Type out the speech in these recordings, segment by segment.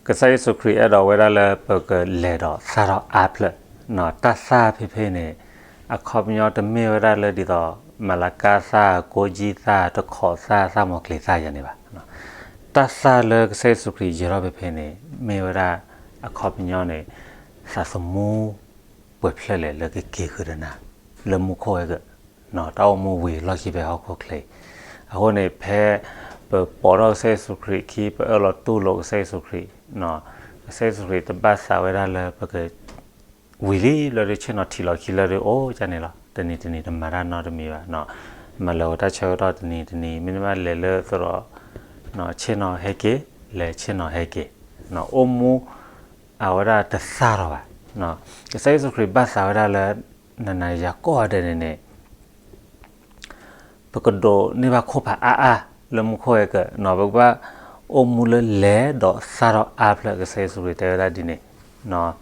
ကစၢ်ယ့ၣ်ၡူးခရံာ်အဲၣ်ဒိးဝဲဒၣ်လၢပကလဲၤဒီးသၣ်ထီၣ်အါဖျၢၣ်, တၢ်သၣ်ဖဲဖဲန့ၣ် အခီပညီတမ့ၢ်ဝဲဒၣ်လၢဒ်သိး မၤလၤကါသၣ်, ကိၣ်ကၠံၣ်သၣ်, တခီးသၣ်, သၣ်မီၤကျ့ၤသၣ်ယၤန့ၣ်ဘၣ်. တၢ်သၣ်လၢကစၢ်ယ့ၣ်ၡူးခရံာ်ယၢၤထီၣ်ဖဲဖဲန့ၣ် မ့ၢ်ဝဲဒၣ်အခီပညီန့ၣ် သးသမူ ပှဲၤဖျၢၣ်လဲၣ်လၢကက့ၤဃုာ်ဒီးနၤ လၢမူခိၣ်ဝဲကၢၢ်, တၢ်အိၣ်မူဝံၤလီၢ်ခံဖဲဟီၣ်ခိၣ်ချၢအံၤ. အဃိန့ၣ် ဖဲပပိာ်ထီၣ်ကစၢ်ယ့ၣ်ၡူးခရံာ်ခံ ပအၢၣ်လီၤတူၢ်လိာ်ကစၢ်ယ့ၣ်ၡူးခရံာ်, ကစၢ်ယ့ၣ်ၡူးခရံာ်တဘၣ်သးဝဲဒၣ်လၢပက ဝံၤလံလၢဒုးဆ့ၣ်နီၤထံးလီၤခံလၢဒုးအိၣ်ကန့ၣ်လီၤ. တနံၤတနံၤတမၤတၢ်နီတမံၤဘၣ်, မၤလၢာ်ဝဲတၢ်ဆၢကတီၢ်တနံၤတနံၤ မ့တမ့ၢ်ဘၣ်လဲၤလၢသရိာ် ဆ့ၣ်နီၤဟဲက့ၤ, လဲၤဆ့ၣ်နီၤဟဲက့ၤ, အိၣ်မူ အဝဲဒၣ်တသၣ်ထီၣ်ဘၣ်. ကစၢ်ယ့ၣ်ၡူးခရံာ်ဘၣ်သးဝဲဒၣ်လၢ နၤနၤယၤယၤကိးဂၤဒဲးန့ၣ်န့ၣ် ပကဒိးန့ၢ်ဘၣ်ခိၣ်ဖးအါအါလၢမူခိၣ်ဝဲကၢၢ်, ပကဘၣ်အိၣ်မူလၢလဲၤဒီးသၣ်ထီၣ်အါဖျၢၣ် ကစၢ်ယ့ၣ်ၡူးခရံာ်တဲဝဲဒၣ်ဒ်န့ၣ်.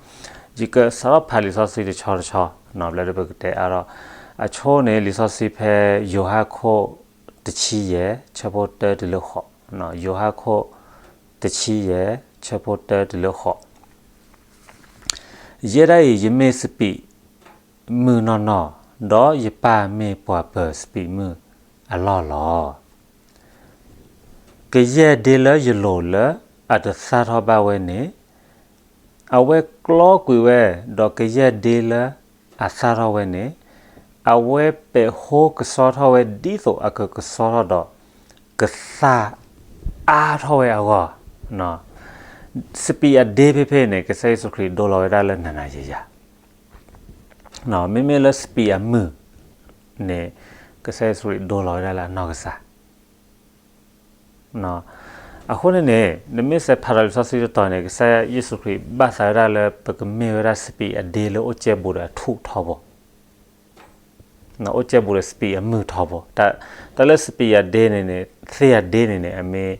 ယကစးထီၣ်ဖးလံာ်စီဆှံတဆီတဆီ ဘျီဒုးပကတဲအါထီၣ်, အဆိန့ၣ် လံာ်စီဆှံဖဲယိၤဟၣ်ခိၣ် တဆံယဲၢ် ဆၢဖိတၢတုၤလၢဃိး, ယိၤဟၣ်ခိၣ် တဆံယဲၢ် ဆၢဖိတၢတုၤလၢဃိး. ယဲဒၣ်အံၤ ယမ့ၢ်စပံးမုၢ်နီၢ်နီၢ်, ဒီးယပၢ်မ့ၢ်ပှၤပၢၤစပံးမုၢ်အလီၢ်လီၤ. ကယဲၢ်ဒ့လၢယလိၤလၢအတသၣ်ထီၣ်ဘၣ်ဝဲန့ၣ် အဝဲကျီကွံာ်ဝဲ, ဒီးကယဲၢ်ဒ့လၢအသၣ်ထီၣ်ဝဲန့ၣ် အဝဲပဲာ်ဟိကဆှီထီၣ်ဝဲဒ်သိးအကကဆှီထီၣ်ဒီး ကသၣ်အါထီၣ်ဝဲအဂီၢ်. စပံးအဒ့ဖဲဖဲန့ၣ် ကစၢ်ယ့ၣ်ၡူးခရံာ်ဒိလီၤဝဲဒၣ်လၢနၤနၤယၤယၤ, မ့မ့ၢ်လၢစပံးအမုၢ်န့ၣ် ကစၢ်ယ့ၣ်ၡူးခရံာ်ဒိလီၤဝဲဒၣ်လၢအနီၢ်ကစၢ်. အဃိန့ၣ်န့ၣ် နမ့ၢ်စဲးဖးထီၣ်လံာ်စီဆှံတတီၤန့ၣ် ကစၢ်ယ့ၣ်ၡူးခရံာ်ဘၣ်သးဝဲဒၣ်လၢပကမ့ၢ်ဝဲဒၣ်စပံးအဒ့လၢအိၣ်ကဲဘူးဒီးအထူၣ်ထီဘိ, အိၣ်ကဲဘူးဒီးစပံးအမုၢ်ထီဘိ, တၢ်လၢစပံးအဒ့န့ၣ်န့ၣ် သ့ၣ်အဒ့န့ၣ်န့ၣ် အမ့ၢ်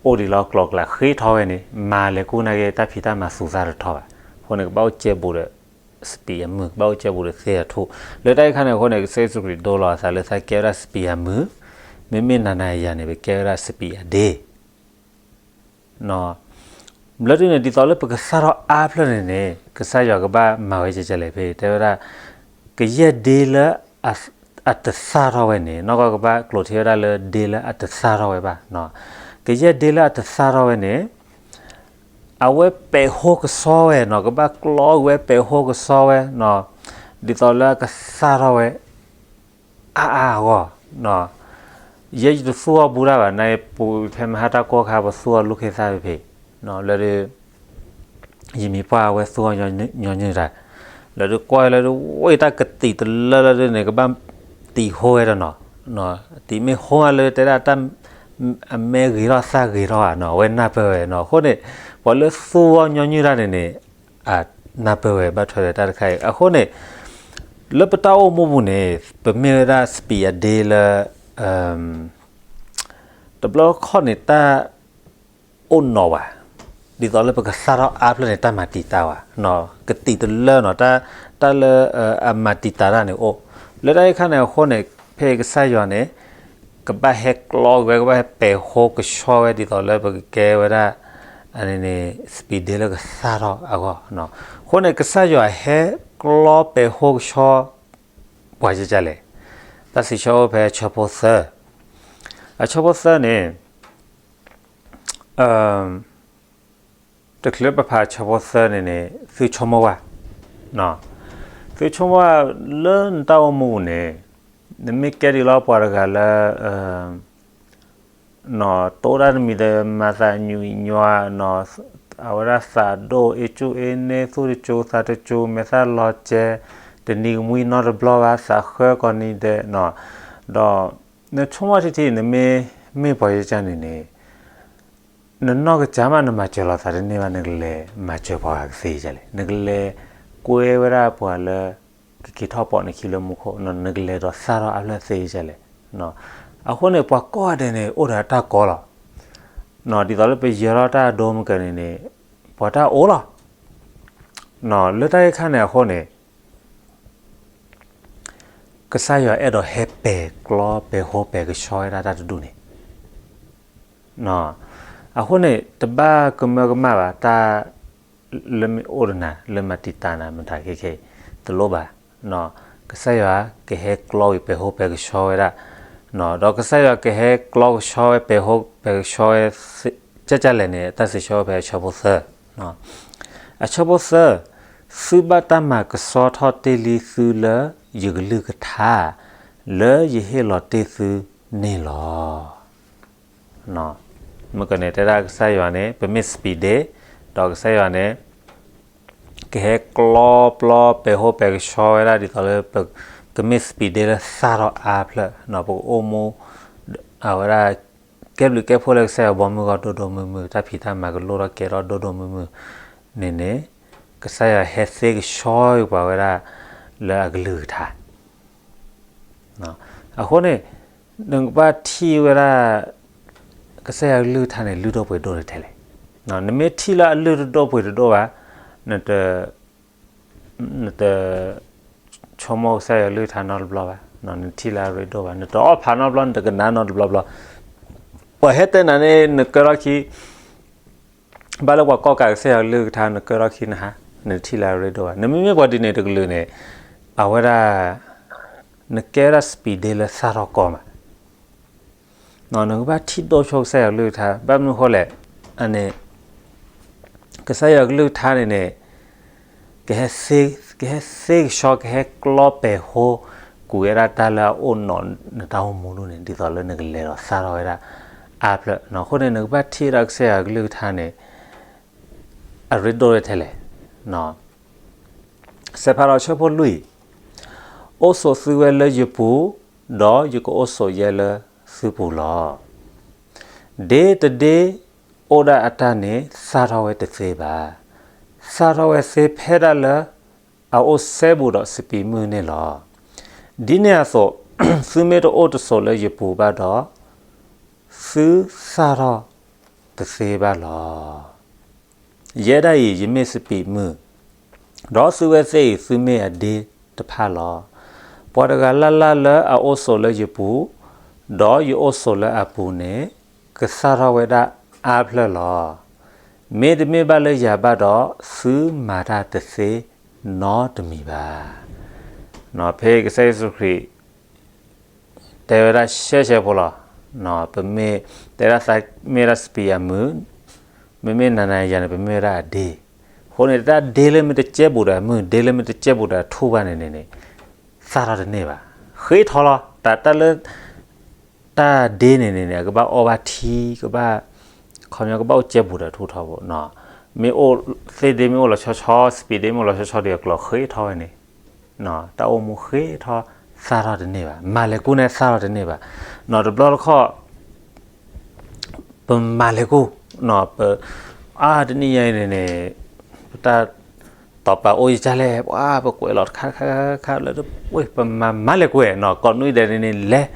အိၣ်ဒံးလၢကျိၤကျဲဃ့ထီဝဲန့ၣ် မၤလဲၤကူၣ်နာ်က့ တၢ်ဖံးတၢ်မၤသူၣ်သးတထီဘၣ်. အဃိန့ၣ် ကဘၣ်အိၣ်ကဲဘူးဒီး စပံးအမုၢ်, ကဘၣ်အိၣ်ကဲဘူးဒီးသ့ၣ်အထူၣ်. လၢတၢ်အံၤခါန့ၣ်အဃိန့ၣ် ကစၢ်ယ့ၣ်ၡူးခရံာ်ဒိလီၤအသးလၢသးကဲဝဲဒၣ်စပံးအမုၢ်, မ့မ့ၢ်နၤနၤယၤန့ၣ် ပကဲဝဲဒၣ်စပံးအဒ့ ဘျီဒုန့ၣ် ဒ်သိးလၢပကသၣ်ထီၣ်အါဖျၢၣ်န့ၣ်န့ၣ် ကစၢ်ယွၤကဘၣ်မၤဝဲကဲကဲလဲၣ်ဖဲ တဲဝဲဒၣ် ကယဲၢ်ဒ့လၢ အတသၣ်ထီၣ်ဝဲန့ၣ် နီၢ်ကီၢ်ကဘၣ်ကျိာ်ထံဝဲဒၣ်လၢဒ့လၢအတသၣ်ထီၣ်ဝဲဘၣ်, ကယဲၢ်ဒ့လၢအတသၣ်ထီၣ်ဝဲန့ၣ် အဝဲပဲာ်ဟိကဆှီဝဲနီၤ, ကဘၣ်ကျီဝဲပဲာ်ဟိကဆှီဝဲနီၤ, ဒ်သိးလၢအကသၣ်ထီၣ်ဝဲ အါအါအဂီၢ်, ယဲယတသူၣ်အီၤဘူးတၢ်ဘၣ်, နပူၤဖဲမဟါတၢ်ကီၢ်ခါ ပသူၣ်အီၤလူၢ်ခ့သၣ်ဖဲဖဲ, လၢဒုး ယမံၤပှၢ်အဝဲသူၣ်အီၤညီနုၢ်တၢ်, လၢဒုးကွၢ်လၢဒုး ဝဲတၢ်ကတံာ်တလၢလၢဒုးန့ၣ် ကဘၣ်တံာ်ဟိဝဲတနီၤ, တံာ်မ့ၢ်ဟိဝဲလၢတဲဒၣ်တၢ် အမဲဂ့ၤထီၣ်သၣ်ဂ့ၤထီၣ်ဧါနီၤ, အဝဲနၢ်ပၢၢ်ဝဲနီၤ. အဃိန့ၣ် ပှၤလၢသူၣ်အီၤညီနုၢ်တၢ်န့ၣ်န့ၣ် အနၢ်ပၢၢ်ဝဲဘၣ်ထွဲဒီးတၢ်တခါအံၤ. အဃိန့ၣ် လၢပတၢ်အိၣ်မူပူၤန့ၣ် ပမ့ၢ်ဝဲဒၣ်စပံးအဒ့လၢ တဘျီခီၣ်န့ၣ် တၢ်အိၣ်နီၤဝဲ, ဒ်သိးလၢပကသၣ်ထီၣ်အါဖျၢၣ်န့ၣ် တၢ်မၤတံာ်တာ်ဝဲ, ကတံာ်တလၢနီၤ, တၢ်လၢအမၤတံာ်တာ်တၢ်န့ၣ်အိၣ်. လၢတၢ်အံၤခါန့ၣ်အဃိန့ၣ် ဖဲကစၢ်ယွၤန့ၣ် ကဘၣ်ဟဲကျီဝဲ ကဘၣ်ဟဲပဲာ်ဟိကဆှီဝဲ ဒ်သိးလၢပကကဲဝဲဒၣ် အန့ၣ်န့ၣ် စပံးဒ့လၢကသၣ်ထီၣ်အဂီၢ်. အဃိန့ၣ် ကစၢ်ယွၤဟဲကျီပဲာ်ဟိကဆှီ ပှၤကဲကဲလဲၣ်. တၢ်စံးဆၢအိၣ်ဖဲအဆၢဖိသၢ, အဆၢဖိသၢန့ၣ် တချုးလၢပဖးအဆၢဖိသၢန့ၣ်န့ၣ် သုဆိကမိၣ်ဝဲ, သုဆိကမိၣ်ဝဲလၢနတၢ်အိၣ်မူပူၤန့ၣ် နမ့ၢ်ကဲဒ်လီၤပှၤတဂၤလၢ တိၢ်တၢ်တမံၤတမၤသးညုာ်ညွါ, အဝဲဒၣ်သးဒိၣ် အ့ၣ်ကူၣ်အ့ၣ်န့ၢ် သူၣ်တကၠိသးတကၠိ မဲာ်သၣ်လီၤကဲ, တနံၤကမှံနီတဘျီဘၣ် သးဃၢကိးနံၤဒဲး, ဒီးနဆိကမိၣ်ထံထံ နမ့ၢ်မ့ၢ်ပှၤယကန့ၣ်န့ၣ် နနီၢ်ကစၢ်မးနမၤစၢၤလိာ်သးတန့ၢ်ဘၣ် နကလဲၤမၤစၢၤပှၤဂၤကသ့ကလဲၣ်, နကလဲၤကွဲဝဲဒၣ်ပှၤလၢ ကက့ၤထီၣ်ပိာ်နခံလၢမူခိၣ်, နကလဲၤဒီးသၣ်ထီၣ်အါဖျၢၣ်သ့ကလဲၣ်. အဃိန့ၣ် ပှၤကိးဂၤဒဲးန့ၣ် အိၣ်ဒီးတၢ်ကီလီၤ. ဒ်သိးလၢပယၢၤထီၣ်တၢ်အဒိမုၢ်ကန့ၣ်န့ၣ် ပှၤတၢ်အိၣ်လီၤ. လၢတၢ်အံၤခါန့ၣ်အဃိန့ၣ် ကစၢ်ယွၤအဲၣ်ဒိးဟဲပဲာ်ကျီပဲာ်ဟိပဲာ်ကဆှီဝဲဒၣ်တၢ်တဒူၣ်န့ၣ်, အဃိန့ၣ် တဘၣ်ကမၢကမၣ်ဘၣ် တၢ်လၢမ့ၢ်အိၣ်ဒီးနၤ လၢမၤတံာ်တာ်နၤ မတၤခဲခဲအံၤ တလိၣ်ဘၣ်. ကစၢ်ယွၤကဟဲကျီဝံၤပဲာ်ဟိပဲာ်ကဆှီဝဲဒၣ်, ဒီးကစၢ်ယွၤကဟဲကျီကဆှီဝဲပဲာ်ဟိပဲာ်ကဆှီဝဲ ကၢ်ကၢ်လဲၣ်န့ၣ် တၢ်စံးဆၢဖဲအဆၢဖိသၢ, အဆၢဖိသၢ, သုဘၣ်တၢ်မၤကဆှီထီၣ်တ့ၢ်လံသုလၢယကလုၢ်ကထါ လၢယဟ့ၣ်လီၤတ့ၢ်သုန့ၣ်လီၤ. မ့ၢ်ကန့ၣ်တဲဒၣ်ကစၢ်ယွၤန့ၣ် ပမ့ၢ်စပံးဒ့, ဒီးကစၢ်ယွၤန့ၣ် ကဟဲကျီပျီပဲာ်ဟိပဲာ်ကဆှီဝဲဒၣ်ဒ်သိးလၢ ပကမ့ၢ်စပံးဒ့လၢသၣ်ထီၣ်အါဖျၢၣ်, ပကအိၣ်မူ အဝဲဒၣ် ကဲဘျုးကဲဖှိၣ်လၢကစၢ်ယွၤဘီမုၢ်ဂီၢ်ဒိၣ်ဒိၣ်မုၢ်မုၢ်, တၢ်ဖံးတၢ်မၤကလိၣ်ထီၣ်ကဲထီၣ်ဒိၣ်ဒိၣ်မုၢ်မုၢ်န့ၣ်န့ၣ်, ကစၢ်ယွၤဟဲသ့ကဆှီပှၤဝဲဒၣ်လၢအကလုၢ်ကထါ အဃိန့ၣ် နကဘၣ်ထံၣ်ဝဲဒၣ် ကစၢ်ယွၤကလုၢ်ကထါန့ၣ် လုၢ်ဒိၣ်ပှ့ၤဒိၣ်ထဲလဲၣ်. နမ့ၢ်ထံၣ်လၢအလုၢ်တဒိၣ်ပှ့ၤတဒိၣ်ဘၣ်, နတ နတ ဆိကမိၣ်ကစၢ်ယွၤကလုၢ်ကထါနီတဘျီဘၣ်, နထံၣ်လၢအရ့ဒိၣ်ဘၣ်, နတအီၣ်ဖးနီတဘျီ နတကနၣ်နီတဘျီဘျီ, ပှၤဟဲတဲနၤန့ၣ် နကၢထီၣ်ခံ ဘၣ်လၢပှၤကိးကးကစၢ်ယွၤကလုၢ်ကထါ နကၢထီၣ်ခံနဟါ, နထံၣ်လၢအရ့ဒိၣ်ဘၣ်. နမ့မ့ၢ်ပှၤဒ်န့ၣ်တကလုာ်န့ၣ် အဝဲဒၣ် နကဲဝဲဒၣ်စပံးဒ့လၢသၣ်ထီၣ်ကီမး နကဘၣ်ထံၣ်ဒိၣ်ဆိကစၢ်ယွၤကလုၢ်ကထါ, ဘၣ်မနုၤအဃိလဲၣ်, အန့ၣ် ကစၢ်ယွၤကလုၢ်ကထါန့ၣ်န့ၣ် ကဟဲသ့ ကဟဲသ့ကဆှီ ကဟဲကျီပဲာ်ဟိ ကွံာ်ဝဲဒၣ်တၢ်လၢအအိၣ်နီၤနတၢ်အိၣ်မူဒ်န့ၣ် ဒ်သိးလၢနကလဲၤဒီးသၣ်ထီၣ်ဝဲဒၣ်အါဖျၢၣ်. အဃိန့ၣ် နကဘၣ်ထံၣ်ဒၣ်ကစၢ်ယွၤကလုၢ်ကထါန့ၣ် အရ့ဒိၣ်ထဲလဲၣ်. စဲးဖးဒီးဆၢဖိလွံၢ်, အိၣ်ဆိးသုဝဲလၢယပူၤ, ဒီးယကအိၣ်ဆိးယဲလၢသုပူၤလီၤ. ဒ့တဒ့အိၣ်ဒၣ်အတၢ်န့ၣ် သၣ်ထီၣ်ဝဲတသ့ဘၣ်. သၣ်ထီၣ်ဝဲသ့ဖဲဒၣ်လၢအအိၣ်စဲဘူးဒီးစပံးမုၢ်န့ၣ်လီၤ. ဒ်န့ၣ်အသိး, သုမ့ၢ်တအိၣ်တဆိးလၢယပူၤဘၣ်ဒီး, သုသၣ်ထီၣ်တသ့ဘၣ်လီၤ. ယဲဒၣ်အံၤ ယမ့ၢ်စပံးမုၢ်, ဒီးသုဝဲသ့ၣ်အံၤ သုမ့ၢ်အဒ့တဖၣ်လီၤ. ပှၤတဂၤလၢ်လၢ်လၢအအိၣ်ဆိးလၢယပူၤ, ဒီးယအိၣ်ဆိးလၢအပူၤန့ၣ်, ကသၣ်ထီၣ်ဝဲဒၣ်အါဖျၢၣ်လီၤ. မ့တမ့ၢ်ဘၣ်လၢယၤဘၣ်ဒီး, သုမၤတၢ်တသ့နီတမံၤဘၣ်. ဖဲကစၢ်ယ့ၣ်ၡူးခရံာ် တဲဝဲဒၣ်ရှဲရှဲဖိလီၤ. ပမ့ၢ်တဲဒၣ်သးမ့ၢ်ဝဲဒၣ်စပံးအမုၢ်, မ့မ့ၢ်နၤနၤယၤန့ၣ် ပမ့ၢ်ဝဲဒၣ်အဒ့. အဃိန့ၣ် တၢ်ဒ့လၢမ့ၢ်တကဲဘူးဒီးအမုၢ်, ဒ့လၢမ့ၢ်တကဲဘူးဒီးအထူၣ်ဘၣ်န့ၣ်န့ၣ်န့ၣ်, သၣ်ထီၣ်တန့ၢ်ဘၣ်. ဃ့ထီလီၤ. တၢ်တၢ်လၢ တၢ်ဒ့န့ၣ်န့ၣ်န့ၣ် အကဘၣ်အီၣ်ဘၣ်ထံ, ကဘၣ်, ခီပညီကဘၣ်အိၣ်ကဲဘူးဒီးအထူၣ်ထီဘိ. မ့ၢ်အိၣ်, သ့ၣ်ဒ့မ့ၢ်အိၣ်လီၤဆီဆီ, စပံးဒ့မ့ၢ်အိၣ်လီၤဆီဆီဒီးအကျိၤဃ့ထီဝဲန့ၣ်, တၢ်အိၣ်မူဃ့ထီ, သၣ်ထီၣ်တန့ၢ်ဘၣ်. မၤလဲၤကူန့ၣ်သၣ်ထီၣ်တန့ၢ်ဘၣ်. တဘျီတခီၣ် ပမၤလဲၤကူ, ပ, အါ တနံၣ်ညါအံၤန့ၣ်န့ၣ်, ပတၢ်တီၢ်ပာ်အိၣ်ယကလဲၣ်, ပှၤပကွဲးလီၤတခါတခါတခါလၢ, ပမၤမၤလဲၤကူဝဲ, ကိးနွံဒဲးန့ၣ်န့ၣ်လဲၤ,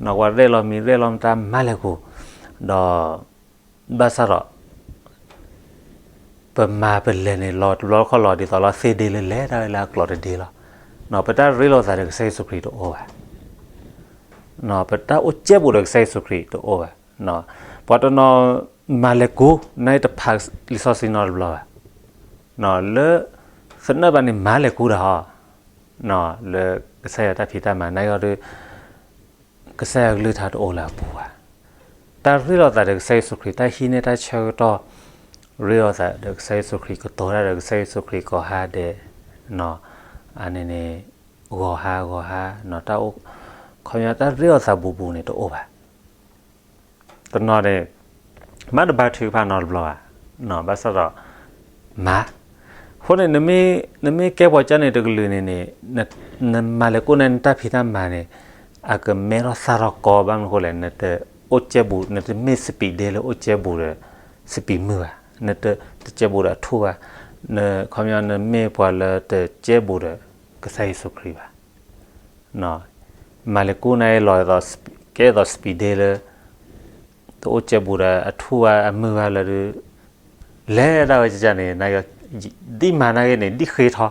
နကွၢ်ရဲၣ်လီၤမံၤရဲၣ်လီၤမတၤမၤလဲၤကူ, ဒီး, ဘၣ်ဆၣ်ဒီး ပမၤပလဲၤန့ၣ်လီၤ, တဘျီတခီၣ်လီၤဒ်သိးလီၤ သ့ၣ်ဒ့လၢလဲၤတၢ်ဝဲလၢအကျိၤတဒ့လီၤ. ပတၢ်ရ့လိာ်သးဒီးကစၢ်ယ့ၣ်ၡူးခရံာ်တအိၣ်ဘၣ်. ပတၢ်အိၣ်ကဲဘူးဒီးကစၢ်ယ့ၣ်ၡူးခရံာ်တအိၣ်ဘၣ်. ပှၤတနီၤမၤလဲၤကူ, နတဖးလံာ်စီဆှံနီတဘျီဘၣ်. လၢ, သနၢၣ်ဘၣ်န့ၣ်မၤလဲၤကူတၢ်ဟီ, လၢကစၢ်ယွၤတၢ်ဖံးတၢ်မၤနာ်က့ဒီး ကစၢ်ယွၤကလုၢ်ကထါတအိၣ်လၢအပူၤဘၣ်. တၢ်ရ့လိာ်သးဒီးကစၢ်ယ့ၣ်ၡူးခရံာ်, တၢ်ဟံးန့ၢ်တၢ်ဆၢကတီၢ်, ရ့လိာ်သးဒီးကစၢ်ယ့ၣ်ၡူးခရံာ်, ကတိၤတၢ်ဒီးကစၢ်ယ့ၣ်ၡူးခရံာ်ကိးဟါဒဲး, အန့ၣ်န့ၣ်, ဂီၤဟါဂီၤဟါ, တၢ်အိၣ်, ခီပညီတၢ်ရ့လိာ်သးဘူးဘူးန့ၣ်တအိၣ်ဘၣ်. တနီၤန့ၣ်, မၤတဘါထုကဖၣ်နီတဘျီဘၣ်, ဘၣ်ဆၣ်ဒီး, မၤ, အဃိန့ၣ်, နမ့ၢ်ကဲပှၤကၢ်န့ၣ်တကလုာ်န့ၣ်န့ၣ်, နမၤလဲၤကူန့ၣ်နတၢ်ဖံးတၢ်မၤန့ၣ်, အကမဲထီၣ်သၣ်ထီၣ်ကီဘၣ်မနုၤအဃိလဲၣ်, နတအိၣ်ကဲဘူး, နတမ့ၢ်စပံးဒ့လၢအိၣ်ကဲဘူးဒီး, စပံးမုၢ်ဘၣ်, နတ, တကဲဘူးဒီးအထူၣ်ဘၣ်, န, ခီပညီနမ့ၢ်ပှၤလၢတကဲဘူးဒီး, ကစၢ်ယ့ၣ်ၡူးခရံာ်ဘၣ်. မၤလဲၤကူန့ၣ်လီၤ, ကဲသိးစပံးဒ့လၢ, တအိၣ်ကဲဘူးဒီးအထူၣ်ဘၣ်အမုၢ်ဘၣ်လၢဒုး, လဲၤဒၣ်ဝဲကန့ၣ်, ဒ်မၤနာ်က့န့ၣ်, ဒ်ဃ့ထီ,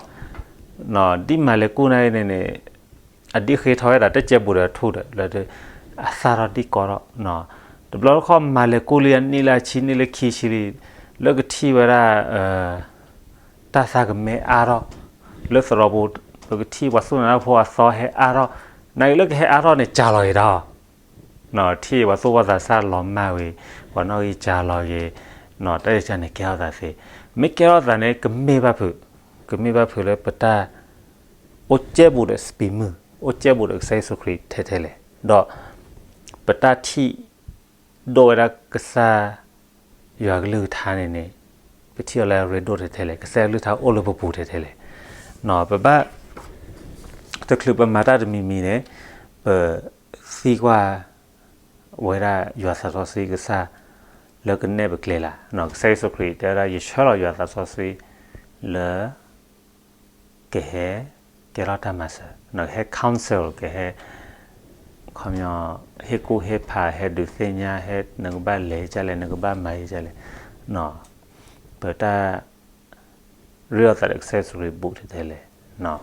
ဒ်မၤလဲၤကူနာ်က့န့ၣ်န့ၣ်, အဒ်ဃ့ထီဝဲဒၣ်တကဲဘူးဒီးအထူၣ်ဒီး, လၢဒုး, အသၣ်ထီၣ်ဒ်ကီထီၣ်, တဘျီတခီၣ်မၤလဲၤကိၢ်လံအနံၣ်လၢအဆံနံၣ်လၢခံဆံလံ, လၢကထံၣ်ဝဲဒၣ် တၢ်သးကမဲအါထီၣ်, လၢသရိာ်ပူၤ ပကထံၣ်ပှၤသူၣ်နၤတၢ်ဖိအသီဟဲအါထီၣ်, နာ်က့လၢကဟဲအါထီၣ်န့ၣ် ကၢ်လီၤဂ့ၤတၢ်အီၤ, ထံၣ်ပှၤသူၣ်ဘီၣ်သးစၢ်လီၤမၢ်ဝံၤ, ပှၤနီၣ်ဂံၢ်ကၢ်လီၤဂ့ၤ, တၢ်ယကၢ်န့ၣ်ကဲထီၣ်သးသ့, မ့ၢ်ကဲထီၣ်သးန့ၣ် ကမ့ၢ်ဘၣ်ဖုး, ကမ့ၢ်ဘၣ်ဖုးလၢပတၢ် အိၣ်ကဲဘူးဒီးစပံးမုၢ်, အိၣ်ကဲဘူးဒီးကစၢ်ယ့ၣ်ၡူးခရံာ်ထဲထဲလဲၣ်, ဒီး ပတၢ်ထံၣ်ဒိၣ်ဝဲဒၣ်ကစၢ်ယွၤကလုၢ်ကထါန့ၣ်န့ၣ်, ပထံၣ်အီၤလၢအရ့ဒိၣ်ထဲထဲလဲၣ်, ကစၢ်ယွၤကလုၢ်ကထါအိၣ်လၢပပူၤထဲထဲလဲၣ်, ပဘၣ် တချုးပမၤတၢ်တမံၤမံၤန့ၣ်, ပသံကွၢ်ဝဲဒၣ်ယွၤသးစီဆှံကစၢ်လၢကနဲၣ်ပကျဲလၢ်, ကစၢ်ယ့ၣ်ၡူးခရံာ်တဲဝဲဒၣ် ယဆှၢလီၤယွၤသးစီဆှံလၢ ကဟဲ ကဲထီၣ်တၢ်မၤစၢၤ, ကဟဲ counsel ကဟဲ ခီပညီ ဟ့ၣ်ကူၣ်ဟ့ၣ်ဖး ဟဲဒုးသ့ၣ်ညါ ဟဲနကဘၣ်လဲၤဒ်လဲၣ် နကဘၣ်မၤဒ်လဲၣ်, ပတၢ် ရ့လိာ်သးဒီးကစၢ်ယ့ၣ်ၡူးခရံာ်ဘူးထဲထဲလဲၣ်, ပာ်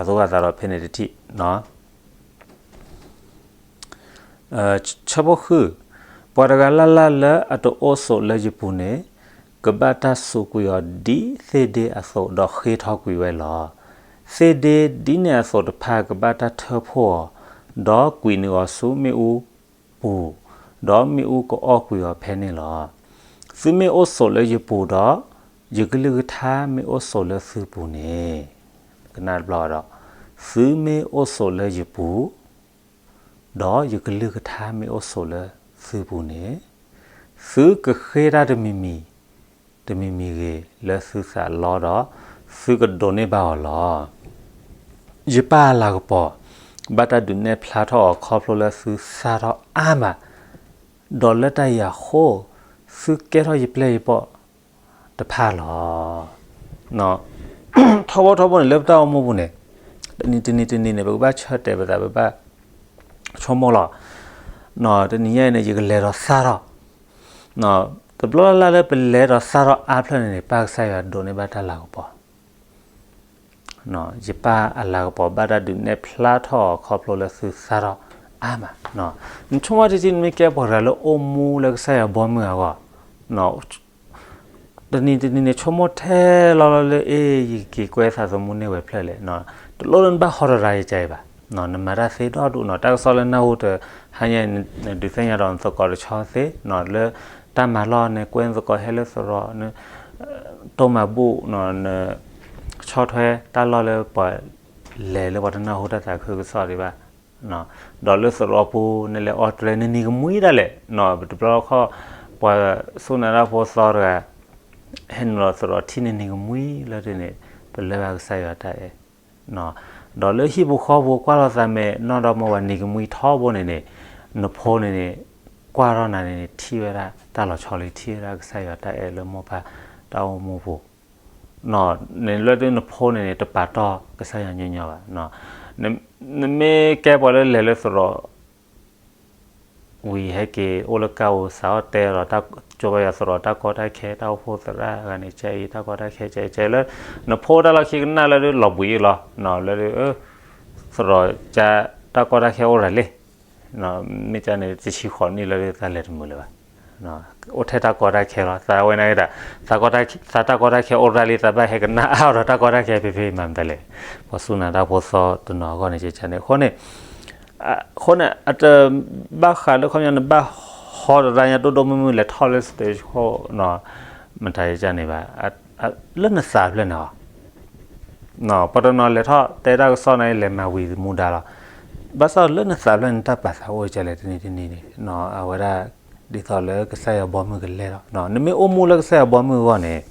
သူၣ်ပာ်သးဒီးဖဲန့ၣ်တထံၣ် ဆၢဖိဃု, ပှၤတဂၤလၢ်လၢ်လၢအတအိၣ်ဆိးလၢယပူၤန့ၣ်, ကဘၣ်တၢ်စူးကွံာ်အီၤဒ်သ့ၣ်ဒ့အသိး ဒီးဃ့ထီကွံာ်ဝဲလီၤ. သ့ၣ်ဒ့ဒ်န့ၣ်အသိးတဖၣ်ကဘၣ်တၢ်ထၢဖှိၣ်အီၤ, ဒီးကွံာ်နုာ်အီၤဆူမ့ၣ်အူပူၤ, ဒီးမ့ၣ်အူကအီၣ်ကွံာ်အီၤဖဲန့ၣ်လီၤ. သုမ့ၢ်အိၣ်ဆိးလၢယပူၤဒီး, ယကလုၢ်ကထါမ့ၢ်အိၣ်ဆိးလၢသုပူၤန့ၣ်, ကနၣ်တဘျီဒီး, သုမ့ၢ်အိၣ်ဆိးလၢယပူၤ ဒီးယကလုၢ်ကထါမ့ၢ်အိၣ်ဆိးလၢသုပူၤန့ၣ်, သုကဃ့တၢ်တမံၤမံၤ, တမံၤမံၤဂ့ၤလၢသုသးလီဒီး, သုကဒိးန့ၢ်ဘၣ်အီၤလီၤ. ယပၢ်အလၤကပီၤ ဘၣ်တၢ်ဒုးနဲၣ်ဖျါထီၣ်အီၤခီဖျိလၢသုသၣ်ထီၣ်အါမး, ဒီးလၢတၢ်အံၤအဃိ, သုကဲထီၣ်ယပျဲၢ်ယဘီၣ်တဖၣ်လီၤ. ထီဘိထီဘိန့ၣ် လၢပတၢ်အိၣ်မူပူၤန့ၣ်, တနံၤတနံၤတနံၤန့ၣ် ပကဘၣ်ဆၢတဲာ်ပသး ပဘၣ်ဆိကမိၣ်လီၤ. တနံၤညါအံၤန့ၣ် ယကလဲၤဒီးသၣ်ထီၣ်, တဘျီလၢ်လၢ်လၢပလဲၤဒီးသၣ်ထီၣ်အါဖျၢၣ်န့ၣ်န့ၣ် ပၢ်ကစၢ်ယွၤဒိးန့ၢ်ဘၣ်တၢ်လၤကပီၤ ယပၢ်အလၤကပီၤဘၣ်တၢ်ဒုးနဲၣ်ဖျါထီၣ်အီၤခီဖျိလၢသုသၣ်ထီၣ်အါမး. နဆိကမိၣ်ထံထံ နမ့ၢ်ကဲပှၤတဂၤလၢအိၣ်မူလၢကစၢ်ယွၤဘီမုၢ်အဂီၢ်, တနံၤတနံၤန့ၣ် ဆိကမိၣ်ထဲလီၤလီၤလၢ အ့ ယကက့ၤကွဲသးသမူန့ၢ်ဝဲဖျၢၣ်လဲၣ်, တလိၣ်လၢနဘၣ်ဟီတရါယကါအံၤဘၣ်. နမၤတၢ်သ့ဒီဒူၣ်နီၤ, တၢ်ကစီၣ်လၢနၢ်ဟူတဟါညါအံၤ နဒုးသ့ၣ်ညါဒီးနသကိးတဆီသ့, လၢတၢ်မၤလီၢ်န့ၣ် ကွဲနသကိးဟဲလၢသရိာ် တိၢ်မၤဘူၣ် နဆီၣ်ထွဲတၢ်လီၢ်လၢပှၤလဲၤလၢပှၤတနၢ်ဟူတၢ်သးခုကစီၣ်ဒံးဘၣ်, ဒီးလၢသရိာ်ပူၤ နလဲၤအီၣ်တြဲ နနံၤကမှံဒၣ်လဲာ်, တဘျီခီၣ် ပှၤစူၢ်နာ်တၢ်ဖိသီတဂၤ ဟဲနုာ်လီၤသရိာ်ထံၣ်နနံၤကမှံလၢဒ်န့ၣ် ပလၢဘၣ်ကစၢ်ယွၤတၢ်အဲၣ် ဒီးလၢဟံၣ်ပူၤဃီပူၤကွၢ်လိာ်သးမဲာ်နီၢ်ဒီးမ့ၢ်ဝဲနံၤကမှံထီဘိန့ၣ်န့ၣ်, နဖိန့ၣ်န့ၣ် ကွၢ်ထီၣ်နၤန့ၣ်န့ၣ် ထံၣ်ဝဲဒၣ်တၢ်လီၤဆီလံ ထံၣ်ဝဲဒၣ်ကစၢ်ယွၤတၢ်အဲၣ်လၢမိၢ်ပၢ်တၢ်အိၣ်မူပူၤ, န့ၣ်လၢဒ်နဖိန့ၣ်န့ၣ် တပာ်တီၢ်ကစၢ်ယွၤညီညီဘၣ်. နမ့ၢ်ကဲပှၤလၢလဲၤလၢသရိာ် ဝံၤဟဲက့ၤအိၣ်လၢကါဧိၤ စးထီၣ်တဲဒီး ကၠိဘၣ်ယွၤသရိာ်တၢ်ကီတၢ်ခဲ တၢ်အိၣ်ဖှိၣ်သရၣ်ဂၤန့ၣ် ကဲအံၤတၢ်ကီတၢ်ခဲ ကဲကဲလၢ နဖိတၢ်လီၢ်ခံကနၣ်လၢဒ်လီၤဘှံးအံၤလီၤ, လၢဒ် သရိာ်ကါတၢ်ကီတၢ်ခဲအိၣ်ရၤလံ, မ့ၢ်ကန့ၣ် တဆံဃိးနံၣ်လၢဒ်သးလဲၤတမုာ်လၢၤဘၣ်, အိၣ်ထဲတၢ်ကီတၢ်ခဲလီၤ. သးဝဲန့ၣ်ဒၣ် သးတၢ်ကီတၢ်ခဲအိၣ်ရၤလံ သးဘၣ်ဟဲကနၣ်အါဒီးတၢ်ကီတၢ်ခဲဖဲဖဲမၤမတၤလဲၣ်, ပှၤစူၢ်နာ်တၢ်ဖိသီတနီၤအဂီၢ်န့ၣ် ကကန့ၣ် အဃိန့ၣ် အဃိန့ၣ် အတဘၣ်ဃးလၢခီပညီ နဘၣ်ဟီတရါညါဒိၣ်ဒိၣ်မုၢ်မုၢ် လဲၤထီၣ်လၢ stage ခိၣ် မတၤယကန့ၣ်ဘၣ်, လၢနသးဖျၢၣ်န့ၣ်လီၤ. ပှၤတနီၤလဲၤထီၣ်တဲတၢ်ကစီၣ်န့ၣ် လဲၤမၤဝံၤမူဒါလီၤ. ဘၣ်ဆၣ်လၢနသးဖျၢၣ်န့ၣ် တၢ်ပာ်သးအိၣ်ကလဲၣ် တနံၤတနံၤန့ၣ် အဝဲဒၣ် ဒ်သိးလၢကစၢ်ယွၤဘီမုၢ်ကလဲၢ်လီၤ. နမ့ၢ်အိၣ်မူလၢကစၢ်ယွၤဘီမုၢ်အဂီၢ်န့ၣ်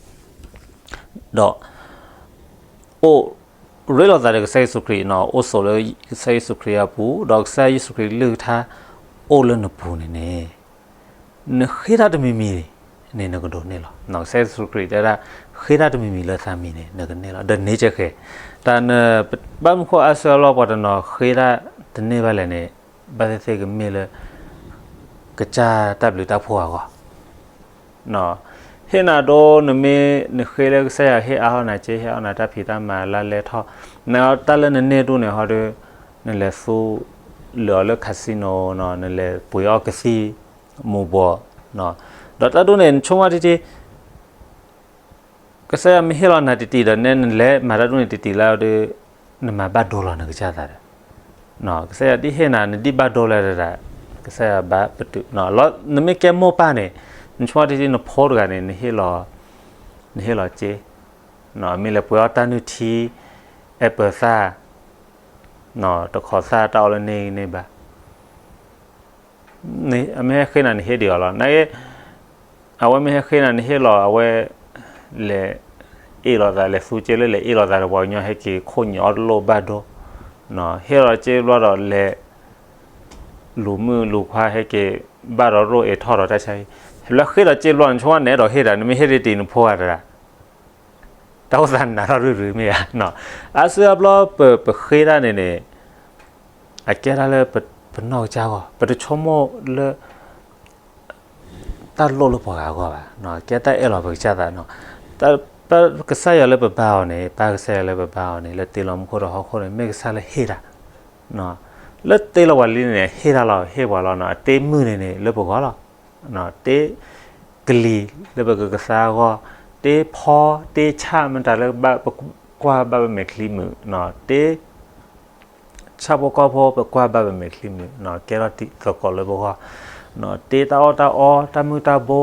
ဒီး အိၣ်ရ့လိာ်သးဒီးကစၢ်ယ့ၣ်ၡူးခရံာ် အိၣ်ဆိးလၢကစၢ်ယ့ၣ်ၡူးခရံာ်အပူၤ ဒီးကစၢ်ယ့ၣ်ၡူးခရံာ်ကလုၢ်ကထါ အိၣ်လၢနပူၤန့ၣ်န့ၣ် နဃ့တၢ်တမံၤမံၤန့ၣ် နကဒိးန့ၢ်လီၤ. ကစၢ်ယ့ၣ်ၡူးခရံာ်တဲဒၣ် ဃ့တၢ်တမံၤမံၤလၢသးမံၤန့ၣ် နကန့ၢ်လီၤ. ဒီးန့ၣ်ကဲဃဲ တၢ်န ဘၣ်မနုၤဃိအါစုအါလီၢ် ပှၤတနီၤဃ့တၢ်တန့ၢ်ဘၣ်လဲၣ်န့ၣ် ဘၣ်သ့ၣ်သ့ၣ်ကမ့ၢ်လၢ ကစၢ်တၢ်ဘျုးတၢ်ဖှိၣ်အဂီၢ် ဟ့ၣ်နၤဒိ နမ့ၢ်နဃ့လၢကစၢ်ယွၤဟ့ၣ်အါထီၣ်နၤ ကဟ့ၣ်အါထီၣ်နၤတၢ်ဖံးတၢ်မၤလၢလဲထီၣ် နတၢ်လၢနန့ၢ်ဒိၣ်န့ၣ်ဟီဒီး နလဲၤသူ လၢအီၤလၢ casino နီၤ နလဲၤပှ့ၤအီၣ်ကသံၣ် မူၤဘှီး, ဒီးတၢ်ဒ်န့ၣ် နဆိကမိၣ်တထံၣ် ကစၢ်ယွၤမ့ၢ်ဟ့ၣ်လီၤနၤတံၢ်တံၢ်ဒီး နဲနလဲၤမၤတၢ်ဒ်န့ၣ်တံၢ်တံၢ်လၢဒီး နမၤဘၣ်ဒိလီၤနကစၢ်သးဒီး ကစၢ်ယွၤဒ်ဟ့ၣ်နၤ နဒ်ဘၣ်ဒိလၢဒၣ် ကစၢ်ယွၤဘၣ်ပတုာ်လီၤ. နမ့ၢ်ကဲမိၢ်ပၢ်န့ၣ် နဆိကမိၣ်တထံၣ် နဖိတဂၤန့ၣ် နဟ့ၣ်လီၤစ့, မ့ၢ်လဲၤပှ့ၤအီၣ်တၢ်နုၢ်ထံ, အဲၣ်ပၢၤသၣ်, တခိးသၣ်တၢ်အီၣ်လၢန့ၣ်န့ၣ်ဘၣ် အမ့ၢ်ဟဲဃ့နၤ နဟ့ၣ်ဒံးအီၤလီၤ. နာ်က့ အဝဲမ့ၢ်ဟဲဃ့နၤ နဟ့ၣ်လီၤ အဝဲ လဲၤအ့ၣ်လိာ်သး လဲၤသူစ့လၢလဲၤအ့ၣ်လိာ်သးဒီးပှၤကညီ ဟဲက့ၤခိၣ်ညၣ်အီၣ်တလိၣ်ဘၣ်ဒိ, ဟ့ၣ်လီၤစ့ဘျီဒီးလဲၤ လူၤမုၣ်လူၤခွါ ဟဲက့ၤဘၣ်ဒီးရိၣ်အဲၣ်ထီၣ်ဒီးတၢ်ဆါဟံၣ်, လၢဃ့ဒီးစ့ဘျီ နဆိကမိၣ်နအဲၣ်ဒိးဟ့ၣ်တၢ် နမ့ၢ်ဟ့ၣ်ဒံးတံၢ်နဖိဂၤတဂၤ တၢ်အိၣ်သးနးထီၣ်ရုၢ်ရုၢ်မ့ၢ်ဧါ. အါစုအါဘျီပဃ့တၢ်န့ၣ်န့ၣ် အကဲတၢ်လၢပနီၢ်ကစၢ်ဂီၢ် ပတဆိကမိၣ်လၢ တၢ်လိၣ်လၢပှၤဂၤအဂီၢ်ဘၣ်, ကဲတၢ်အဲၣ်လီၤပကစၢ်သးနီၤ. ကစၢ်ယွၤလၢပဘါအီၤန့ၣ် ပၢ်ကစၢ်ယွၤလၢပဘါအီၤန့ၣ် လၢတ့လီၤမူခိၣ်ဒီးဟီၣ်ခိၣ်န့ၣ် မ့ၢ်ကစၢ်လၢဟ့ၣ်တၢ် လၢတ့လီၤပှၤလံန့ၣ်န့ၣ် ဟ့ၣ်တၢ်လီၤ ဟ့ၣ်ပှၤလီၤနီၤ. အတ့မုၢ်န့ၣ်န့ၣ် လၢပဂီၢ်လီၤ. တ့ကလံၤလၢပကကသါအဂီၢ်, တ့ဖီတ့ဆၣ်မတၤလၢပကွၢ်ဘၣ်ပမဲာ်ချံမုၢ်, တ့ ဆၣ်ဖိကီၢ်ဖိ ပကွၢ်ဘၣ်ပမဲာ်ချံမုၢ်, ကဲထီၣ်သကိးလၢပဂီၢ်, တ့တၢ်အီၣ်တၢ်အီ တၢ်မုၢ်တၢ်ဘိ,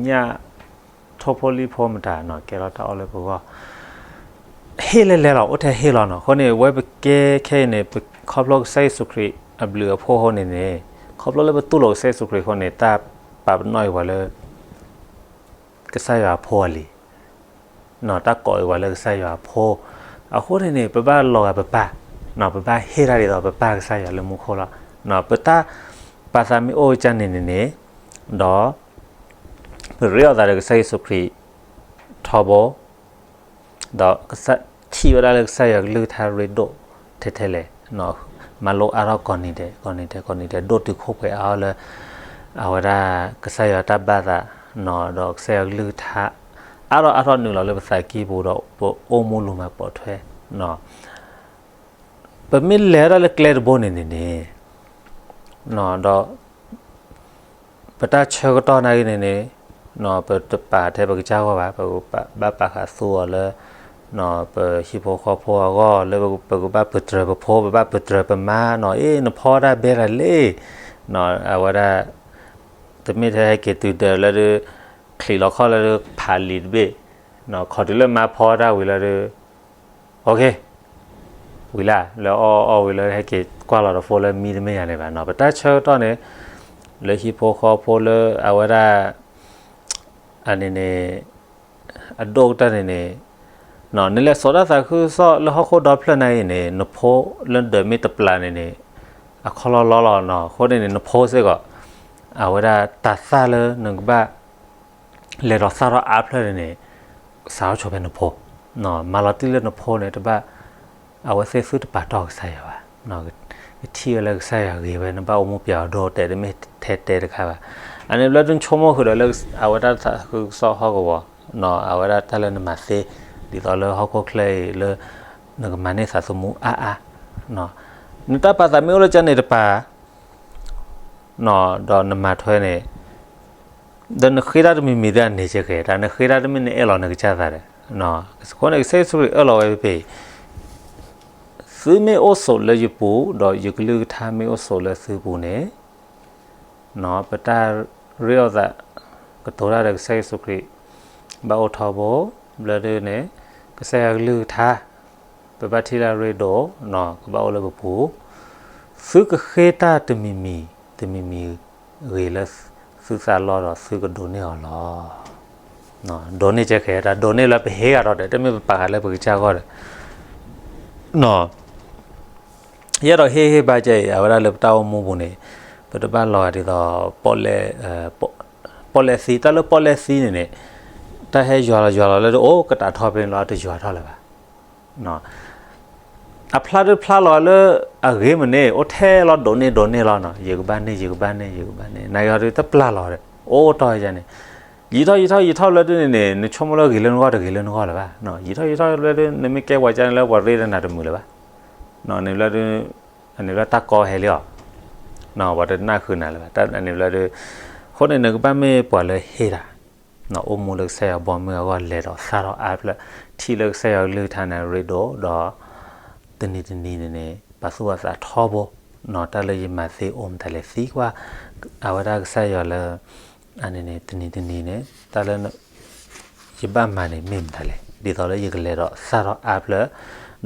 ညၣ်ထိၣ်ဖိလံၣ်ဖိမတၤ, ကဲထီၣ်တၢ်အီၣ်လၢပဂီၢ် ဟ့ၣ်လဲၣ်လဲၣ်လီၤ အိၣ်ထဲဟ့ၣ်လီၤနီၤ. အဃိန့ၣ် ဝဲပကဲခဲအံၤန့ၣ် ခီဖျိကစၢ်ယ့ၣ်ၡူးခရံာ်အဘျုးအဖှိၣ်အဃိန့ၣ်န့ၣ်, ခီဖျိလၢပတူၢ်လိာ်ကစၢ်ယ့ၣ်ၡူးခရံာ်အဃိန့ၣ် တၢ်ပာ်ပနီၣ်အံၤပှၤလၢ ကစၢ်ယွၤအဖိအလံၤ, တၢ်ကိးအံၤပှၤလၢကစၢ်ယွၤအဖိ, အဃိန့ၣ်န့ၣ် ပဘၣ်လီၤဂာ်ပပၢ်, ပဘၣ်ဟ့ၣ်တၢ်ဒ်သိးပပၢ်ကစၢ်ယွၤလၢမူခိၣ်လီၤ. ပတၢ်ပာ်သးမ့ၢ်အိၣ်ကစၢ်န့ၣ်န့ၣ်န့ၣ်, ဒီး ပရ့အီၣ်သးဒီးကစၢ်ယ့ၣ်ၡူးခရံာ်ထီဘိ, ဒီးကစၢ်ထံၣ်ဝဲဒၣ်လၢကစၢ်ယွၤကလုၢ်ကထါရ့ဒိၣ်ထဲထဲလဲၣ်, မၤလိအါထီၣ်ကိးနံၤဒဲး ကိးနံၤဒဲး ကိးနံၤဒဲး ဒိၣ်တုာ်ခိၣ်ပှဲၤအါထီၣ်လၢ အဝဲဒၣ်ကစၢ်ယွၤတၢ်ဘၣ်သး, ဒီးကစၢ်ယွၤကလုၢ်ကထါ အါထီၣ်အါထီၣ်နုာ်လီၤလၢပသးကံၢ်ပူၤဒီး ပအိၣ်မူလူၤမၤပိာ်ထွဲ ပမ့ၢ်လဲၤဒၣ်လၢကျဲတဘိန့ၣ်န့ၣ်န့ၣ်, ဒီး ပတၢ်ဆၢကတီၢ်နာ်က့န့ၣ်န့ၣ်, ပတပာ်ထဲပကစၢ်ဂီၢ်ဘၣ်, ပကဘၣ်ပာ်ဃာ်သူအီၤလၢ ပဟံၣ်ဖိဃီဖိအဂီၢ်, လၢပကဘၣ်ပတြၢၤပဖိ, ပဘၣ်ပတြၢၤပမါနီၤ, အ့ၣ် နဖီတၢ်ဘဲလၢ်လံ, အဝဲဒၣ် တမ့ၢ်ထဲဟဲက့ၤတုၤဒၢးလၢဒုး ချံးလီၤခီၣ်လၢဒုး ဖးလံာ်တဘ့ၣ်, ခီၣ်တုၤလၢမါဖီတၢ်ဝံၤလၢဒုး ဝံၤလၢ်, လၢအီၣ်အီၣ်ဝံၤလၢဟဲက့ၤကွၢ်လီၤဒီးဖိလၢမံတမ့ၢ်ယၤန့ၣ်ဘၣ်နီၤ. ပတၢ်ဆၢကတီၢ်န့ၣ် လၢဟံၣ်ဖိဃီဖိလၢအဝဲဒၣ် အန့ၣ်န့ၣ် အဒိၣ်ကတၢၢ်န့ၣ်န့ၣ် နလဲၤစိာ်တၢ်သးခုကစီၣ်လၢဟီၣ်ခိၣ်ဒီဖျၢၣ်နာ်က့န့ၣ် နဖိလၢဒၢးမ့ၢ်တပျၢ်န့ၣ်န့ၣ် အခီၣ်လီၢ်လီၢ်လီၤနီၤ. အဃိန့ၣ်န့ၣ် နဖိစ့ၢ်ကီး အဝဲဒၣ်တၢ်သၣ်လၢနကဘၣ် လဲၤဒီးသၣ်ထီၣ်အါဖျၢၣ်န့ၣ်န့ၣ် စးထီၣ်ဆိဖဲနဖိ, မၤလီၤတံၢ်လၢနဖိန့ၣ် တဘၣ် အဝဲသ့ၣ်သုတပာ်တီၢ်ကစၢ်ယွၤဘၣ်, ကထံၣ်ဝဲလၢကစၢ်ယွၤဂ့ၤဝဲ နဘၣ်အိၣ်မူပျဲၢ်အီၤဒိတဲာ်တမ့ၢ်ထဲတဲတခါဘၣ်. အန့ၣ်ဘျီဒုးဆိကမိၣ်ဃုာ်ဒီးလၢအဝဲဒၣ်သးခုကစီၣ်ဟီၣ်ကဝီၤ, အဝဲဒၣ်တၢ်လၢနမၤသ့ ဒ်သိးလၢဟီၣ်ခိၣ်ချၢအံၤလၢ နကမၤန့ၢ်သးသမူအါအါ နတၢ်ပာ်သးမ့ၢ်အိၣ်လၢကန့ၣ်တပၤ ဒီးနမၤထွဲန့ၣ် ဒီးနဃ့တၢ်တမံၤမံၤဒၣ်န့ၣ်ကဲကဲ တၢ်နဃ့တၢ်တမ့ၢ်နအဲၣ်လီၤနကစၢ်သးဒီး, အဃိန့ၣ် ကစၢ်ယ့ၣ်ၡူးခရံာ်အၢၣ်လီၤဝဲဖဲဖဲအံၤ, သုမ့ၢ်အိၣ်ဆိးလၢယပူၤ ဒီးယကလုၢ်ကထါမ့ၢ်အိၣ်ဆိးလၢသုပူၤန့ၣ် ပတၢ်ရ့အီၣ်သး ကတိၤတၢ်ဒီးကစၢ်ယ့ၣ်ၡူးခရံာ် ဘၣ်အိၣ်ထီဘိ, ဘျီဒုန့ၣ် ကစၢ်ယွၤကလုၢ်ကထါ ပဘၣ်ထံၣ်လၢအရ့ဒိၣ် ကဘၣ်အိၣ်လၢပပူၤ, သုကဃ့တၢ်တမံၤမံၤ တမံၤမံၤဂ့ၤလၢသုသးလီၤဒီး သုကဒိးန့ၢ်အီၤလီၤ. ဒိးန့ၢ်ကဲကဲ တၢ်ဒိးန့ၢ်လၢပဟ့ၣ်ဂၤဒီး တမ့ၢ်ပပာ်ဃာ်လၢပကစၢ်ဂီၢ်ဒီး ယအဲၣ်ဒိးဟ့ၣ်ဟ့ၣ်ဘၣ်ကဲအံၤ အဝဲဒၣ်လၢပတၢ်အိၣ်မူပူၤန့ၣ် ပတဘၣ်လီၤဂာ်ဒ်သိး ပီၣ်လဲၣ်သံ, တၢ်လၢပီၣ်လဲၣ်သံန့ၣ်န့ၣ် တၢ်ဟဲယွၤလီၤယွၤလီၤလၢဒ်အိၣ်ကတးထီၣ်ဖဲန့ၣ်လီၤ တယွၤထီၣ်လၢၤဘၣ်. အဖျါဒုးဖျါလီၤလၢအဂ့ၤမ့ၢ်န့ၣ် အိၣ်ထဲလီၤဒိးန့ၢ်ဒိးန့ၢ်လီၤနီၤ ယကဘၣ်န့ၢ် ယကဘၣ်န့ၢ် ယကဘၣ်န့ၢ် နာ်က့ဟီဒုးတပျၢ်လီၤဒီး အိၣ်တီၢ်ယၤန့ၣ် ယံာ်ထီၣ်ယံာ်ထီၣ်ယံာ်ထီၣ်လၢဒုးန့ၣ်န့ၣ် နဆိကမိၣ်လၢဂ့ၤလၢနဂီၢ်တဂ့ၤလၢနဂီၢ်လၢၤဘၣ်. ယံာ်ထီၣ်ယံာ်ထီၣ်လၢဒုး နမ့ၢ်ကဲပှၤကၢန့ၣ်လၢပှၤရ့ဒီးနၤတမုာ်လၢၤဘၣ်. န့ၣ်ဘျီဒုး အန့ၣ်ဘျီတၢ်ကီဟဲလံအီၤ ပှၤတနၢ်ဃုာ်နၤလၢၤဘၣ် တၢ်န့ၣ်ဘျီဒီး, အဃိန့ၣ်နကဘၣ်မ့ၢ်ပှၤလၢဟ့ၣ်တၢ်, အိၣ်မူလၢကစၢ်ယွၤဘီမုၢ်အဂီၢ် လဲၤဒီးသၣ်ထီၣ်အါဖျၢၣ်, ထံၣ်လၢကစၢ်ယွၤကလုၢ်ကထါန့ၣ်ရ့ဒိၣ်ဒီး, တနံၤတနံၤန့ၣ်န့ၣ် ပာ်သူၣ်ပာ်သးထီဘိ, တၢ်လၢယမၤသ့အိၣ်မတၤလဲၣ် သံကွၢ်, အဝဲဒၣ်ကစၢ်ယွၤလၢ အန့ၣ်န့ၣ် တနံၤတနံၤန့ၣ် တၢ်လၢ ယဘၣ်မၤန့ၣ်မ့ၢ်မတၤလဲၣ်, ဒ်သိးလၢယကလဲၤဒီးသၣ်ထီၣ်အါဖျၢၣ်,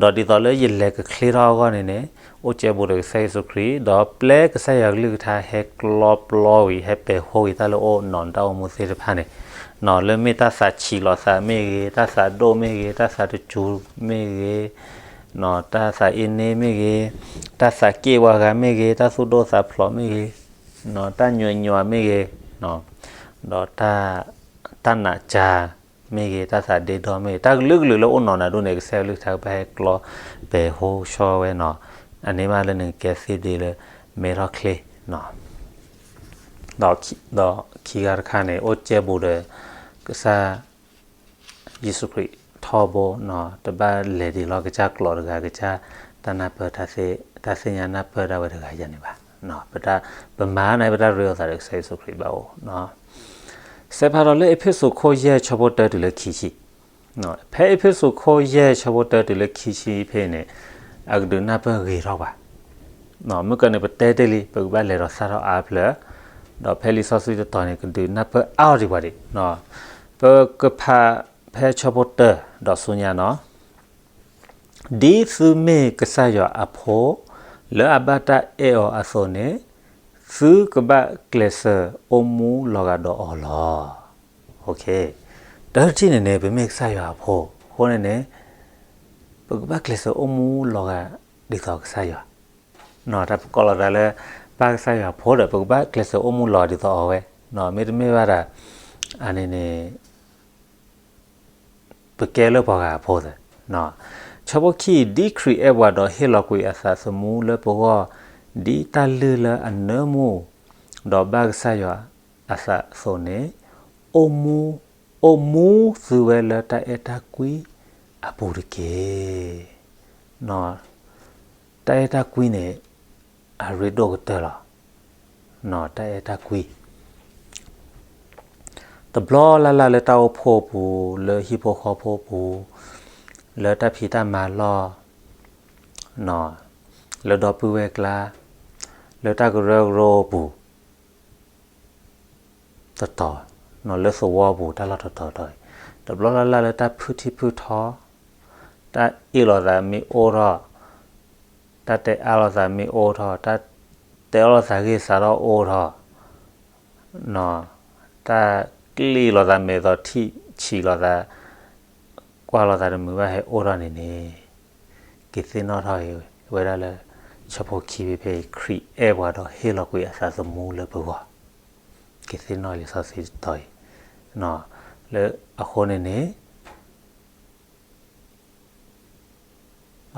ဒီးဒ်သိးလၢယလဲၤကချ့ထီၣ်အဂီၢ်န့ၣ်န့ၣ်, အိၣ်ကဲဘူးဒီးကစၢ်ယ့ၣ်ၡူးခရံာ်, ဒီးပျဲကစၢ်ယွၤကလုၢ်ကထါဟဲကျီပျီဝံၤ ဟဲပဲာ်ဟိဝံၤတၢ်လၢအိၣ်နီၢ်နတၢ်အိၣ်မူသ့ၣ်တဖၣ်န့ၣ်, နီၢ်လၢမ့ၢ်တၢ်သးဆံးလိာ်သးမ့ၢ်ဂ့ၤ, တၢ်သးဒိၣ်မ့ၢ်ဂ့ၤ, တၢ်သးတစူၤမ့ၢ်ဂ့ၤ, နီၢ်တၢ်သးအ့န့မ့ၢ်ဂ့ၤ, တၢ်သးက့ၣ်ဝါဂၤမ့ၢ်ဂ့ၤ, တၢ်သူၣ်ဒိၣ်သးဖျိးမ့ၢ်ဂ့ၤ, နီၢ်တၢ်ညွဲညွဲမ့ၢ်ဂ့ၤ, ဒီး တၢ်နာ်ကၢမ့ၢ်ဂ့ၤ, တၢ်သးဒ့ဒီမ့ၢ်ဂ့ၤ, တၢ်ကလုာ်ကလုာ်လၢအိၣ်နီၢ်နၤဒိၣ်န့ၣ် ကစၢ်ယွၤကလုၢ်ကထါကဘၣ်ဟဲကျီပဲာ်ဟိဆှီဝဲနီၢ်, အန့ၣ်မးလၢနကကဲသ့ဒ့လၢ မဲထီၣ်ချ့, ဒီးခံဂၤတခါန့ၣ် အိၣ်ကဲဘူးဒီး ကစၢ်ယ့ၣ်ၡူးခရံာ်ထီဘိနီၢ်, တဘၣ်လဲၤဒံးလီၤကစၢ်ကျိာ်တဂၤ ကစၢ်တၢ်နၢ်ပၢၢ် တၢ်သ့ၣ်ညါနၢ်ပၢၢ်ဒၣ်ဝဲတဂၤယၤန့ၣ်ဘၣ်. ပမၤန့ၣ် ပတၢ်ရ့လိာ်သးဒီးကစၢ်ယ့ၣ်ၡူးခရံာ်ဘၣ်အိၣ် စဲးဖးဒီးလၢအ့းဖ့းစူးခိၣ်ယဲၢ်ဆၢဖိတၢတုၤလၢခံဆံ, ဖဲအ့းဖ့းစူးခိၣ်ယဲၢ်ဆၢဖိတၢတုၤလၢခံဆံဖဲန့ၣ်, အကဒုးနၢ်ပၢၢ်ဂ့ၤထီၣ်ပှၤ, မုၢ်ကီၢ်န့ၣ်ပတဲတ့ၢ်လံ ပကဘၣ်လဲၤဒီးသၣ်ထီၣ်အါဖျၢၣ်, ဒီးဖဲလံာ်စီဆှံတတီၤန့ၣ် ကဒုးနၢ်ပၢၢ်အါထီၣ်ဒံးပှၤဒံး, ပကဖးဖဲဆၢဖိတၢဒီးဆူညါနီၢ် ဒ်သုမ့ၢ်ကစၢ်ယွၤအဖိ, လၢအဘၣ်တၢ်အဲၣ်အီၤအသိးန့ၣ်, သုကဘၣ်ကျဲးစၢးအိၣ်မူလီၤဂာ်ဒီးအီၤလီၤ. တၢ်တထံၣ်န့ၣ်န့ၣ် ပမ့ၢ်ကစၢ်ယွၤအဖိ, အဃိန့ၣ်န့ၣ် ပကဘၣ်ကျဲးစၢးအိၣ်မူလီၤဂာ်ဒ်သိးကစၢ်ယွၤ, တၢ်ပကိးလီၤသးလၢ ပၢ်ကစၢ်ယွၤဖိဒီး ပကဘၣ်ကျဲးစၢးအိၣ်မူလီၤဒ်သိးအီၤဝဲ, မ့တမ့ၢ်ဘၣ်ဒီး အန့ၣ်န့ၣ် ပကဲလၢပှၤဂၤအဖိသ့, ဆၢဖိခံ, ဒ်ခရံာ်အဲၣ်ပှၤဒီးဟ့ၣ်လီၤကွံာ်အသးသမူလၢပဂီၢ်, ဒ်တၢ်လုၢ်လၢအနၢမူ, ဒီးဘၣ်ကစၢ်ယွၤအသးအသိးန့ၣ်, အိၣ်မူ, အိၣ်မူသုဝဲလၢတၢ်အဲၣ်တၢ်ကွံအပူၤတက့ၢ်. တၢ်အဲၣ်တၢ်ကွံန့ၣ် အရ့ဒိၣ်ကတၢၢ်လီၤ. တၢ်အဲၣ်တၢ်ကွံ တဘျီလၢ်လၢ်လၢတၢ်အိၣ်ဖှိၣ်အပူၤ, လၢဟံၣ်ဖိဃီဖိအပူၤ, လၢတၢ်ဖံးတၢ်မၤလီၢ်, လၢဒီပုၢ်ဝဲၢ်ကျါ, လၢတၢ်ကရၢကရိအပူၤ တတီၤ, လၢသဝီပူၤ တၢ်လီၢ်တတီၤတီၤ, တဘျီလၢ်လၢ်လၢတၢ်ဖုထံဖုထီ, တၢ်အ့ၣ်လိာ်သးမ့ၢ်အိၣ်ထီၣ်, တၢ်တဲအါလိာ်သးမ့ၢ်အိၣ်ထီၣ်, တၢ်တဲအီၣ်လိာ်သးဂ့ၢ်စးထီၣ်အိၣ်ထီၣ်, တၢ်ကျံၣ်လိာ်သးမဲာ်သီထံၣ်ဆံးလိာ်သး, ကွၢ်လိာ်သးတမုာ်ဘၣ်ဟဲအိၣ်ထီၣ်န့ၣ်န့ၣ်, ကသ့ၣ်နီၣ်ထီၣ်အံၤဝဲဒၣ်လၢ ဆၢဖိခံဖဲဖဲအံၤ ခရံာ်အဲၣ်ပှၤဒီးဟ့ၣ်လီၤကွံာ်အသးသမူလၢပဂီၢ်, ကသ့ၣ်နီၣ်လံာ်စီဆှံတတီၤအံၤ, လၢအဃိန့ၣ်န့ၣ်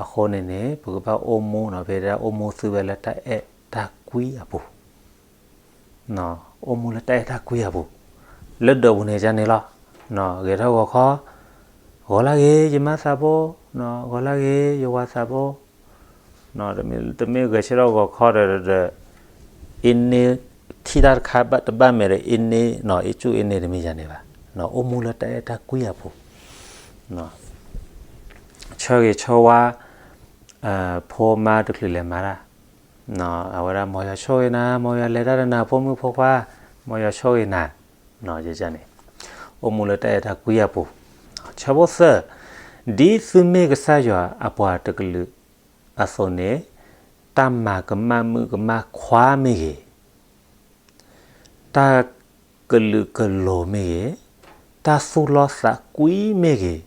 အဃိန့ၣ်န့ၣ် ပကဘၣ်အိၣ်မူနီၤ ဖဲဒၣ်အိၣ်မူသုဝဲလၢတၢ်အဲၣ်တၢ်ကွံအပူၤ, အိၣ်မူလၢတၢ်အဲၣ်တၢ်ကွံအပူၤ, လၢဒၢးပူၤန့ၣ်ဒ်န့ၣ်လီၤ, ဂဲၤထီၣ်ဂီၤခီ, ဂီၤလၢဂ့ၤ ယမါသးဘိ, ဂီၤလၢဂ့ၤ ယဝၤသးဘိ, တမ့ၢ်ဂဲၤဆၢထၢၣ်ဂီၤခီဒီး ဒီး အ့န့ ထံၣ်တၢ်တခါတဘၣ်မဲာ်ဒီး အ့န့နီၤ အ့ၣ်ကူၣ်အ့န့တမ့ၢ်ယၤန့ၣ်ဘၣ်, အိၣ်မူလၢတၢ်အဲၣ်တၢ်ကွံအပူၤ, ဆၢဂ့ၤဆၢဝါ ဖိမါတချုးလဲၤမၤတၢ်, အဝဲဒၣ် မ်ယွၤဆိၣ်ဂ့ၤနၤ, မ်ယွၤလဲၤတၢ်ဒီးနၤ ဖိမုၣ်ဖိခွါ, မ်ယွၤဆိၣ်ဂ့ၤနၤ, န့ၣ် အိၣ်မူလၢတၢ်အဲၣ်တၢ်ကွံအပူၤ, ဆၢဖိသၢ, ဒ်သုမ့ၢ်ကစၢ်ယွၤအပှၤတကလုာ်အသိးန့ၣ်, တၢ်မၤကမၣ်မုၣ်ကမၣ်ခွါမ့ၢ်ဂ့ၤ, တၢ်ကလုာ်ကလိၤမ့ၢ်ဂ့ၤ, တၢ်သူၣ်လီသးကွံမ့ၢ်ဂ့ၤ,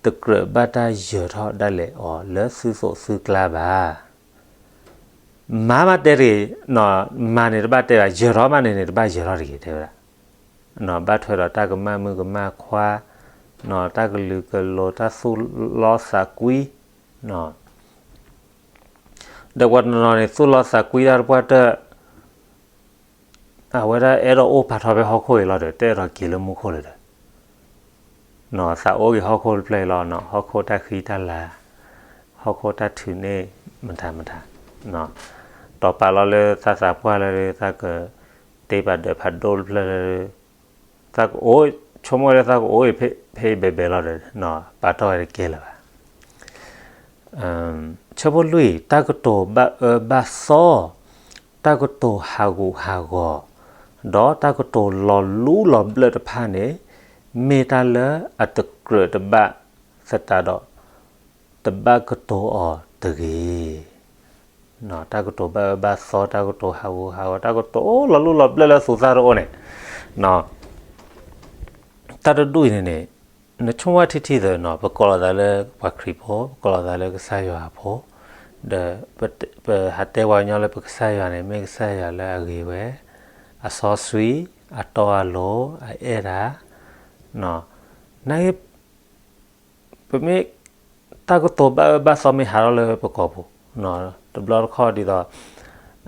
တကြၢးဘၣ်တၢ်ယၢၤထီၣ်ဒၣ်လဲာ်အီၤလၢသုသိးသုကျါဘၣ်. မၤမးတဲတဂ့ၤ, မၤန့ၣ်တဘၣ်တဲဘၣ်, ယၢၤထီၣ်မးန့ၣ်န့ၣ် တဘၣ်ယၢၤထီၣ်တဂ့ၤ တဲဝဲဒၣ်, ဘၣ်ထွဲဒီးတၢ်ကမၣ်မုၣ်ကမၣ်ခွါ, တၢ်ကလုာ်ကလိၤ တၢ်သူၣ်လီသးကွံ, ဒီးပှၤတနီၤန့ၣ် သူၣ်လီသးကွံတၢ်တပှၢ်တၢၢ်, အဝဲဒၣ်အဲၣ်ဒိးအိၣ်ပာ်ထီၣ်ဖဲဟီၣ်ခိၣ်အံၤလီၤဒီး တအဲၣ်ဒိးက့ၤလၢမူခိၣ်လၢၤဒီး, သးအိၣ်က့ၤဟီၣ်ခိၣ်တဖျၢၣ်အံၤလီၤ, ဟီၣ်ခိၣ်တၢ်ဃံတၢ်လၤ, ဟီၣ်ခိၣ်တၢ်ထုးန့ၢ်မတၤမတၤ, တီၤပာ်လီၤလၢသးသးပှၢ်လၢ သးကတ့ပာ်ဒၢးဖးဒိၣ်တဖျၢၣ်လၢ သးကအိၣ် ဆိကမိၣ်လၢသးကအိၣ်အံၤ ဖဲအံၤဘဲဘဲလီၤဒီး ပာ်တီၢ်ဝဲတကဲလၢၤဘၣ်. ဆၢဖိလွံၢ်, တၢ်ကတိၤဘၣ်အၢဘၣ်သီ, တၢ်ကတိၤဟးဂူာ်ဟးဂီၤ, ဒီးတၢ်ကတိၤလီၤလူလီၤဘျၢၣ်တဖၣ်န့ၣ် မ့ၢ်တၢ်လၢအတကြၢးတဘၣ်သတးဒီး တဘၣ်ကတိၤအီၤတဂ့ၤ. တၢ်ကတိၤဘၣ်အၢဘၣ်သီ, တၢ်ကတိၤဟးဂူာ်ဟးဂီၤ, တၢ်ကတိၤလီၤလူလီၤဘျၢၣ်လၢသူသၣ်တအိၣ်န့ၣ်, တၢ်တဒူၣ်အံၤန့ၣ်န့ၣ် နဆိကမိၣ်ထံထံသ့ၣ်နီၤ, ပကိးလီၤသးလၢပှၤခရံာ်ဖိ, ပကိးလီၤသးလၢကစၢ်ယွၤအဖိ, ဒီးပဟးတဲပှၤကညီလၢပကစၢ်ယွၤန့ၣ် မ့ၢ်ကစၢ်ယွၤလၢအဂ့ၤဝဲ, အစီဆှံ, အတီအလိၤ, အအဲၣ်တၢ်, နာ်က့ ပမ့ၢ် တၢ်ကတိၤဘၣ်အၢဘၣ်သီမ့ၢ်ဟးထီၣ်လၢပကိာ်ပူၤ, တဘျီတခီၣ်ဒ်သိး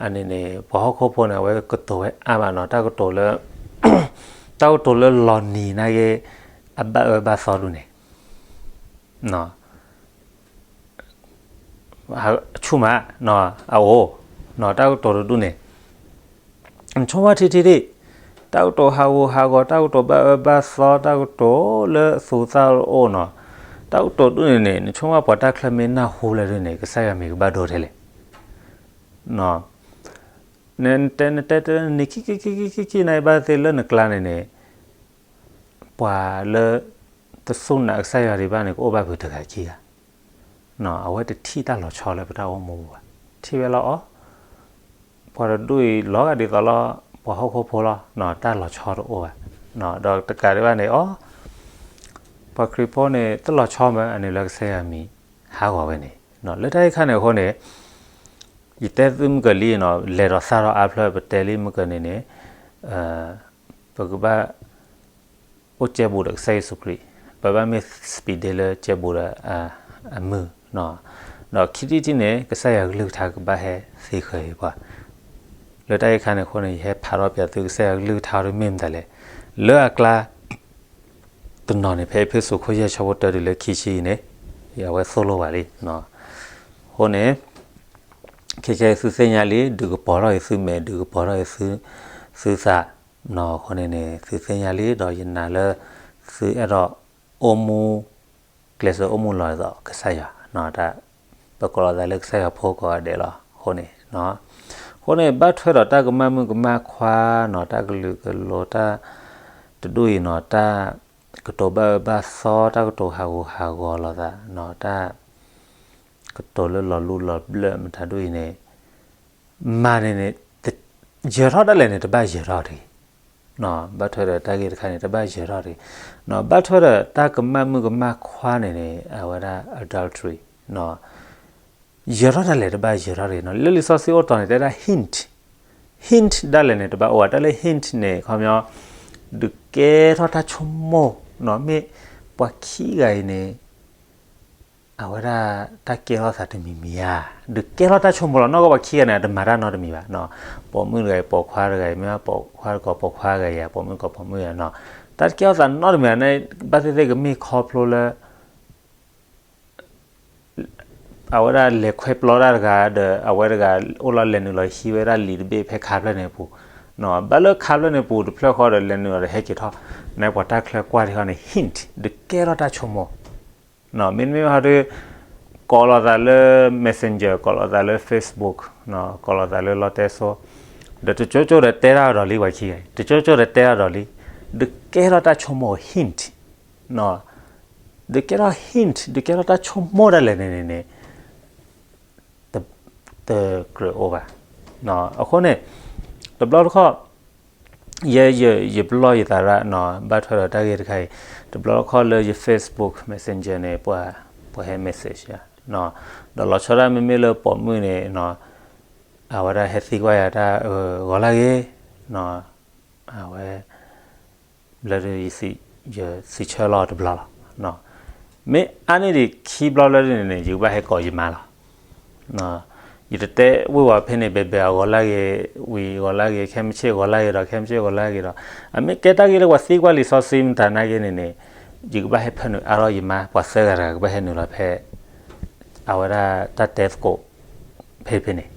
အန့ၣ်န့ၣ် ပှၤဟီၣ်ခိၣ်ဖိန့ၣ် အဝဲကတိၤဝဲအါမးနီၤ, တၢ်ကတိၤလၢ တၢ်ကတိၤလၢလီၤနံၤနာ်က့ အဘၣ်အၢဘၣ်သီဒူၣ်န့ၣ် ဆူၣ်မး အအိၣ် တၢ်ကတိၤတဒူၣ်န့ၣ် နဆိကမိၣ်ထံထံဒၣ်, တၢ်ကတိၤဟးဂူာ်ဟးဂီၤ, တၢ်ကတိၤဘၣ်အၢဘၣ်သီ, တၢ်ကတိၤလၢသူသၣ်တအိၣ်နီၤ, တၢ်ကတိၤဒူၣ်န့ၣ်န့ၣ် နဆိကမိၣ်ပှၤတၢ်ချၢမ့ၢ်နၢ်ဟူလၢဒ်န့ၣ် ကစၢ်ယွၤမ့ၢ်ကဘၣ်ဒိထဲလဲၣ်. နတဲနတဲတန့ၢ်ခံခံခံခံခံခံန့ၣ် ဘၣ်သ့ၣ်လၢနကျါန့ၣ်န့ၣ် ပှၤလၢ တစူၢ်နာ်ကစၢ်ယွၤဒံးဘၣ်န့ၣ် ကအိၣ်ဘၣ်ဖုးတဂၤခံဂၤ, အဝဲတထံၣ်တၢ်လီၤဆီလၢပတၢ်အိၣ်မူပူၤဘၣ်, ထံၣ်ဝဲလီၤအီၤ, ပှၤတဒူၣ်အံၤလီၤဂာ်ဒ်သိးလီၤ ပှၤဟီၣ်ခိၣ်ဖိလီၤ, တၢ်လီၤဆီတအိၣ်ဘၣ်, ဒီးတကးဒံးဘၣ်န့ၣ်အီၤ ပှၤခရံာ်ဖိန့ၣ် တလီၤဆီမး အန့ၣ်လၢကစၢ်ယွၤမံၤဟးဂီၤဝဲန့ၣ်, လၢတၢ်အံၤခါန့ၣ်အဃိန့ၣ် ယတဲသုမုၢ်ကၢၤလံနီၤ, လဲၤဒီးသၣ်ထီၣ်အါဖျၢၣ် ပတဲလံမုၢ်ကၢၤန့ၣ်န့ၣ် ပကဘၣ် အိၣ်ကဲဘူးဒီးကစၢ်ယ့ၣ်ၡူးခရံာ်, ပဘၣ်မ့ၢ် speed လၢကဲဘူးဒီး အမုၢ်, ဒီးခံထံၣ်တထံၣ်န့ၣ် ကစၢ်ယွၤကလုၢ်ကထါကဘၣ်ဟဲသ့ဃၢၤအံၤပှၤ, လၢတၢ်အံၤခါန့ၣ်အဃိန့ၣ် ယဟဲဖးထီၣ်ပၠးသုကစၢ်ယွၤကလုၢ်ကထါအံၤမ့ၢ်မတၤလဲၣ်, လၢအကျါ တနီၤန့ၣ် ဖဲအ့းဖ့းစူး ခိၣ်ယဲၢ်ဆၢဖိတၢတုၤလၢခံဆံအံၤန့ၣ် အဝဲသိၣ်လိဘၣ်လံ, အဃိန့ၣ် ခဲခဲအံၤသုသ့ၣ်ညါလံ, ဒုးကပီၤထီၣ်အံၤသုမဲာ်, ဒုးကပီၤထီၣ်အံၤသုသး, အဃိန့ၣ်န့ၣ် သုသ့ၣ်ညါလံ, ဒီးယနာ်လၢ သုအဲၣ်ဒိးအိၣ်မူ ကျဲးစၢးအိၣ်မူလီၤဒ်သိးကစၢ်ယွၤ, ပကိးလီၤသးလၢကစၢ်ယွၤဖိကိးဂၤဒဲးလီၤ, အဃိန့ၣ် အဃိန့ၣ် ဘၣ်ထွဲဒီးတၢ်ကမၣ်မုၣ်ကမၣ်ခွါနီၤ, တၢ်ကလုာ်ကလိၤတၢ် တဒူၣ်အံၤနီၤ, တၢ်ကတိၤဘၣ်အၢဘၣ်သီ, တၢ်ကတိၤဟးဂူာ်ဟးဂီၤလိာ်သးနီၤ, တၢ်ကတိၤလၢလီၤလူလီၤဘျၢၣ်မတၤဒူၣ်အံၤန့ၣ် မၤန့ၣ်န့ၣ် ယၢၤထီၣ်ဒၣ်လဲာ်န့ၣ် တဘၣ်ယၢၤထီၣ်တဂ့ၤ, ဘၣ်ထွဲဒီးတၢ်ဂ့ၢ်တခါန့ၣ် တဘၣ်ယၢၤထီၣ်တဂ့ၤ, ဘၣ်ထွဲဒီးတၢ်ကမၣ်မုၣ်ကမၣ်ခွါန့ၣ်န့ၣ် အဝဲဒၣ် adultery ယၢၤထီၣ်ဒၣ်လဲာ် တဘၣ်ယၢၤထီၣ်တဂ့ၤနီၤ, လၢလံာ်စီဆှံအိၣ်တီၤန့ၣ် တဲဒၣ် hint, hint ဒၣ်လဲာ်န့ၣ် တဘၣ်အိၣ်ဘၣ်, တၢ်လၢ hint န့ၣ် ခီပညီ ဒုးကဲထီၣ်တၢ်ဆိကမိၣ်နီၤ, မ့ၢ်ပှၤခံဂၤအံၤန့ၣ် အဝဲဒၣ်တၢ်ကဲထီၣ်သးတမံၤမံၤဧါ, ဒုးကဲထီၣ်တၢ်ဆိကမိၣ်လီၤ, နီၢ်ကီၢ်ပှၤခံဂၤန့ၣ် အတမၤတၢ်နီတမံၤဘၣ်, ပိာ်မုၣ်တဂၤအံၤ ပိာ်ခွါတဂၤအံၤ, မ့ၢ်ပိာ်ခွါတဂၤ ပိာ်ခွါတဂၤအံၤ, ပိာ်မုၣ်တဂၤ ပိာ်မုၣ်တဂၤနီၤ, တၢ်တကဲထီၣ်သးနီတမံၤဧါန့ၣ် ဘၣ်သ့ၣ်သ့ၣ်ကမ့ၢ်ခီဖျိလၢ အဝဲဒၣ်လဲၤခွဲပျီတၢ်တဂၤဒီး အဝဲတဂၤအိၣ်လီၤလဲၤနုာ်လီၤဟံးဝဲဒၣ်လံာ်တဘ့ၣ်ဖဲခါဖျၢၣ်န့ၣ်အပူၤ, ဘၣ်လၢခါဖျၢၣ်န့ၣ်ပူၤတဖျၢၣ်ဃီဒီး လဲၤနုာ်လီၤဒီးဟဲက့ၤထီၣ်, န့ၣ်ပှၤတၢ်ချၢကွၢ်ဒံးဟီန့ၣ် hint ဒုးကဲထီၣ်တၢ်ဆိကမိၣ်, မ့တမ့ၢ်ဟီဒီး ကိးလီၤသးလၢ messenger, ကိးလီၤသးလၢ Facebook, ကိးလီၤသးလၢလီတဲစိ, ဒီးတကၠိကၠိဒီးတဲတၢ်ဒီးလံ ပှၤခံဂၤအံၤ, တကၠိကၠိဒီးတဲတၢ်ဒီးလံ, ဒုးကဲထီၣ်တၢ်ဆိကမိၣ် hint ဒုးကဲထီၣ် hint ဒုးကဲထီၣ်တၢ်ဆိကမိၣ်ဒၣ်လဲာ်န့ၣ်န့ၣ်န့ၣ် တကြၢးအိၣ်ဘၣ်. အဃိန့ၣ် တဘျီတခီၣ် ယဲ ယ ယပလီၢ်ယသးရၣ်နီၤ ဘၣ်ထွဲဒီးတၢ်ဂ့ၢ်တခါအံၤ တဘျီတခီၣ်လၢယ Facebook Messenger န့ၣ် ပှၤ ပှၤဟဲ message ယၤ ဒီးလီၤဆီဒၣ်မ့မ့ၢ်လၢပိာ်မုၣ်န့ၣ် အဝဲဒၣ်ဟဲသံကွၢ်ယၤတၢ် ဂီၤလၢဂ့ၤ အဝဲ လၢ ယစံးဆၢလီၤတဘျီလီၤ. မ့ၢ်အါန့ၢ်ဒံးခံဘျီလၢန့ၣ်န့ၣ် ယကဘၣ်ဟဲကိးယမါလီၤ. ယတတဲဝံၤဝဲဖဲန့ၣ် ဘဲဘဲအဂီၤလၢဂ့ၤ ဝံၤဂီၤလၢဂ့ၤ ခဲမုၢ်ဆ့ၣ်ဂီၤလၢဂ့ၤဒီး ခဲမုၢ်ဆ့ၣ်ဂီၤလၢဂ့ၤဒီး အမ့ၢ်ကဲတၢ်ဂ့ၢ်လၢပှၤသံကွၢ်လံာ်စီဆှံမတၤနာ်က့န့ၣ်န့ၣ် ယကဘၣ်ဟဲဖၢနုာ်အါထီၣ်ယမါ ပှၤသၢဂၤတဂၤကဘၣ်ဟဲနုာ်လီၤဖဲ အဝဲဒၣ်တၢ်တဲသကိး ဖဲဖဲန့ၣ်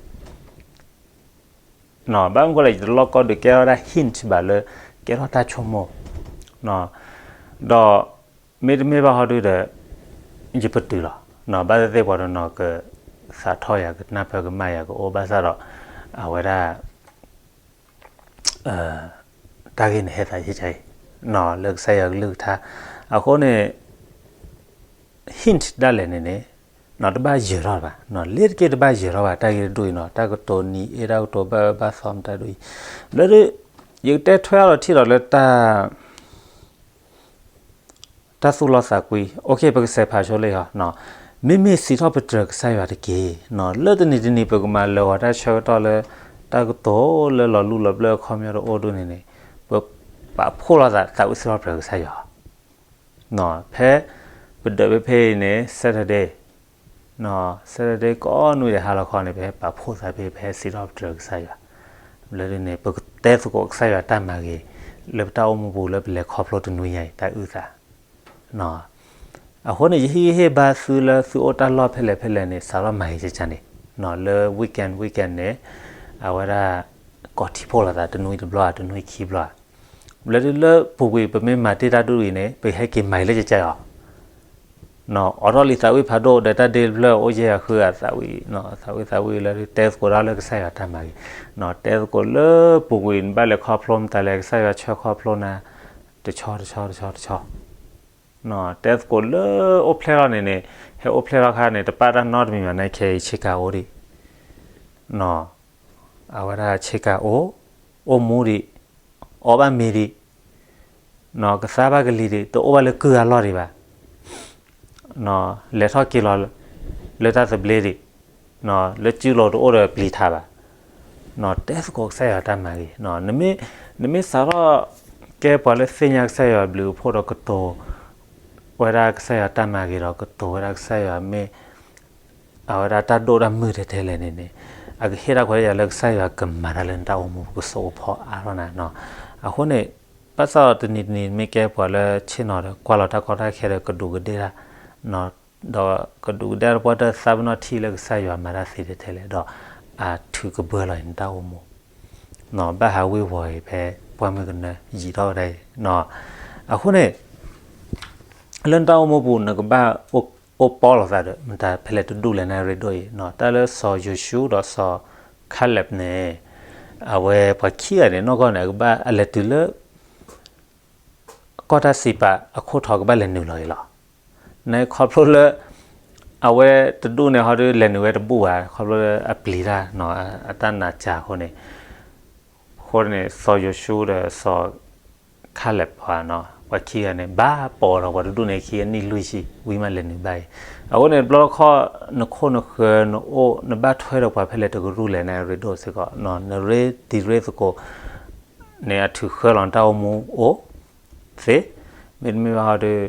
ဘၣ်မနုၤဃိလဲၣ် ယတလီၢ်ကီၢ်ဒုးကဲထီၣ်ဝဲဒၣ် hint ဘၣ်လၢ ကဲထီၣ်တၢ်ဆိကမိၣ်, ဒီး မ့တမ့ၢ်ဘၣ်ဟီဒုဒီး ယပတုာ်လီၤ, ဘၣ်သ့ၣ်သ့ၣ်ပှၤတနီၤကသးထီၣ်ယၤ ကနၢ်ပၢၢ်ကမၣ်ယၤကအိၣ်ဘၣ်ဆၣ်ဒီး အဝဲဒၣ် တၢ်ဂ့ၢ်န့ၣ်ဟဲသးယဲၢ်ကါအံၤ လၢကစၢ်ယွၤကလုၢ်ကထါ, အဃိန့ၣ် hint ဒၣ်လဲာ်န့ၣ်န့ၣ် တဘၣ်ယၢၤထီၣ်ဘၣ်, လ့ၤတက့ၢ်တဘၣ်ယၢၤထီၣ်ဘၣ် တၢ်ဂ့ၢ်တဒူၣ်အံၤနီၤ တၢ်ကတိၤနံၤအ့ၣ် တၢ်ကတိၤဘၣ်အၢဘၣ်သီမတၤဒူၣ်အံၤ, လၢ ယကတဲထွဲအါလီၤထံၣ်ဒီးလၢတၢ် တၢ်သူၣ်လီသးကွံ, အိၣ်ခ့ ပကစဲးဖးဆိလၢအံၤ, မ့မ့ၢ်စံးထီၣ်ပတြၢၤကစၢ်ယွၤတက့ၢ်, လၢတနံၤတနံၤ ပကမၤလၢာ်ဂီၤတၢ်ဆၢကတီၢ်လၢ တၢ်ကတိၤလၢလီၤလူၢ်လီၤဘျၢၣ်အခီပညီတအိၣ်ဒ်န့ၣ်န့ၣ်, ပပာ်ဖှိၣ်လီၤသးသးဝံၣ်စံးထီၣ်ပတြၢၤကစၢ်ယွၤ, ဖဲ ပဒၢးဖဲဖဲအံၤန့ၣ် Saturday, Saturday ကိးနွံဒဲးဟါလီၤခီန့ၣ် ပဟဲပာ်ဖှိၣ်သးဖဲ ပဟဲစံးထီၣ်ပတြၢၤကစၢ်ယွၤ, လၢဒ်န့ၣ် ပကတဲသကိးကစၢ်ယွၤတၢ်မၤဂ့ၤ လၢပတၢ်အိၣ်မူပူၤလၢပလဲၤခီဖျိတနွံညါအံၤ တၢ်အုၣ်သး အဃိန့ၣ် ယဟ့ၣ်ဂံၢ်ဟ့ၣ်ဘါသုလၢသုအိၣ်တၢ်လီၢ်ဖဲလဲၣ်ဖဲလဲၣ်န့ၣ် စးထီၣ်မၤဂ့ၤကကန့ၣ်, လၢ weekend weekend န့ၣ် အဝဲဒၣ် ကိးထံဖှိၣ်လိာ်သးတနွံတဘျီဧါ တနွံခံဘျီဧါ, လၢလၢပူၤကွံာ်ပမ့ၢ်မၤတ့ၢ်တၢ်ဒ်အံၤန့ၣ် ပဟဲက့ၤမၤဂ့ၤလၢကကအီၤ အိးထီၣ်လံသးဝံၣ်ဖးဒိၣ်ဒီးတၢ်ဒ့တဖျၢၣ်အိၣ်ယဲၢ်အဃုဂၤသးဝံၣ်, သးဝံၣ်သးဝံၣ်လၢတဲသကိးတၢ်လၢကစၢ်ယွၤတၢ်မၤဂ့ၤ, တဲသကိးလၢပူၤကွံာ်နဘၣ်လဲၤခီဖျိမတၤလဲၣ် ကစၢ်ယွၤဆှၢခီဖျိနၤ, တဆီတဆီတဆီတဆီ, တဲသကိးလၢအိၣ်ဖျဲၣ်ထီၣ်န့ၣ်န့ၣ်, ဟဲအိၣ်ဖျဲၣ်ထီၣ်ခါန့ၣ် တပာ်တၢ်နီတမံၤဘၣ် နခဲအံၤဆ့ကၤအိၣ်ဒံး အဝဲဒၣ်ဆ့ကၤအိၣ်, အိၣ်မူဒံး, အီၣ်ဘၣ်မ့ၤဒံး, ကသါဘၣ်ကလံၤဒံး, တအိၣ်ဘၣ်လၢကုၢ်အလီၢ်ဒံးဘၣ်, လဲၤထီၣ်က့ၤလီၤလၢတၢ်သဘျ့ဒံး, လၢစုလိၤတအိၣ်ဒီးပျံၤထးဘၣ်, တဲသကိးကစၢ်ယွၤတၢ်မၤဂ့ၤ, နမ့ၢ်စးထီၣ်ကဲပှၤလၢသ့ၣ်ညါကစၢ်ယွၤဘျုးအဖှိၣ်ဒီးကတိၤဝဲဒၣ်ကစၢ်ယွၤတၢ်မၤဂ့ၤဒီး ကတိၤဝဲဒၣ်ကစၢ်ယွၤမ့ၢ် အဝဲဒၣ်တၢ်ဒိၣ်တၢ်မုၢ်ထဲထဲလဲၣ်န့ၣ်န့ၣ်, အကဟ့ၣ်တၢ်ခွဲးတၢ်ယာ်လၢကစၢ်ယွၤကမၤတၢ်လၢနတၢ်အိၣ်မူပူၤကစိာ်ကဖီအါထီၣ်နၤ, အဃိန့ၣ် ဘၣ်ဆၣ်ဒီးတနံၤတနံၤမ့ၢ်ကဲပှၤလၢဆ့ၣ်နီၤဒီး ကွၢ်လီၤတၢ်ကီတၢ်ခဲဒီးကဒူးကဒ့ၣ်တၢ်, ဒီးကဒူးကဒ့ၣ်တၢ် ပှၤတသးပနီၣ်ထံၣ်လၢကစၢ်ယွၤမၤတၢ်သ့ထဲထဲလဲၣ် ဒီးအထုးကဘၢလီၤအံၤနတၢ်အိၣ်မူ ဘၣ်ဟးဝ့ၤဝီၤအံၤဖဲပှၢ်မုၢ်ကနၢယံာ်ထီၣ်ဝဲဒၣ်အံၤ, အဃိန့ၣ် လၢနတၢ်အိၣ်မူပူၤ နကဘၣ်အိၣ်ပီလီၤသးဒီး မတၤဖဲလဲၣ်တဒူၣ်လဲၣ် နရ့ဒိၣ်အံၤ, တၢ်လၢစီၤယိၤၡူဒီးစီၤခၤလၢးန့ၣ် အဝဲပှၤခံဂၤန့ၣ် နီၢ်ကီၢ်န့ၣ် အကဘၣ်အလဲၤတုၤလၢ ကီၢ်တၢ်စံးပာ်အခိၣ်ထီၣ်ကဘၣ်လဲၤနုာ်လီၤအံၤလီၤ. နခီဖျိလၢ အဝဲတဒူၣ်န့ၣ်ဟီဒုးလဲၤနုာ်ဝဲတဘူၣ်ဘၣ် ခီဖျိလၢအပျံၤတၢ် အတၢ်နာ်စၢ်အဃိန့ၣ်, အဃိန့ၣ် စီၤယိၤၡူဒီးစီၤခၤလၢးပှၤ ပှၤခံဂၤန့ၣ် ဘၣ်ပိာ်ဒီးပှၤတဒူၣ်န့ၣ်ခံအနံၣ်လွံၢ်ဆံ ဝံၤမးလဲၤနုာ်ဘၣ်အံၤ, အဃိန့ၣ် တဘျီတခီၣ် နခိၣ်နဃၢၤနအိၣ် နဘၣ်ထွဲဒီးပှၤဖဲလဲၣ်တကရူၢ်လဲၣ် နရ့ဒိၣ်စ့ၢ်ကီး နရ့တံၤရ့သကိး န့ၣ် အထုးဃၢလီၤနတၢ်အိၣ်မူအိၣ်သ့, မ့တမ့ၢ်ဘၣ်ဟီဒုး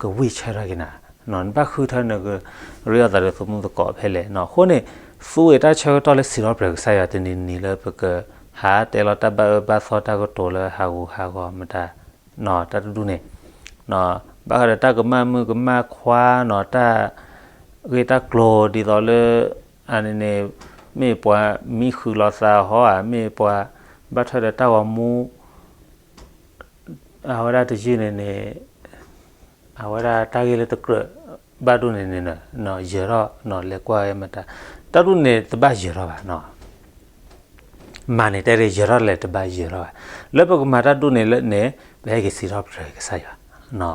ကဝံၢ်ဆၢထၢၣ်က့ၤနၤ, နဘၣ်ဃုထၢနကရ့အီၤသးဒီးသမူသကိးဖဲလဲၣ်, အဃိန့ၣ် သူဝဲတၢ်ဆၢကတီၢ်လၢစံးထီၣ်ပတြၢၤကစၢ်ယွၤတနံၤနံၤလၢပကဟးတဲလီၤတၢ်ဘၣ်အၢဘၣ်သီတၢ်ကတိၤလၢဟးဂူာ်ဟးဂီၤမတၤ တၢ်တဒူၣ်န့ၣ်, ဘၣ်ဃးဒီးတၢ်ကမၣ်မုၣ်ကမၣ်ခွါနီၤ တၢ်ဂ့ၢ်တၢ်ကျိၤဒ်သိးလၢ အန့ၣ်န့ၣ် မ့ၢ်ပှၤမံဃုာ်လီၤသးဟီဧါ မ့ၢ်ပှၤဘၣ်ထွဲဒီးတၢ်ဂီၤမူ အဝဲဒၣ်တယုၢ်န့ၣ်န့ၣ် အဝဲဒၣ်တၢ်ဂ့ၢ်လၢတကြၢးဘၣ်ဒိၣ်န့ၣ်န့ၣ် ယၢၤထီၣ် လဲၤကွၢ်ဝဲမတၤ တၢ်ဒူၣ်န့ၣ်တဘၣ်ယၢၤထီၣ်ဘၣ် မၤန့ၣ်တဲဒ်ယၢၤထီၣ်လဲၣ်တဘၣ်ယၢၤထီၣ်ဘၣ်, လၢပကမၤတၢ်ဒူၣ်န့ၣ်လၢန့ၣ် ပဟဲက့ၤစံးထီၣ်ပတြၢၤကစၢ်ယွၤ,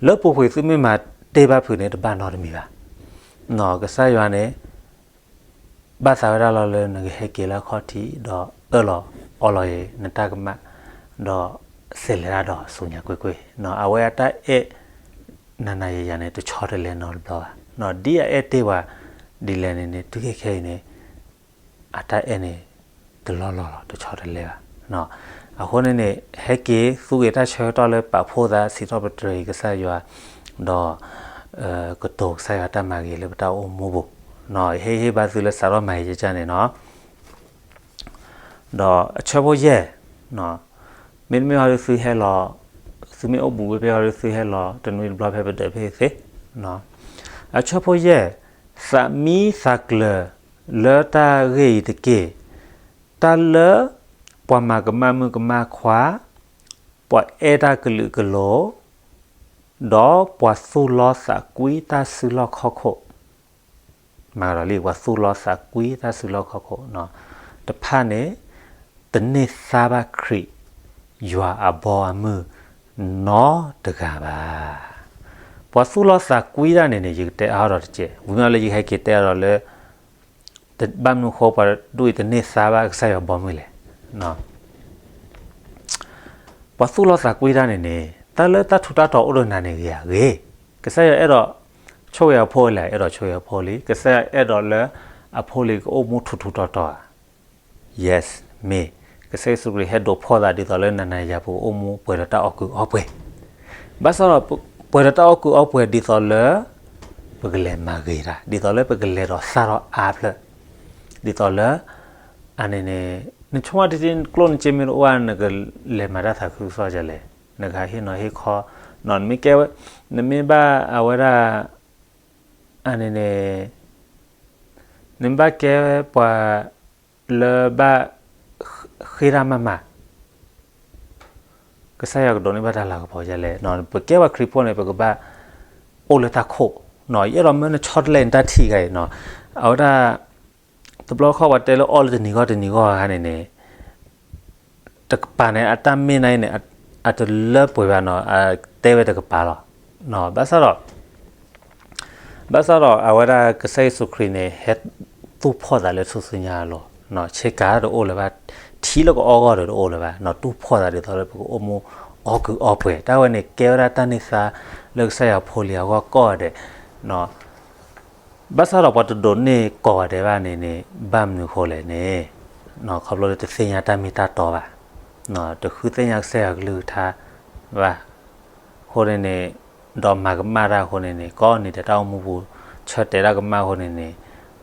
လၢပူၤကွံာ်သုမ့ၢ်မၤတ့ၢ်ဘၣ်ဖုးန့ၣ် တဘၣ်နီတမံၤဘၣ်, ကစၢ်ယွၤန့ၣ် ဘၣ်သးဝဲဒၣ်လီၤလၢနကဟဲက့ၤလၢအခီၣ်ထံး ဒီးအၢၣ်လီၤအီလီၤအံၤနတၢ်ကမၣ် ဒီးစဲးလဲၤတၢ်ဒီးဆူညါကွ့ၢ်ကွ့ၢ်, အဝဲအတၢ်အဲၣ် နၤနၤယၤယၤန့ၣ် တဆီတလဲနီတဘျီဘၣ်, ဒ်အအဲၣ်တ့ၢ်ဝဲ ဒ်လဲၣ်န့ၣ်န့ၣ် တုၤခဲခဲအံၤန့ၣ် အတၢ်အဲၣ်န့ၣ် တလီၢ်လီၢ်လီၤ တဆီတလဲဘၣ်, အဃိန့ၣ်န့ၣ် ဟဲက့ၤသူက့ၤတၢ်ဆၢကတီၢ်လၢပာ်ဖှိၣ်သးစံးထီၣ်ပတြၢၤအံၤကစၢ်ယွၤ ဒီး ကတိၤကစၢ်ယွၤတၢ်မၤဂ့ၤလၢပတၢ်အိၣ်မူပူၤ, ဟ့ၣ်ဟ့ၣ်ဘါသုလၢစးထီၣ်မၤဂ့ၤကကန့ၣ်နီၤ ဒီးအဆၢဖိယဲၢ်, မ့တမ့ၢ်ဟီဒုးသုဟဲလီၤ, သုမ့ၢ်အိၣ်ဘူးဝဲဖဲဟီဒုးသုဟဲလီၤ တနွံတဘျီဖဲပဒၢးဖဲသ့, အဆၢဖိယဲၢ်, သးမံသးကျၢၤလၢတၢ်ဂ့ၢ်အံၤတက့ၢ်. တၢ်လၢ ပှၤမၤကမၣ်မုၣ်ကမၣ်ခွါ, ပှၤအဲၣ်တၢ်ကလုာ်ကလိၤ, ဒီးပှၤသူၣ်လီသးကွံတၢ်စုလီၢ်ခီၣ်ခိၣ်, မၤဒီးလံ ပှၤသူၣ်လီသးကွံတၢ်စုလီၢ်ခီၣ်ခိၣ်တဖၣ်န့ၣ် တန့ၢ်သါဘၣ်ခရံာ် ယွၤအဘီအမုၢ်နီတဂၤဘၣ်. ပှၤသူၣ်လီသးကွံတၢ်န့ၣ်န့ၣ် ယကတဲအါထီၣ်တစဲး, ဝံၤမ့ၢ်လၢယကဟဲက့ၤတဲအါထီၣ်လၢ ဘၣ်မနုၤဃိ ပှၤဒူၣ်အံၤတန့ၢ်သါဘၣ်ကစၢ်ယွၤဘီမုၢ်လဲၣ်. ပှၤသူၣ်လီသးကွံတၢ်န့ၣ်န့ၣ် တၢ်လၢတၢ်ထူးတၢ်တီၤအိၣ်ဒီးနၤန့ၣ်ဂ့ၤဧါ, ဂ့ၤ. ကစၢ်ယွၤအဲၣ်ဒိး ဆိၣ်ဂ့ၤအဖိလံ, အဲၣ်ဒိးဆိၣ်ဂ့ၤအဖိလံ. ကစၢ်ယွၤအဲၣ်ဒိးလၢအဖိလံၤကအိၣ်မူထူးထူးတီၤတီၤဧါ. Yes, မ့ၢ်. ကစၢ်ယ့ၣ်ၡူးခရံာ်ဟဲဒိးဖီၣ်သးဒ်သိးလၢနၤနၤယၤယၤ ပကအိၣ်မူပှဲၤဒီးတၢ်အီၣ်ကုာ်အီပှဲၤ, ဘၣ်ဆၣ်ဒီး ပှဲၤဒီးတၢ်အီၣ်ကုာ်အီပှဲၤဒ်သိးလၢ ပကလဲၤမၤဂ့ၤတၢ်, ဒ်သိးလၢပကလဲၤဒီးသၣ်ထီၣ်အါဖျၢၣ်, ဒ်သိးလၢ အန့ၣ်န့ၣ် နဆိကမိၣ်တ့ၢ်တ့ၢ် ကျိၣ်နစ့မ့ၢ်တအိၣ်ဘၣ် နကလဲၤမၤတၢ်သးခုကစီၣ်ဒ်လဲၣ်, နကဟးဟ့ၣ်နီၤဟ့ၣ်ခီ, နမ့ၢ်ကဲဝဲ နမ့ၢ်ဘၣ်အဝဲဒၣ် အန့ၣ်န့ၣ် နမ့ၢ်ဘၣ်ကဲပှၤလၢဘၣ် ဃ့တၢ်မၤမၤ ကစၢ်ယွၤကဒိးန့ၢ်ဘၣ်တၢ်လၤကပီၤဒ်လဲၣ်. ပကဲပှၤခရံာ်ဖိန့ၣ် ပကဘၣ်အိၣ်လၢတၢ်ခိၣ်, ယအဲၣ်ဒိးမၢနဆီတလဲနတၢ်ထံၣ်ဂၤအံၤ, အဝဲဒၣ် တဘျီခီပှၤတဲလၢအီၣ်လၢတနံၤဂီၢ်တနံၤဂီၢ်အခါန့ၣ်န့ၣ် တကပၤန့ၣ် အတၢ်မ့ၢ်န့ၣ်န့ၣ် အတလၢပှဲၤဘၣ်နီၤ, အတဲဝဲတကပၤလီၤ. ဘၣ်ဆၣ်ဒီး ဘၣ်ဆၣ်ဒီးအဝဲဒၣ်ကစၢ်ယ့ၣ်ၡူးခရံာ်န့ၣ် ဟဲသူၣ်ဖီၣ်သးလၢထူၣ်စုညါအလိၤ, ဆ့ကၤတအိၣ်လၢၤဘၣ်, ထံလၢကအီၣ်ဂီၢ်ဒီးတအိၣ်လၢၤဘၣ်, သူၣ်ဖီၣ်သးဒ်သိးလၢပကအိၣ်မူအီၣ်ကုာ်အီပှဲၤ, တၢ်ဝဲန့ၣ်ကဲဝဲဒၣ်တၢ်န့ၢ်သါလၢကစၢ်ယွၤဖိလံၤအဂီၢ်ကိးဂၤဒဲး ဘၣ်ဆၣ်ဒီးပှၤတဒိးန့ၢ်ကိးဂၤဒဲးဘၣ်န့ၣ်န့ၣ် ဘၣ်မနုၤဃိလဲၣ်န့ၣ်, ခီဖျိလၢတသ့ၣ်ညါတၢ်မ့ၢ်တၢ်တီဘၣ်, တဃုသ့ၣ်ညါကစၢ်ယွၤကလုၢ်ကထါဘၣ်, အဃိန့ၣ်န့ၣ် ဒီးမၤကမၣ်တၢ်အဃိန့ၣ်န့ၣ် ကိးနံၤဒဲးတၢ်အိၣ်မူပူၤ ဆၢတဲာ်တၢ်ကမၣ်အဃိန့ၣ်န့ၣ်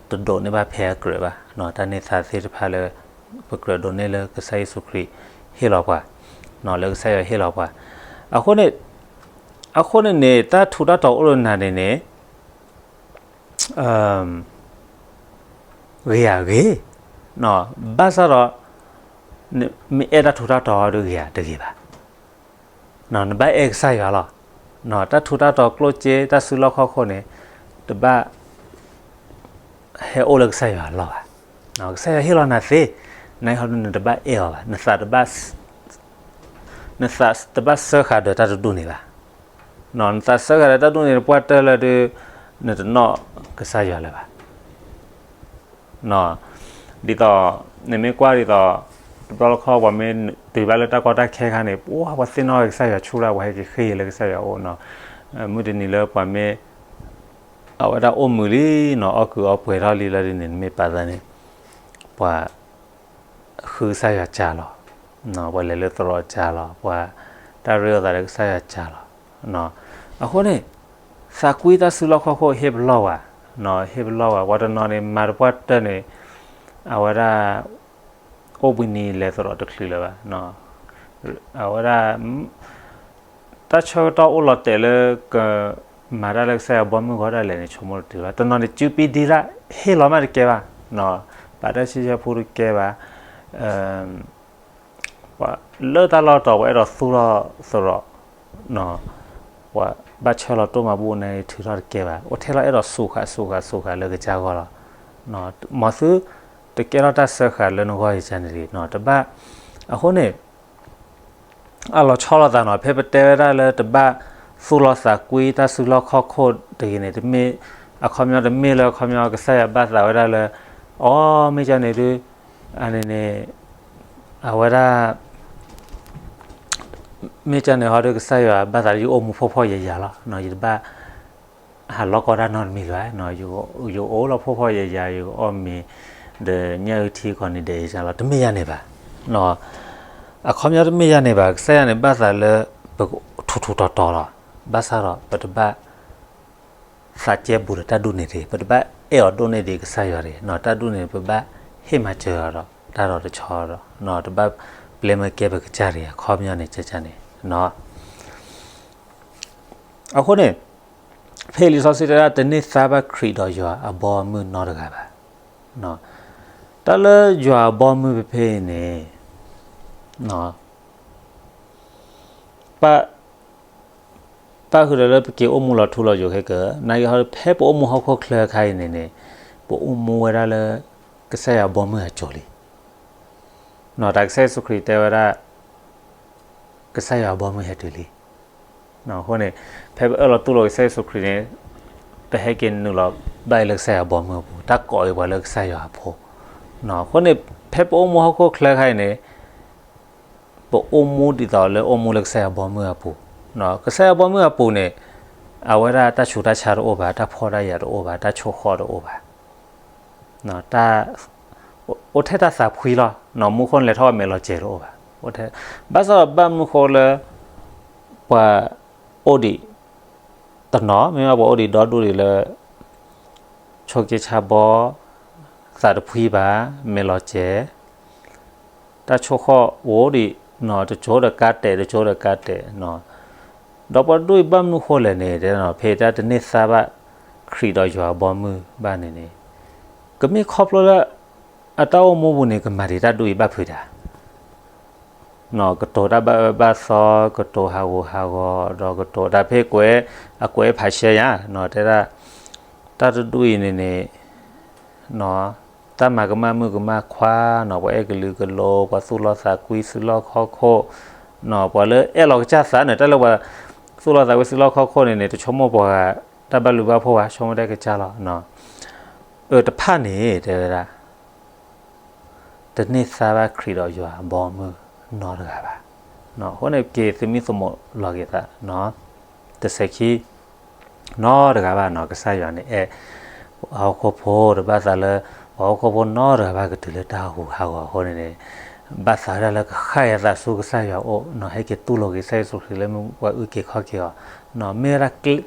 တဒိးန့ၢ်ဘၣ်ဖဲအကြၢးဘၣ်, တၢ်န့ၢ်သါသ့ၣ်တဖၣ်လၢ ပကြၢးဒိးန့ၢ်လၢကစၢ်ယ့ၣ်ၡူးခရံာ်ဟ့ၣ်လီၤပှၤ, လၢကစၢ်ယွၤဟ့ၣ်လီၤပှၤ, အဃိန့ၣ် အဃိန့ၣ်န့ၣ် တၢ်ထူးတၢ်တီၤအိၣ်လၢနၤန့ၣ်န့ၣ် ဂ့ၤဧါ, ဂ့ၤ, ဘၣ်ဆၣ်ဒီး မ့ၢ်အဲၣ်တၢ်ထူးတၢ်တီၤဒီးဂ့ၤဧါ, တဂ့ၤဘၣ်. နဘၣ်အဲၣ်ကစၢ်ယွၤလီၤ. တၢ်ထူးတၢ်တီၤကျိၣ်စ့တၢ်စုလီၢ်ခီၣ်ခိၣ်န့ၣ် တဘၣ် ဟဲအိၣ်လၢကစၢ်ယွၤအလီၢ်ဘၣ်. ကစၢ်ယွၤဟ့ၣ်လီၤနၤသ့, နဟီဒုးနတဘၣ်အဲၣ်အီၤဘၣ်, နသးတဘၣ် နသးတဘၣ်စၢဃာ်ဒီးတၢ်တဒူၣ်န့ၣ်ဘၣ်. နသးစၢဃာ်ဒီးတၢ်ဒူၣ်န့ၣ် ပှၢ်တၢၢ်လၢဒုး နတနီၣ်ကစၢ်ယွၤလၢၤဘၣ်. ဒ်သိး နမ့ၢ်ကွၢ်ဒ်သိး တဘျီတခီၣ်ပှၤမ့ၢ်တုၤဘၣ်လၢတၢ်ကီတၢ်ခဲခါန့ၣ် ပှၤသ့ၣ်နီၣ်ကစၢ်ယွၤဆူၣ်ဒၣ် ပှၤဟဲက့ၤဃ့လၢကစၢ်ယွၤအအိၣ်နီၤ. မုၢ်တနံၤလၢပှၤမ့ၢ် အဝဲဒၣ်အိၣ်မုာ်လံနီၤ အီၣ်ကုာ်အီပှဲၤထီၣ်လံလၢဒ်န့ၣ် နမ့ၢ်ပာ်သးန့ၣ် ပှၤ ဃုကစၢ်ယွၤကၢ်လီၤ. ပှၤလဲၤလၢသရိာ်ကၢ်လီၤ, ပှၤတၢ်ရ့လိာ်သးဒီးကစၢ်ယွၤကၢ်လီၤ. အဃိန့ၣ် သးကွံတၢ်စုလီၢ်ခီၣ်ခိၣ်ဟ့ၣ်ပလီၢ်ဝဲ, ဟ့ၣ်ပလီၢ်ဝဲ, ပှၤတနီၤန့ၣ် မၤတပှၢ်တၢၢ်န့ၣ် အဝဲဒၣ် အိၣ်ဘှံးနံၤလဲၤသရိာ်တချုးလၢၤဘၣ်. အဝဲဒၣ် တၢ်ဆၢကတီၢ်အိၣ်လီၤတဲာ်လၢကမၤတၢ်လၢကစၢ်ယွၤဘီမုၢ်ဂီၤဒၣ်လဲာ်န့ၣ် ဆိကမိၣ်တတုၤဘၣ်. တနီၤန့ၣ် စုပံဒံရၣ် ဟ့ၣ်လီၤမးတကဲဘၣ်, ပာ်တၢ်ဆံဆဲဖိတကဲဘၣ်, ပှၤလၢတၢ်လီၢ်တတီၤပှၤအဲၣ်ဒိးသူၣ်ထီၣ်သရိာ်, ပှၤဘၣ်ဆၢလီၤတိၢ်မၤဘူၣ်န့ၣ် ထုးထီၣ်တကဲဘၣ်, အိၣ်ထဲလီၤအဲၣ်ဒိးစူးဃာ်စူးဃာ်စူးဃာ်လၢကစၢ်ဂီၢ်လီၤ. မ်သုတကဲထီၣ်တၢ်စၢဃာ်လၢနဂီၢ်ယကန့ၣ်တဂ့ၤ, တဘၣ်, အဃိန့ၣ် အလီၤဆီလိာ်သးနီၤ ဖဲပတဲဝဲဒၣ်လၢတဘၣ်သူၣ်လီသးကွံတၢ်စုလီၢ်ခီၣ်ခိၣ်တဂ့ၤန့ၣ် တမ့ၢ်, အခီပညီတမ့ၢ်လၢအခီပညီကစၢ်ယွၤဘၣ်သးဝဲဒၣ်လၢ, အိ မ့ၢ်ကန့ၣ်ဒုး, အန့ၣ်န့ၣ်, အဝဲဒၣ် မ့ၢ်ကန့ၣ်ဟီဒုးကစၢ်ယွၤဘၣ်သးလၢယအိၣ်မူဖှီၣ်ဖှီၣ်ယာ်ယာ်လီၤ, ယတဘၣ် ဟးလီၢ်ကီတၢ်နီတမံၤလၢၤ, ယအိၣ်လီၤဖှီၣ်ဖှီၣ်ယာ်ယာ် ယကအီၣ်မ့ၤ ဒီးညၣ်အုၣ်ထံကီၢ်န့ၣ်ဒဲးယၤလီၤ, တမ့ၢ်ယၤန့ၣ်ဘၣ်. အခီပညီတမ့ၢ်ယၤန့ၣ်ဘၣ်, ကစၢ်ယွၤန့ၣ်ဘၣ်သးလၢ ပကထူးထူးတီၤတီၤလီၤ, ဘၣ်ဆၣ်ဒီးပတဘၣ် သးကဲဘူးဒီးတၢ်ဒူၣ်န့ၣ်တဂ့ၤ, ပတဘၣ်အဲၣ်အီၤဒိၣ်န့ၢ်ဒံးကစၢ်ယွၤတဂ့ၤ, တၢ်ဒူၣ်န့ၣ် ပဘၣ်ဟ့ၣ်မၤစၢၤအီၤဒီး တၢ်ဒီးတဆီဒီး တဘၣ်ပျဲမၢကဲပကစၢ်တဂ့ၤ, အခီပညီန့ၣ်ကန့ၣ် အဃိန့ၣ် ဖဲလံာ်စီဆှံတဲဒၣ် တန့ၢ်သါဘၣ်ခရံာ်ဒီးယွၤအဘီအမုၢ်နီတဂၤဘၣ်. တၢ်လၢယွၤအဘီမုၢ်ဖဲဖဲအံၤန့ၣ်, ပၣ်ဃုာ်ဒီးလၢပက့ၤအိၣ်မူလီၤထူလီၤယိာ်ခဲကၢ, နာ်က့ဟီ ဖဲပအိၣ်မူဟီၣ်ခိၣ်ချၢအခါအံၤန့ၣ်န့ၣ်, ပအိၣ်မူဝဲဒၣ်လၢ ကစၢ်ယွၤဘီမုၢ်အစိၤလံ. တၢ်ကစၢ်ယ့ၣ်ၡူးခရံာ်တဲဝဲဒၣ် ကစၢ်ယွၤဘီမုၢ်ဟဲတုၤလံ. အဃိန့ၣ် ဖဲပအၢၣ်လီၤတူၢ်လိာ်ကစၢ်ယ့ၣ်ၡူးခရံာ်န့ၣ်, ပဟဲက့ၤနုာ်လီၤဘၣ်အံၤလၢကစၢ်ယွၤဘီမုၢ်အပူၤ, တၢ်ကိးအံၤပှၤလၢကစၢ်ယွၤအဖိ. အဃိန့ၣ် ဖဲပအိၣ်မူဟီၣ်ခိၣ်ချၢခါအံၤန့ၣ်, ပအိၣ်မူဒ်သိးလၢအိၣ်မူလၢကစၢ်ယွၤဘီမုၢ်အပူၤ. ကစၢ်ယွၤဘီမုၢ်အပူၤန့ၣ်, အဝဲဒၣ်တၢ်ဆူးတၢ်ဆါတအိၣ်ဘၣ်, တၢ်ဖှီၣ်တၢ်ယာ်တအိၣ်ဘၣ်, တၢ်ဆိၣ်ဃီၣ်တအိၣ်ဘၣ်. တၢ် အိၣ်ထဲတၢ်သးဖှံလီၤ. မူခိၣ်န့ၣ်လဲၤထီၣ်ဝဲမဲာ်လီၤစဲၤတအိၣ်ဘၣ်. ဘၣ်ဆၣ်ဒီးဘၣ်မနုၤဃိလၢ ပှၤအိၣ်ဒံးတနီၤ, မ့ၢ်ဘၣ်ပှၤအိၣ်ဒံးဒီဒူၣ်ဒံးလၢ ဆိးက့ဆါဘီ, သးတဖှံဘၣ်, မဲာ်လီၤစဲၤ, တၢ်ဆိၣ်ဃီၣ်အိၣ်ဒံး, တစိၤဒီးကါတဲာ်, တစိၤဒီးကါတဲာ်, ဒီးပှၤဒူၣ်အံၤဘၣ်မနုၤဃိလဲၣ်န့ၣ်, ဖဲတၢ်တန့ၢ်သါဘၣ်ခရံာ်ဒီးယွၤအဘီမုၢ်ဘၣ်န့ၣ်န့ၣ်, ကမ့ၢ်ခီဖျိလၢ အတၢ်အိၣ်မူပူၤန့ၣ် ကမၤဒံးတၢ်ဒူၣ်အံၤဘၣ်ဖုးတၢ် ကတိၤတၢ်ဘၣ်အၢဘၣ်သီ, ကတိၤဟးဂူာ်ဟးဂီၤ, ဒီးကတိၤတၢ်ဖဲကွဲး, အကွဲးဖးရှဲယါ, တဲဒၣ်, တၢ်တဒူၣ်အံၤန့ၣ်န့ၣ်, တၢ်မၤကမၣ်မုၣ်ကမၣ်ခွါနီၤ, ပှၤအဲၣ်ကလုာ်ကလိၤ, ပှၤသူၣ်လီသးကွံ, စုလီခီၣ်ခိၣ်, ပှၤလၢအဲၣ်လီၤကစၢ်သးန့ၣ်, တၢ်လၢပှၤသူၣ်လီသးကွံ စုလီခီၣ်ခိၣ်န့ၣ်န့ၣ် တဆိကမိၣ်ပှၤဂၤ တၢ်ဘၣ်လူၤဘၣ်ဖှိၣ်ဘၣ်, ဆိကမိၣ်တၢ်ကစၢ်လီၤ. အၢ တဖၣ်န့ၣ် တဲဝဲဒၣ် တန့ၢ်သါဘၣ်ခရံာ်ဒီးယွၤအဘီမုၢ်နီတဂၤဘၣ်. အဃိန့ၣ် ပက့ၤသမံသမိးလီၤက့ၤသး, တစဲးခံ နီတဂၤဘၣ်နီၤ, ကစၢ်ယွၤန့ၣ်အဲၣ် ဟီၣ်ခိၣ်ဖိတဘၣ်သးလၢ ပှၤဟီၣ်ခိၣ်ဖိနီတဂၤဘၣ်ကတုၤလၢတၢ်ဟးဂူာ်ဟးဂီၤအဃိန့ၣ်န့ၣ်, ဘၣ်သးဝဲဒၣ်လၢကဃၣ်က့ၤသးဆူကစၢ်ယွၤအအိၣ်နီၤ, ဟဲက့ၤတူၢ်လိာ်က့ၤကစၢ်ယ့ၣ်ၡူးခရံာ်လၢမ့ၢ်ပှၤအုၣ်က့ၤခီၣ်က့ၤအီၤ, မ့ၢ်ဝဲဒၣ်တၢ်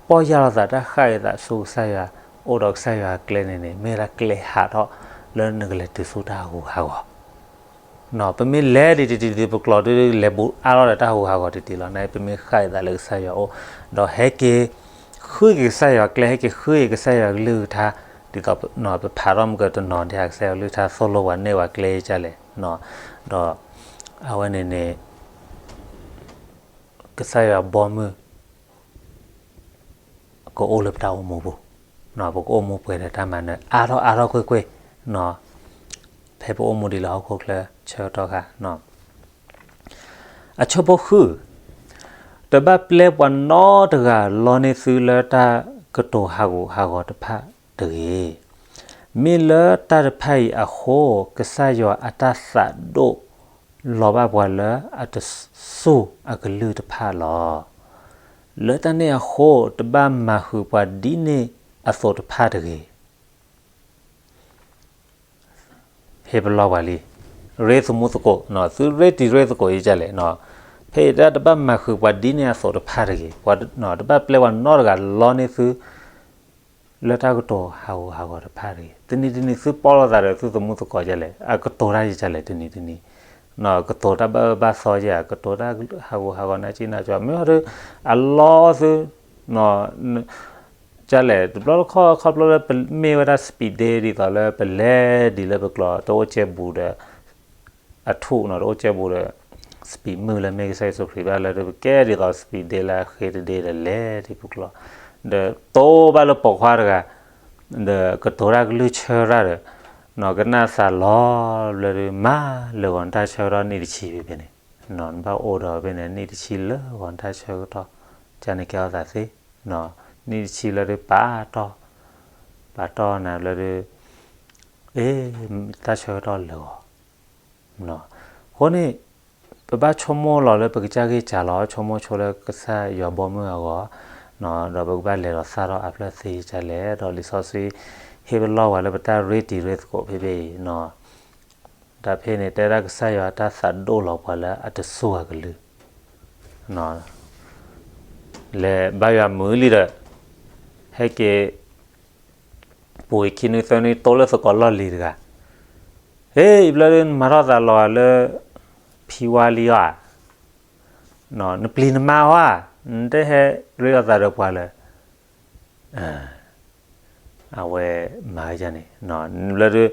ပီၢ်ယၢ်လီၤသး တၢ်ဃၣ်က့ၤသးဆူကစၢ်ယွၤ, အိၣ်ဒီးကစၢ်ယွၤအကျဲန့ၣ်န့ၣ် မ့ၢ်ဝဲဒၣ်ကျဲဟးထီၣ်လၢနကလဲၤတုၤဆူတၢ်ဟးဂူာ်ဟးဂီၤ ပမ့ၢ်လဲၤဒံးတံၤတံၤပကျိာ်ဒ်လဲၤဘူးအါထီၣ်ဒီးတၢ်ဟးဂူာ်ဟးဂီၤတံၤတံၤလီၤန့ၣ်, ပမ့ၢ်ဃၣ်က့ၤသးလၢကစၢ်ယွၤအအိၣ်, ဒီးဟဲက့ၤဃုက့ၤကစၢ်ယွၤကျဲ, ဟဲက့ၤဃုက့ၤကစၢ်ယွၤကလုၢ်ကထါ, ဒ်သိးပဖးထီၣ်မုၢ်ကတနီၤဒ်ဟး ကစၢ်ယွၤကလုၢ်ကထါသိၣ်လိပှၤန့ၢ်ပှၤကျဲဒ်လဲၣ်, ဒီးအဝဲန့ၣ်န့ၣ် ကစၢ်ယွၤဘီမုၢ် ကအိၣ်လၢပတၢ်အိၣ်မူပူၤ, ပကအိၣ်မူပှဲၤဒီးတၢ်မၤနၢၤအါထီၣ်အါထီၣ်ကွ့ၢ်ကွ့ၢ်, ဖဲပအိၣ်မူဒံးလၢဟီၣ်ခိၣ်ချၢဆၢကတီၢ်ခါ, အဆၢဖိဃု, တဘၣ်ပျဲပှၤနီတဂၤလီန့ၢ်သုလၢတၢ်ကတိၤဟးဂူာ်ဟးဂီၤတဖၣ်တဂ့ၤ. မ့ၢ်လၢတၢ်တဖၣ်အံၤအဃိ ကစၢ်ယွၤအတၢ်သးဒိၣ်လီၤဘၣ်ပှၤလၢအတစူၢ်အကလုၢ်တဖၣ်လီၤ. လၢတၢ်န့ၣ်အဃိ တဘၣ်မၤဃုာ်ပှၤဒ်န့ၣ်အသိးတဖၣ်တဂ့ၤ. ဟ့ၣ်ပလီၢ်ပှၤလံ, ရ့သမူသကိး, သုရ့တံၤရ့သကိးယကလဲၣ်, ဖဲအံၤတၢ်တဘၣ်မၤဃုာ်ပှၤဒ်န့ၣ်အသိးတဖၣ်တဂ့ၤ, တဘၣ်ပျဲပှၤနီတဂၤလီန့ၢ်သု လၢတၢ်ကတိၤဟးဂူာ်ဟးဂီၤတဖၣ်တဂ့ၤ. တနံၤတနံၤသုပီၢ်လိာ်သးဒီးသုသမူသကိးယကလဲၣ်, အကတိၤတၢ်ယကလဲၣ်တနံၤတနံၤ, ကတိၤတၢ်ဘၣ်အၢဘၣ်သီယက, ကတိၤတၢ်ဟးဂူာ်ဟးဂီၤနၢ်ကံနၢ်ကီ, မ့ၢ်ဟီဒီး အလီသု ကလဲၣ် တဘျီတခီၣ်ခီဖျိလၢပမ့ၢ်ဝဲဒၣ် speed ဒ်သိးလၢပလဲၤဒ်လၢပကျိာ် တအိၣ်ကဲဘူးဒီး အထူၣ်နီၤ တအိၣ်ကဲဘူးဒီး speed မုၢ်လၢမ့ၢ်ကစၢ်ယ့ၣ်ၡူးခရံာ်ဘၣ်လၢ ပကဲဒ်သိး speed ဒ်လၢအဃ့တဒ့ဒီးလဲၤဒ်ပကျိာ် ဒီးတိဘၣ်လၢပိာ်ခွါတဂၤ ဒီးကတိၤတၢ်ကလုၢ်ဆၢတၢ်ဒီး နီၤကနၣ်သးလီၤဘျၢဒုး မၤလၢာ်ဂီၤနတၢ်ဆၢကတီၢ်နံၣ်တဆံဖဲန့ၣ်, နဘၣ်အိၣ်ဒီးဖဲန့ၣ် နံၣ်တဆံလၢာ်ဂီၤနတၢ်ဆၢကတီၢ် ကန့ၣ်ကဲထီၣ်သးသ့, နံၣ်တဆံလၢဒုးပာ်တီၢ်, ပာ်တီၢ်နၤဘျၢဒုး အ့ တၢ်ဆၢကတီၢ်လၢာ်ဂီၤ အဃိန့ၣ် ပဘၣ်ဆိကမိၣ်လီၤလၢပကစၢ်ဂ့ၢ်စၢ်လီၤ ဆိကမိၣ်ဆိလၢကစၢ်ယွၤဘီမုၢ်အဂီၢ်, ဒီးပကဘၣ်လဲၤဒီးသၣ်ထီၣ်အါဖျၢၣ်သ့ကလဲၣ်, ဒီးလံာ်စီဆှံ ဟ့ၣ်ပလီၢ်ပှၤလၢပတၢ်ရ့တံၤရ့သကိးဖဲဖဲအံၤ, တၢ်ဖဲန့ၣ် တဲဒၣ်ကစၢ်ယွၤတၢ်သးဒိၣ်လီၤပှၤလၢအတစူၢ်အကလုၢ် လဲၤဘါယွၤမုာ်လံဒီး ဟဲက့ၤ ပူၤအံၤခံနွံသၢနွံ တိလၢသကိးလီၢ်လံၤတဂၤ, ဟ့ၣ် အံၤဘျၢဒုး နမၤထီၣ်သးလီၤဂာ်လၢ ဖံဝါလံဧါ, နပျံၤနမါဧါ, နတဟဲရ့လိာ်သးဒီးပှၤလၢၤ အဝဲမၤဝဲန့ၣ် ဘျၢဒုး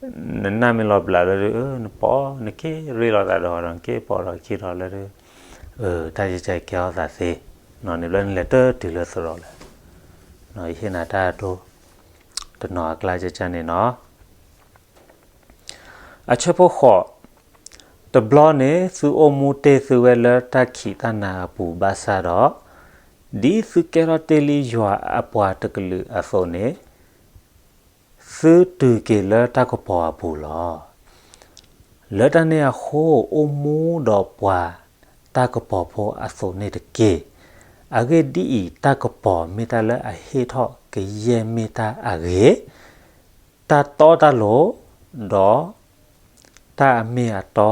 နနၢ်မ့ၢ်လီၤဘျးလၢဒုး နပိာ်နက့ၤရ့လိာ်သးဒီးဒီး နက့ၤပိာ်ဒီးခံဒီးလၢဒုး တၢ်ယကဲအီၤသးသ့, န့ၣ်ဘျီနလဲၤတတုၤလၢသရိာ်လၢ ယဟ့ၣ်နၤတၢ်ဒိ တနီၤအကျါကကန့ၣ်နီၤ. အဆၢဖိဃိး, တဘျီန့ၣ် သုအိၣ်မူတ့ၢ်သုဝဲလၢတၢ်ခံးတၢ်နၤအပူၤဘၣ်ဆၣ်ဒီး, ဒ်သုကဲထီၣ်တ့ၢ်လံယွၤအပှၤတကလုာ်အသိးန့ၣ်, သုတုၤက့ၤလၢတၢ်ကပီၤအပူၤလီၤ. လၢတၢ်န့ၣ်အဃိ အိၣ်မူဒီးပှၤတၢ်ကပီၤဖိအသိးန့ၣ်တက့ၢ်. အဂ့ၢ်ဒ်အံၤ, တၢ်ကပီၤမ့ၢ်တၢ်လၢအဟ့ၣ်ထီၣ်ကယဲၢ်မ့ၢ်တၢ်အဂ့ၤ, တၢ်တီတၢ်လိၤ, ဒီး တၢ်အမ့ၢ်အတီ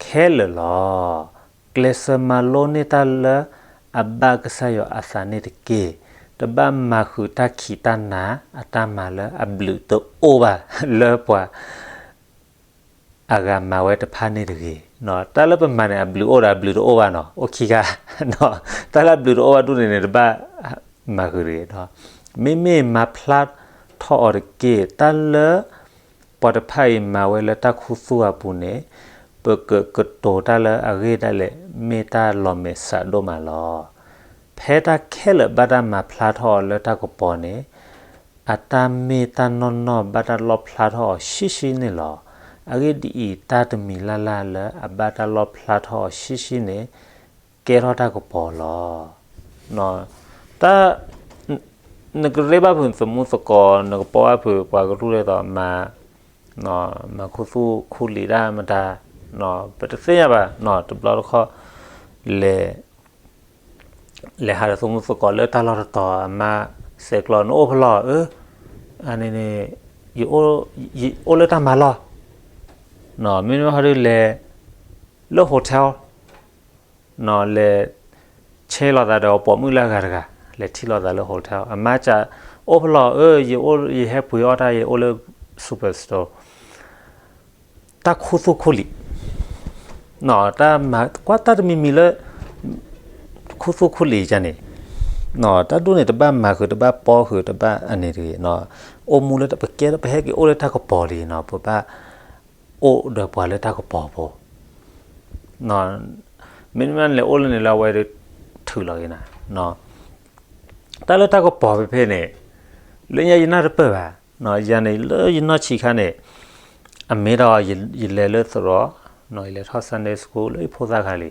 ခဲလၢာ်လီၤ. ကျဲးစၢးမၤလိန့ၢ်တၢ်လၢအဘၣ်ကစၢ်ယွၤအသးန့ၣ်တက့ၢ်. တဘၣ်မၤဃုာ်တၢ်ခံးတၢ်နၤအတၢ်မၤလၢအဘျုးတအိၣ်ဘၣ်လၢပှၤ အဂၤမၤဝဲတဖၣ်န့ၣ်တဂ့ၤ. တၢ်လၢပမၤန့ၣ် အဘျုးအိၣ်ဒီးအဘျုးတအိၣ်ဘၣ်နီၤ, အိၣ်ခံဂၤ, တၢ်လၢအဘျုးတအိၣ်ဘၣ်ဒူၣ်န့ၣ်န့ၣ် တဘၣ်မၤဃုာ်တဂ့ၤ. မ့မ့ၢ်မၤဖျါထီၣ်အီၤတက့ၢ်. တၢ်လၢပှၤတဖၣ်အံၤမၤဝဲလၢတၢ်ခူသူၣ်အပူၤန့ၣ်, ပကကတိၤတၢ်လၢအဂ့ၢ်ဒၣ်လဲာ် မ့ၢ်တၢ်လီၤမဲာ်ဆှးဒိၣ်မးလီၤ. ဖဲတၢ်ခဲလၢာ်ဘၣ်တၢ်မၤဖျါထီၣ်အီၤလၢတၢ်ကပီၤန့ၣ်, အတၢ်မ့ၢ်တၢ်နီၢ်နီၢ်ဘၣ်တၢ်လီၣ်ဖျါထီၣ်အီၤဆှံဆှံန့ၣ်လီၤ. အဂ့ၢ်ဒ်အံၤ, တၢ်တမံၤလၢ်လၢ်လၢအဘၣ်တၢ်လီၣ်ဖျါထီၣ်အီၤဆှံဆှံန့ၣ် ကဲထီၣ်တၢ်ကပီၤလီၤ. တၢ် နကရ့ဘၣ်ဖုးသမူသကိး, နကပိာ်ဘၣ်ဖုးပှၤကရူၢ်လဲသိးမၤ, မၤခူသူၣ်ခူလံာ်တၢ်မတၤ, ပတသ့ၣ်ညါဘၣ်, တဘျီတခီၣ် လဲၤ လဲၤဟးဒီးသမူသကိးလၢတၢ်လီၢ်တတီၤ အမါစဲးကျိး နအိၣ်ဖဲလဲၣ်, အၢ, အန့ၣ်န့ၣ် ယအိၣ်လၢတၢ်မၤလီၢ်, မ့မ့ၢ်ဟီဒုးလဲၤ လၢ hotel လဲၤ ဆဲးလိာ်သးဒီးပိာ်မုၣ်လၢအဂၤတဂၤ, လဲၤထံၣ်လိာ်သးလၢ hotel, အမါစံး အိၣ်ဖဲလဲၣ်, အၢ, ယဟဲပှ့ၤအီၣ်တၢ်, ယအိၣ်လၢ superstore, တၢ်ခူသူၣ်ခူလံာ်, တၢ်မၤကွၢ်တၢ်တမံၤမံၤလၢ ခူသူၣ်ခူလံာ်ယၤန့ၣ်, တၢ်ဒိၣ်န့ၣ် တဘၣ်မၤဃုာ် တဘၣ်ပီဃုာ် တဘၣ်အန့ၣ်တဂ့ၤ, အိၣ်မူလၢပကဲထီၣ် ပဟဲက့ၤအိၣ်လၢတၢ်ကပီၤလံနီၤ, ပဘၣ်အိၣ်ဒီးပှၤလၢတၢ်ကပီၤဖိ, မ့မ့ၢ်လဲၤအိၣ်လၢန့ၣ်လၢအဝဲဒၣ်ထုးလီၤက့ၤနၤ, တၢ်လၢတၢ်ကပီၤဖဲဖဲန့ၣ်, လၢညါယနၢ်တပၢၢ်ဘၣ်, ယၤန့ၣ်လၢယနီၢ်ဆံးခါန့ၣ်, အမ့ၢ်ဒီးယလဲၤလၢသရိာ်, ယလဲၤထီၣ် Sunday school လၢယဖိသၣ်ခါလံ,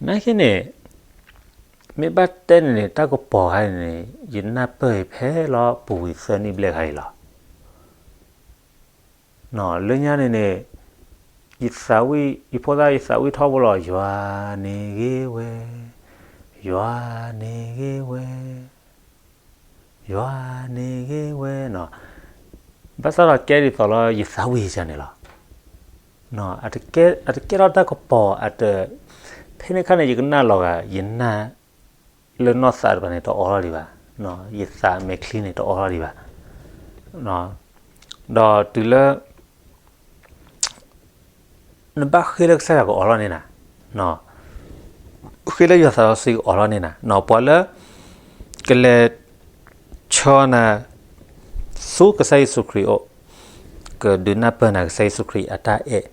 နာ်က့န့ၣ်, မ့ၢ်ဘၣ်တဲန့ၣ်န့ၣ် တၢ်ကပီၤခါန့ၣ်န့ၣ် ယနၢ်ပၢၢ်ဖဲလီၤပူၤဝံၤသၢနံၣ်ဘျဲၣ်ခါအံၤလီၤ. လၢညါန့ၣ်န့ၣ်, ယသးဝံၣ်, ယဖိသၣ်ယသးဝံၣ်ထီဘိလီၤ, ယွၤန့ၣ်ဂ့ၤဝဲ, ယွၤန့ၣ်ဂ့ၤဝဲ, ယွၤန့ၣ်ဂ့ၤဝဲနီၤ, ဘၣ်ဆၣ်ဒီးကဲဒ်သိးလၢယသးဝံၣ်ယၤန့ၣ်လီၤ. အတကဲထီၣ်တၢ်ကပီၤ, အတ, ဖဲန့ၣ်ခါန့ၣ် ယကနၣ်လီၤဂာ်, ယနၢ်လၢနီၢ်သးတဖၣ်န့ၣ် တအိးထီၣ်ဒံးဘၣ်, ယသးမဲာ်ချံန့ၣ် တအိးထီၣ်ဒံးဘၣ်, ဒီးတုၤလၢ နဘၣ်ဃ့လၢကစၢ်ယွၤကအိးထီၣ်န့ၢ်နၤ, ဃ့လၢယွၤသးစီဆှံကအိးထီၣ်န့ၢ်နၤ, ပှၤလၢ ကလဲၤဆှၢနၤ ဆူကစၢ်ယ့ၣ်ၡူးခရံာ်အအိၣ်, ကဒုးနၢ်ပၢၢ်နၤကစၢ်ယ့ၣ်ၡူးခရံာ်အတၢ်အဲၣ်,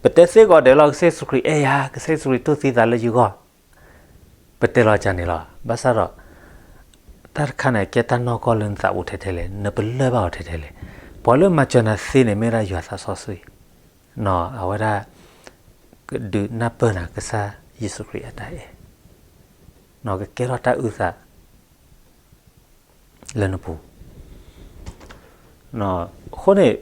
ပတဲသ့ကိးဂၤဒဲးလီၤ, ကစၢ်ယ့ၣ်ၡူးခရံာ်အဲၣ်ယၤ, ကစၢ်ယ့ၣ်ၡူးခရံာ်တူၢ်သံသးလၢယဂီၢ်, ပတဲလီၤကန့ၣ်လီၤ. ဘၣ်ဆၣ်ဒီး တၢ်တခါန့ၣ် ကဲတၢ်နီၢ်ကီၢ်လၢနသးပူၤထဲထဲလဲၣ်, နပလၢၢ်ဘၣ်အီၤထဲထဲလဲၣ်, ပှၤလၢမၤစၢၤနၤသ့န့ၣ် မ့ၢ်ဒၣ်ယွၤသးစီဆှံ, အဝဲဒၣ် ကဒုးနၢ်ပၢၢ်နၤကစၢ်ယ့ၣ်ၡူးခရံာ်အတၢ်အဲၣ်, ကကဲထီၣ်တၢ်အုၣ်သး လၢနပူၤ, အဃိန့ၣ်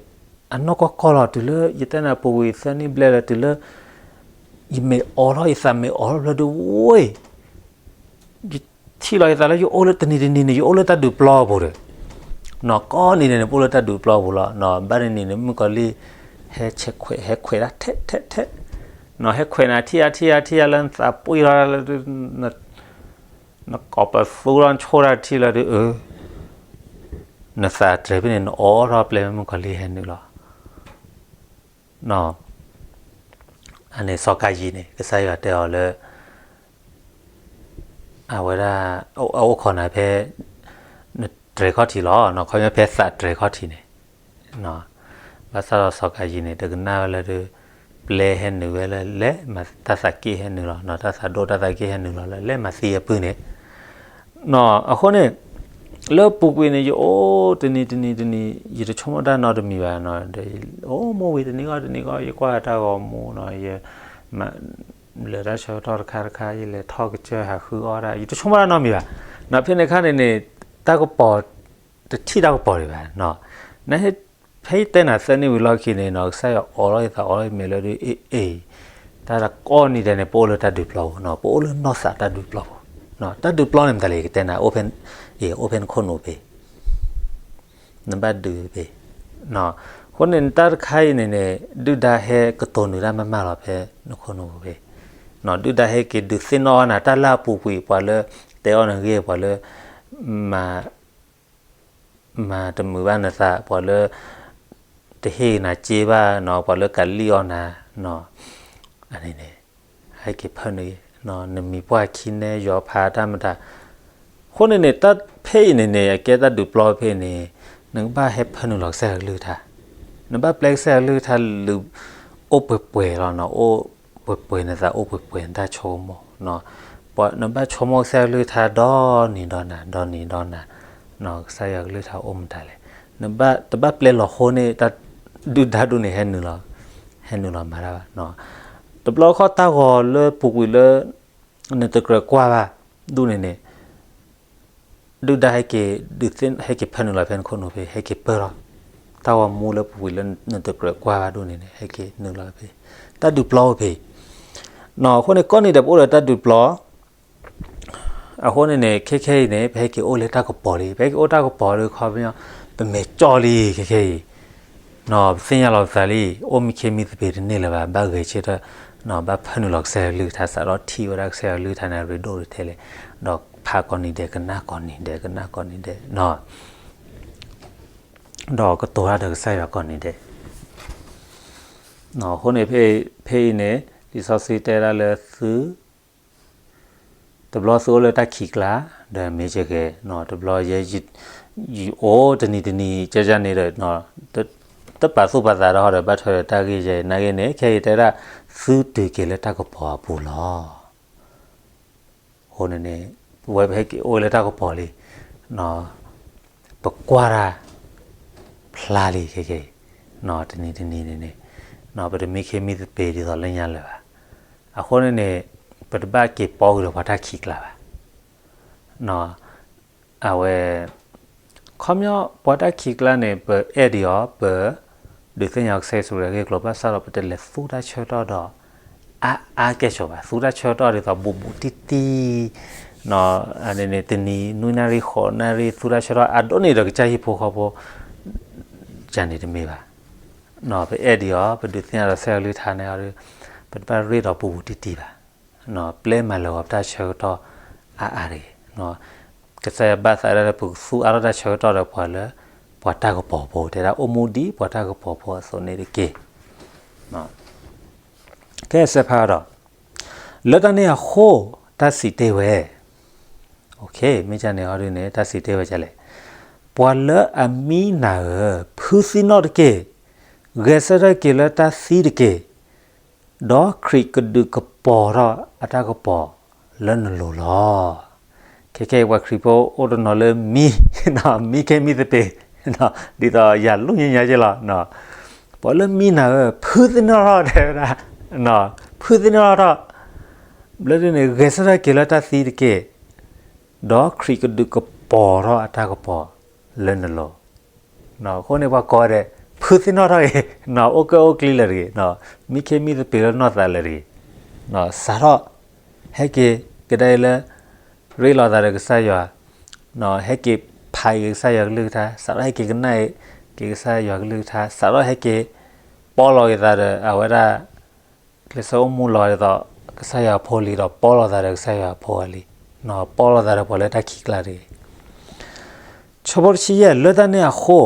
အနီၢ်ကီၢ်ကီၢ်လီၤ, တုၤလၢယတဲနၤပူၤဝံၤသၢနံၣ်ဘျဲၣ်လၢ တုၤလၢ ယမ့ၢ်အိးထီၣ် ယသးမ့ၢ်အိးထီၣ်ဖျၢၣ်ဒုးဝဲ, ယထံၣ်လီၤယသးလၢယအိၣ်လၢတနံၤတနံၤန့ၣ် ယအိၣ်လၢတၢ်ဒုးပျီပူၤဒီး, ကိးနံၤဒဲးန့ၣ် ပအိၣ်လၢတၢ်ဒုးပျီပူၤလီၤ, ဘၣ်တနံၤန့ၣ် မုၣ်ကီၤလံၢ် ဟဲဆဲးခွဲး ဟဲခွဲးတၢ်ထဲထဲထဲ, ဟဲခွဲးနၤထံၣ်ယၤထံၣ်ယၤထံၣ်ယၤလၢနသးပှံၢ်လီၤလၢ နကိးပသူလီၤနဆိၣ်တၢ်ထံၣ်လီၤဒုး, နသးတြဲၤဖဲန့ၣ် နအိးထီၣ်ပျဲၢ် မုၣ်ကီၤလံၢ်ဟဲနုာ်လီၤ, အန့ၣ်စီၤကၤယံၤန့ၣ် ကစၢ်ယွၤတဲအီၤလၢ အဝဲဒၣ် အအိၣ်ခိးနၤဖဲ နတြဲၤခီၣ်ထံးလီၤ, ခီဖျိဖဲသးတြဲၤခီၣ်ထံးန့ၣ်, ဘၣ်ဆၣ်ဒီးစီၤကၤယံၤန့ၣ် တကနၣ်ဝဲလၢဒုး ပျဲဟဲနုာ်ဝဲလၢလဲၤမၤတၢ်သးက့ၣ်ဟဲနုာ်လီၤ, တၢ်သးဒိၣ်တၢ်သးက့ၣ်ဟဲနုာ်လီၤလၢလဲၤမၤသံအပုၢ်န့ၣ်, အဃိန့ၣ် လၢပူၤကွံာ်န့ၣ် ယအိၣ်တနံၤတနံၤတနံၤ ယတဆိကမိၣ်တၢ်နီတမံၤဘၣ်, အိၣ်မူဝံၤတနံၤဂီၢ်တနံၤဂီၢ် ယကွၢ်တၢ်ဂီၤမူနီၤ, ယ လဲၤတၢ်ဆၢကတီၢ်တခါတခါ ယလဲၤထီၣ်ကစၢၢ်ဟးဃုအီၣ်တၢ် ယတဆိကမိၣ်တၢ်နီတမံၤဘၣ်, ဖဲန့ၣ်အခါန့ၣ်န့ၣ် တၢ်ကပီၤ တထံၣ်တၢ်ကပီၤဒံးဘၣ်, န ဖဲယတဲနၤသၢနံၣ်ဝံၤလီၢ်ခံန့ၣ်နီၤ ကစၢ်ယွၤအိးထီၣ်ယသးအိးထီၣ်ယမဲာ်လၢဒုး အ့ၣ်အ့ၣ်, တၢ်ကိးနံၤဒဲးန့ၣ် ပအိၣ်လၢတၢ်ဒုးပျီပူၤနီၤ, ပအိၣ်လၢနီၢ်သးတၢ်ဒုးပျီပူၤ, တၢ်ဒုးပျီန့ၣ်မတၤလဲၣ် ယကတဲနၤ အိၣ်ဖဲနခိၣ်နူာ်ဖဲ နဘၣ်ဒုးဖဲ, အဃိန့ၣ် နတၢ်တခါအံၤန့ၣ်န့ၣ် ဒုၣ်ဒါဟဲကတိၤနုာ်တၢ်မးမးလီၤဖဲနခိၣ်နူာ်ဖဲ, ဒုၣ်ဒါဟဲက့ၤဒုးသ့ၣ်နီၣ်အီၣ်နၤ တၢ်လၢအပူၤကွံာ် ပှၤလၢတဲအီၣ်နဂ့ၢ် ပှၤလၢ မၤတမုာ်ဘၣ်နသး ပှၤလၢ တဟ့ၣ်နၤစ့ဘၣ်နီၤ ပှၤလၢကလံၣ်အီၣ်နၤ, အန့ၣ်န့ၣ် ဟဲက့ၤဖၢနုာ်ဂ့ၤ နမံၤပှၢ်ခံနဲ ယွၤဖးတၢ်မတၤ, အဃိန့ၣ်န့ၣ် တၢ်ဖဲအံၤန့ၣ်န့ၣ် အကဲတၢ်ဒုးပျီဖဲအံၤန့ၣ် နကဘၣ်ဟဲဖၢနုာ်လီၤကစၢ်ယွၤကလုၢ်ကထါ, နဘၣ်ပျဲကစၢ်ယွၤကလုၢ်ကထါလၢ အိၣ်ပှဲၤပှဲၤလီၤနီၤ, အိၣ်ပှဲၤပှဲၤ နသးအိၣ်ပှဲၤပှဲၤ နတၢ်ဆိကမိၣ် နဘၣ်ဆိကမိၣ်ကစၢ်ယွၤကလုၢ်ကထါဒီနံၤဒီနၤ ဒီနံၤဒီနၤ, ကစၢ်ယွၤကလုၢ်ကထါအိၣ်မတၤလဲၣ်, နဘၣ်တဘၣ်ပျဲလီၤဃိန့ၣ် တၢ်ဒုၣ်ဒါဒူၣ်န့ၣ် ဟဲနုာ်လီၤမၤတၢ်ဘၣ်, တဘျီဃီတၢ်ဂီၤလၢပူၤကွံာ်လၢ နတကြၢးကွၢ်ဘၣ် ဒူၣ်န့ၣ်န့ၣ် ဒုၣ်ဒါဟဲက့ၤဒုးသ့ၣ် ဟဲက့ၤဖၢနုာ်လီၤဖဲနခိၣ်နူာ်ဖဲ ဟဲက့ၤပၢၢ်ထီၣ် တၢ်ဂီၤမူလၢပူၤကွံာ်လၢနတကြၢးကွၢ်ဘၣ်ဒူၣ်န့ၣ်န့ၣ် ဟဲက့ၤနုာ်လီၤဖဲ တၢ်ဒုးပျီအိၣ်ဖဲ အဃိန့ၣ် ကိးနံၤဒဲးပအိၣ်ဒီးတၢ်ဒုးပျီ အဃိန့ၣ်န့ၣ် ခဲခဲအံၤန့ၣ် ပဟဲက့ၤအိၣ်လၢတၢ်ကပီၤလံ ပဟဲက့ၤအိၣ်တၢ်ကပီၤဒီးခီပညီ ပမဲာ်ကၠီလံ ခဲခဲအံၤ ပသ့ၣ်ညါလီၤပသးလံ အိၣ်မံခ့မံသပ့ၤတန့ၢ်လၢၤဘၣ် ဘၣ်ဂဲၤဆၢထၢၣ် ဘၣ်ဖၢနုာ်လီၤကစၢ်ယွၤကလုၢ်ကထါ စးထီၣ်ထံၣ်ဝဲဒၣ်ကစၢ်ယွၤကလုၢ်ကထါန့ၣ် ရ့ဒိၣ်တထဲလဲၣ် ဒီးဖးကိးနံၤဒဲး ကနၣ်ကိးနံၤဒဲး ကနၣ်ကိးနံၤဒဲး ဒီးကတိၤတၢ်ဒီးကစၢ်ယွၤကိးနံၤဒဲး အဃိန့ၣ် ဖဲအံၤန့ၣ် လံာ်စီဆှံတဲဒၣ်လၢသု တဘျီသုအိၣ်လၢတၢ်ခံးကျါ ဒီးမ့ၢ်ကဂဲၤ တဘျီယဲ ယအိၣ်တနံၤတနံၤ ကန့ၣ်ဒီး တပာ်သူၣ်ပာ်သးဒီး ဒီးဘၣ်ထွဲဒီးတၢ်ဂ့ၢ်ယဲ နာ်က့န့ၣ် ခဲအံၤတဲဒၣ် သုတုၤက့ၤလၢတၢ်ကပီၤအပူၤလီၤ. အဃိန့ၣ်န့ၣ် ပဝဲပဟဲက့ၤအိၣ်လၢတၢ်ကပီၤလံ ပကွၢ်တၢ်ဖျါလံခဲခဲအံၤ တနံၤတနံၤန့ၣ်န့ၣ် ပတမံခ့မံသပ့ၤဒ်သိးလၢညါလၢၤဘၣ်. အဃိန့ၣ်န့ၣ် ပတဘၣ်က့ၤပီကွံာ်ဒီးပှၤတၢ်ခံးကျါဘၣ်. အဝဲ ခီပညီ ပှၤတၢ်ခံးကျါန့ၣ် ပအဲၣ်ဒံးအီၤ ပ ဒုးသ့ၣ်ညါကစၢ်ယ့ၣ်ၡူးခရံာ်အဂ့ၢ်အကျိၤ ဘၣ်ဆၣ်ဒီးပတလဲၤသူတၢ်ဆၢကတီၢ်ဒီး အါအါကဲၣ်ဆိးဘၣ်. သူတၢ်ဆၢကတီၢ်ဒ်သိးဘူးဘူးတံၢ်တံၢ် တနံၤနွံနၣ်ရံၣ်ဃိးနၣ်ရံၣ် သူတၢ်ဆၢကတီၢ်အါဒိၣ်န့ၢ်ဒီးကစၢ်ဟံၣ်ဖိဃီဖိ ယၤန့ၣ်တမ့ၢ်ဘၣ်. ပအဲၣ်ဒံးအီၤ ပဒုးသ့ၣ်ညါဒီးကစၢ်ယွၤကလုၢ်ကထါန့ၣ်ဒီး ပတဘၣ်ရ့ဒီးဘူးဘူးတံၢ်တံၢ်ဘၣ်. ပျဲမၤလၢာ်ဂီၤပတၢ်ဆၢကတီၢ်အါအါတဂ့ၤ. ကစၢ်ယွၤဘၣ်သးဒၣ်လၢပကသူအါထီၣ်တၢ်ဆၢကတီၢ်ဒီးပှၤလၢ ပှၤတၢ်ကပီၤဖိ တဲဒၣ်အိၣ်မူဒ်ပှၤတၢ်ကပီၤဖိအသိးန့ၣ်တက့ၢ်. ကဲစဲးဖးဒီး လၢတၢ်န့ၣ်အဃိ တၢ်စံးတ့ၢ်ဝဲ မ့ၢ်ကန့ၣ်အီၤဒ်န့ၣ် တၢ်စံးတ့ၢ်ဝဲဒ်လဲၣ်. ပှၤလၢအမံနၤဧၢ, ဖုသံနီၣ်တက့ၢ်. ဂဲၤဆၢထၢၣ်က့ၤလၢတၢ်သံတက့ၢ်. ဒီးခရံာ်ကဒုးကပီၤထီၣ်အတၢ်ကပီၤလၢနလိၤလီၤ. ခဲခဲအံၤပှၤခရံာ်ဖိအိၣ်တနီၤလၢမံ, မံခ့မံသပ့ၤ, ဒ်သိးယၤလူညါညါက့လီၤ. ပှၤလၢမံနၤဧၢ, ဖုသံနီၣ်ထီၣ်တဲဝဲဒၣ်, ဖုသံနီၣ်ထီၣ်, ဘျီဒ်န့ၣ် ဂဲၤဆၢထၢၣ်က့ၤလၢတၢ်သံတက့ၢ်. ဒီးခရံာ်ကဒုးကပီၤထီၣ်အတၢ်ကပီၤလၢနလိၤ. အဃိန့ၣ်ပှၤကိးဂၤဒဲး ဖုသံနီၣ်ထီၣ်ဂ့ၤ, အိၣ်ကၢအိၣ်ကျံလၢာ်တဂ့ၤ, မံခ့မံသပ့ၤလၢနီၢ်သးလၢာ်တဂ့ၤ, စးထီၣ် ဟဲက့ၤကဒါအံၤလၢ ရ့လိာ်သးဒီးကစၢ်ယွၤ, ဟဲက့ၤဖးအံၤကစၢ်ယွၤကလုၢ်ကထါ, စးထီၣ်ဟဲက့ၤကနၣ်အံၤက့ၤကစၢ်ယွၤကလုၢ်ကထါ, စးထီၣ်ဟဲက့ၤ ပီလီၤက့ၤသးဒီးအဝဲဒၣ် ကျဲးစၢးအိၣ်မူလီၤဒ်သိး ကစၢ်ယွၤအဖိလံဒီး ပီလီၤသးဒီးကစၢ်ယွၤအဖိအလံ, ပီလီၤသးဒီးပှၤလၢတၢ်ခံးကျါတဂ့ၤ. ဆၢဖိတဆံယဲၢ် လၢတၢ်န့ၣ်အဃိ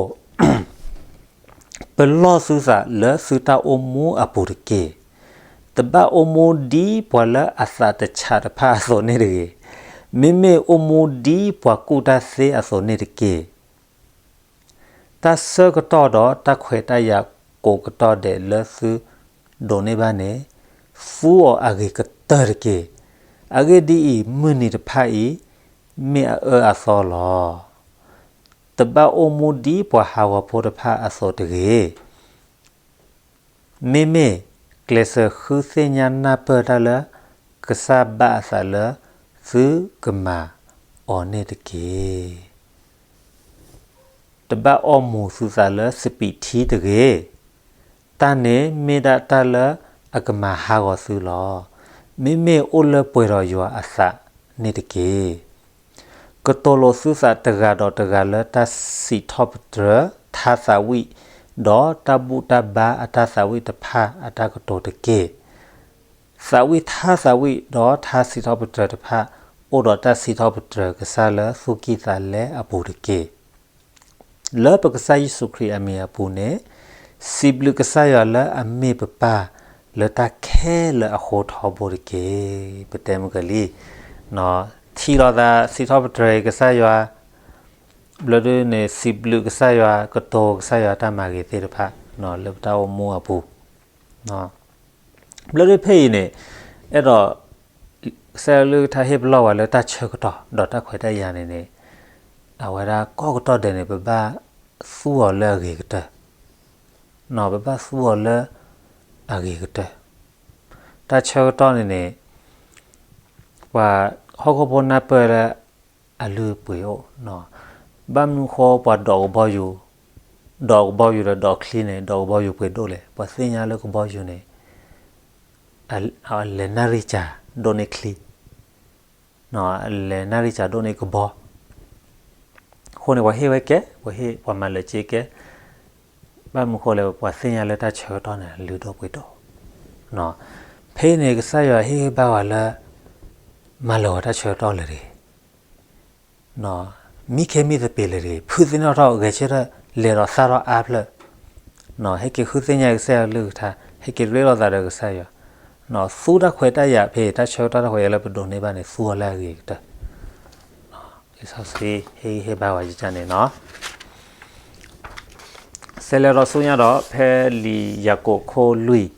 ပလီၢ်သုသးလၢသုတၢ်အိၣ်မူအပူၤတက့ၢ်. တဘၣ်အိၣ်မူဒ်ပှၤလၢအသးတဆးတဖၣ်အသိးန့ၣ်တဂ့ၤ, မ့မ့ၢ်အိၣ်မူဒ်ပှၤကူၣ်တၢ်သ့အသိးန့ၣ်တက့ၢ်. တၢ်ဆၢကတီၢ်ဒီးတၢ်ခွဲးတၢ်ယာ် ကိးကတီၢ်ဒဲးလၢသုဒိးန့ၢ်ဘၣ်န့ၣ်, သူအီၤအဂ့ၤကတၢၢ်တက့ၢ်. အဂ့ၢ်ဒ်အံၤ, မုၢ်နံၤတဖၣ်အံၤ မ့ၢ်အအၢအသီလီၤ. တဘၣ်အိၣ်မူဒ်ပှၤဟးဂီၤဖိတဖၣ်အသိးတဂ့ၤ. မ့မ့ၢ်ကျဲးစၢးဃုသ့ၣ်ညါနၢ်ပၢၢ်တၢ်လၢ ကစၢ်ဘၣ်အသးလၢသုကမၤအီၤန့ၣ်တက့ၢ်. တဘၣ်အီမူၤသုသးလၢစပံးထံတဂ့ၤ. တၢ်န့ၣ်မ့ၢ်ဒၣ်တၢ်လၢအကမၤဟးဂီၤသုလီၤ. မ့မ့ၢ်အိၣ်လၢပှဲၤဒီးယွၤအသးန့ၣ်တက့ၢ်. ကတိၤလိာ်သုသးတဂၤဒီးတဂၤလၢတၢ်စံးထီၣ်ပတြၢၤထါသးဝံၣ်, ဒီးတၢ်ဘူၣ်တၢ်ဘါအတၢ်သးဝံၣ်တဖၣ်အတၢ်ကတိၤတက့ၢ်. သးဝံၣ်ထါသးဝံၣ်ဒီးထါစံးထီၣ်ပတြၢၤတဖၣ် အိၣ်ဒီးတၢ်စံးထီၣ်ပတြၢၤကစၢ်လၢသူၣ်ကံၢ်သးလဲအပူၤတက့ၢ်. လၢပကစၢ်ယ့ၣ်ၡူးခရံာ်အမံၤအပူၤန့ၣ်, စံးဘျုးကစၢ်ယွၤလၢအမ့ၢ်ပပၢ်လၢတၢ်ခဲလၢာ်အဃိထီဘိတက့ၢ်. ပတဲမုၢ်ကလံ, ထံၣ်လိာ်သးစံးထီၣ်ပတြၢၤကစၢ်ယွၤ, ဘျီဒုန့ၣ် စံးဘျုးကစၢ်ယွၤ ကတိၤကစၢ်ယွၤတၢ်မၤဂ့ၤသ့ၣ်တဖၣ် လၢပတၢ်အိၣ်မူအပူၤ ဘျီဒုဖဲအံၤန့ၣ်, အဲၣ်ဒိး ကစၢ်ယွၤကလုၢ်ကထါဟ့ၣ်ပလီၢ်ဝဲလၢတၢ်ဆၢကတီၢ် ဒီးတၢ်ခွဲးတၢ်ယာ်န့ၣ်န့ၣ်, အဝဲဒၣ်ကိးကတီၢ်ဒဲးန့ၣ် ပဘၣ်သူအီၤလၢအဂ့ၤကတၢၢ်, ပဘၣ်သူအီၤလၢအဂ့ၤကတၢၢ်. တၢ်ဆၢကတီၢ်န့ၣ်န့ၣ်, ပှၤဟီၣ်ခိၣ်ဖိနၢ်ပၢၢ်လၢ အလုၢ်အပှ့ၤအိၣ်, ဘၣ်မနုၤဃိပှၤဒိးကဘီယူၤ, ဒိးကဘီယူၤဒီးဒိးချံန့ၣ် ဒိးကဘီယူၤပှ့ၤဒိၣ်လဲၣ်. ပှၤသ့ၣ်ညါလၢကဘီယူၤန့ၣ် အလဲၤနၣ်ရံၣ်စှၤဒိၣ်န့ၢ်ချံ, အလဲၤနၣ်ရံၣ်စှၤဒိၣ်န့ၢ်ကဘီ, အဃိန့ၣ် ပှၤဟ့ၣ်ဝဲကဲ, ပှၤဟ့ၣ်ပှၤမၤလၢာ်က့ကဲ, ဘၣ်မနုၤဃိလဲၣ် ပှၤသ့ၣ်ညါလၢတၢ်ဆၢကတီၢ်န့ၣ် လုၢ်ဒိၣ်ပှ့ၤဒိၣ်. ဖဲအံၤန့ၣ် ကစၢ်ယွၤဟ့ၣ်ဂံၢ်ဘါဝဲလၢ မၤလၢာ်ဝဲတၢ်ဆၢကတီၢ်လၢာ်တဂ့ၤ မံခ့မံသပ့ၤလၢာ်တဂ့ၤ, ဖုးသ့ၣ်နီၣ်ထီၣ်ဂဲၤဆၢထၢၣ်လဲၤဒီးသၣ်ထီၣ်အါဖျၢၣ်, ဟဲက့ၤဃုသ့ၣ်ညါကစၢ်ယွၤကလုၢ်ကထါ, ဟဲက့ၤရ့လိာ်သးဒီးကစၢ်ယွၤ, သူတၢ်ခွဲးတၢ်ယာ်ဖဲအံၤ တၢ်ဆၢကတီၢ်တၢ်ခွဲးယာ်လၢပဒိးန့ၢ်ဘၣ်န့ၣ် သူအီၤလၢအဂ့ၤကတၢၢ်. လံာ်စီဆှံဟ့ၣ်ဂံၢ်ဟ့ၣ်ဘါဝဲယကန့ၣ်နီၤ. စဲးလဲၤဒီးဆူညါဒီးဖဲလံာ်ယၤကိာ်ခိၣ်လွံၢ်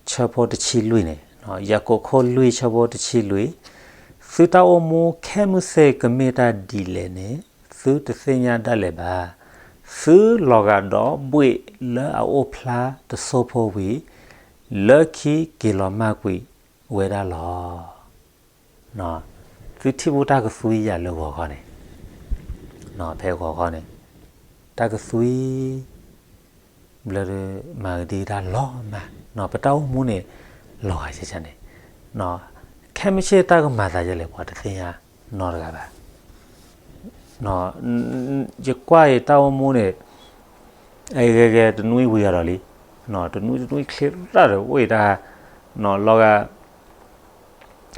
ဆၢဖိတဆံလွံၢ်န့ၣ်, ယၤကိာ်ခိၣ်လွံၢ်ဆၢဖိတဆံလွံၢ်, သုတၢ်အိၣ်မူခဲမုၢ်ဆ့ၣ်ကမ့ၢ်တၢ်ဒ်လဲၣ်န့ၣ် သုတသ့ၣ်ညါဒၣ်လဲာ်ဘၣ်. သုလီၤဂာ်ဒီးဘှ့ၣ်လၢအအိၣ်ဖျါတစိၢ်ဖိဝံၤ, လၢခံက့ၤလီၤမၢ်ကွံာ်ဝဲဒၣ်လီၤ. သုထံၣ်ဘူၣ်တၢ်ကသွံယၤလၢဂီၤခီန့ၣ်, ဖဲဂီၤခီန့ၣ်, တၢ်ကသွံ ဘျီဒုးမၤကဒံကဒါလီၤမၢ်, ပတၢ်အိၣ်မူန့ၣ် လီၤဂာ်ယကန့ၣ်, ခဲမုၢ်ဆ့ၣ်တၢ်ကမၤသးဒ်လဲၣ် ပှၤတသ့ၣ်ညါနီတဂၤဘၣ်. ယကွၢ်အံၤတၢ်အိၣ်မူန့ၣ် အဂဲၤဂဲၤတနွံဝံၤအဒီးလံ, တနွံတနွံချ့ရၣ်ဒီးအိၣ်အံၤတၢ်, လီၤဂာ်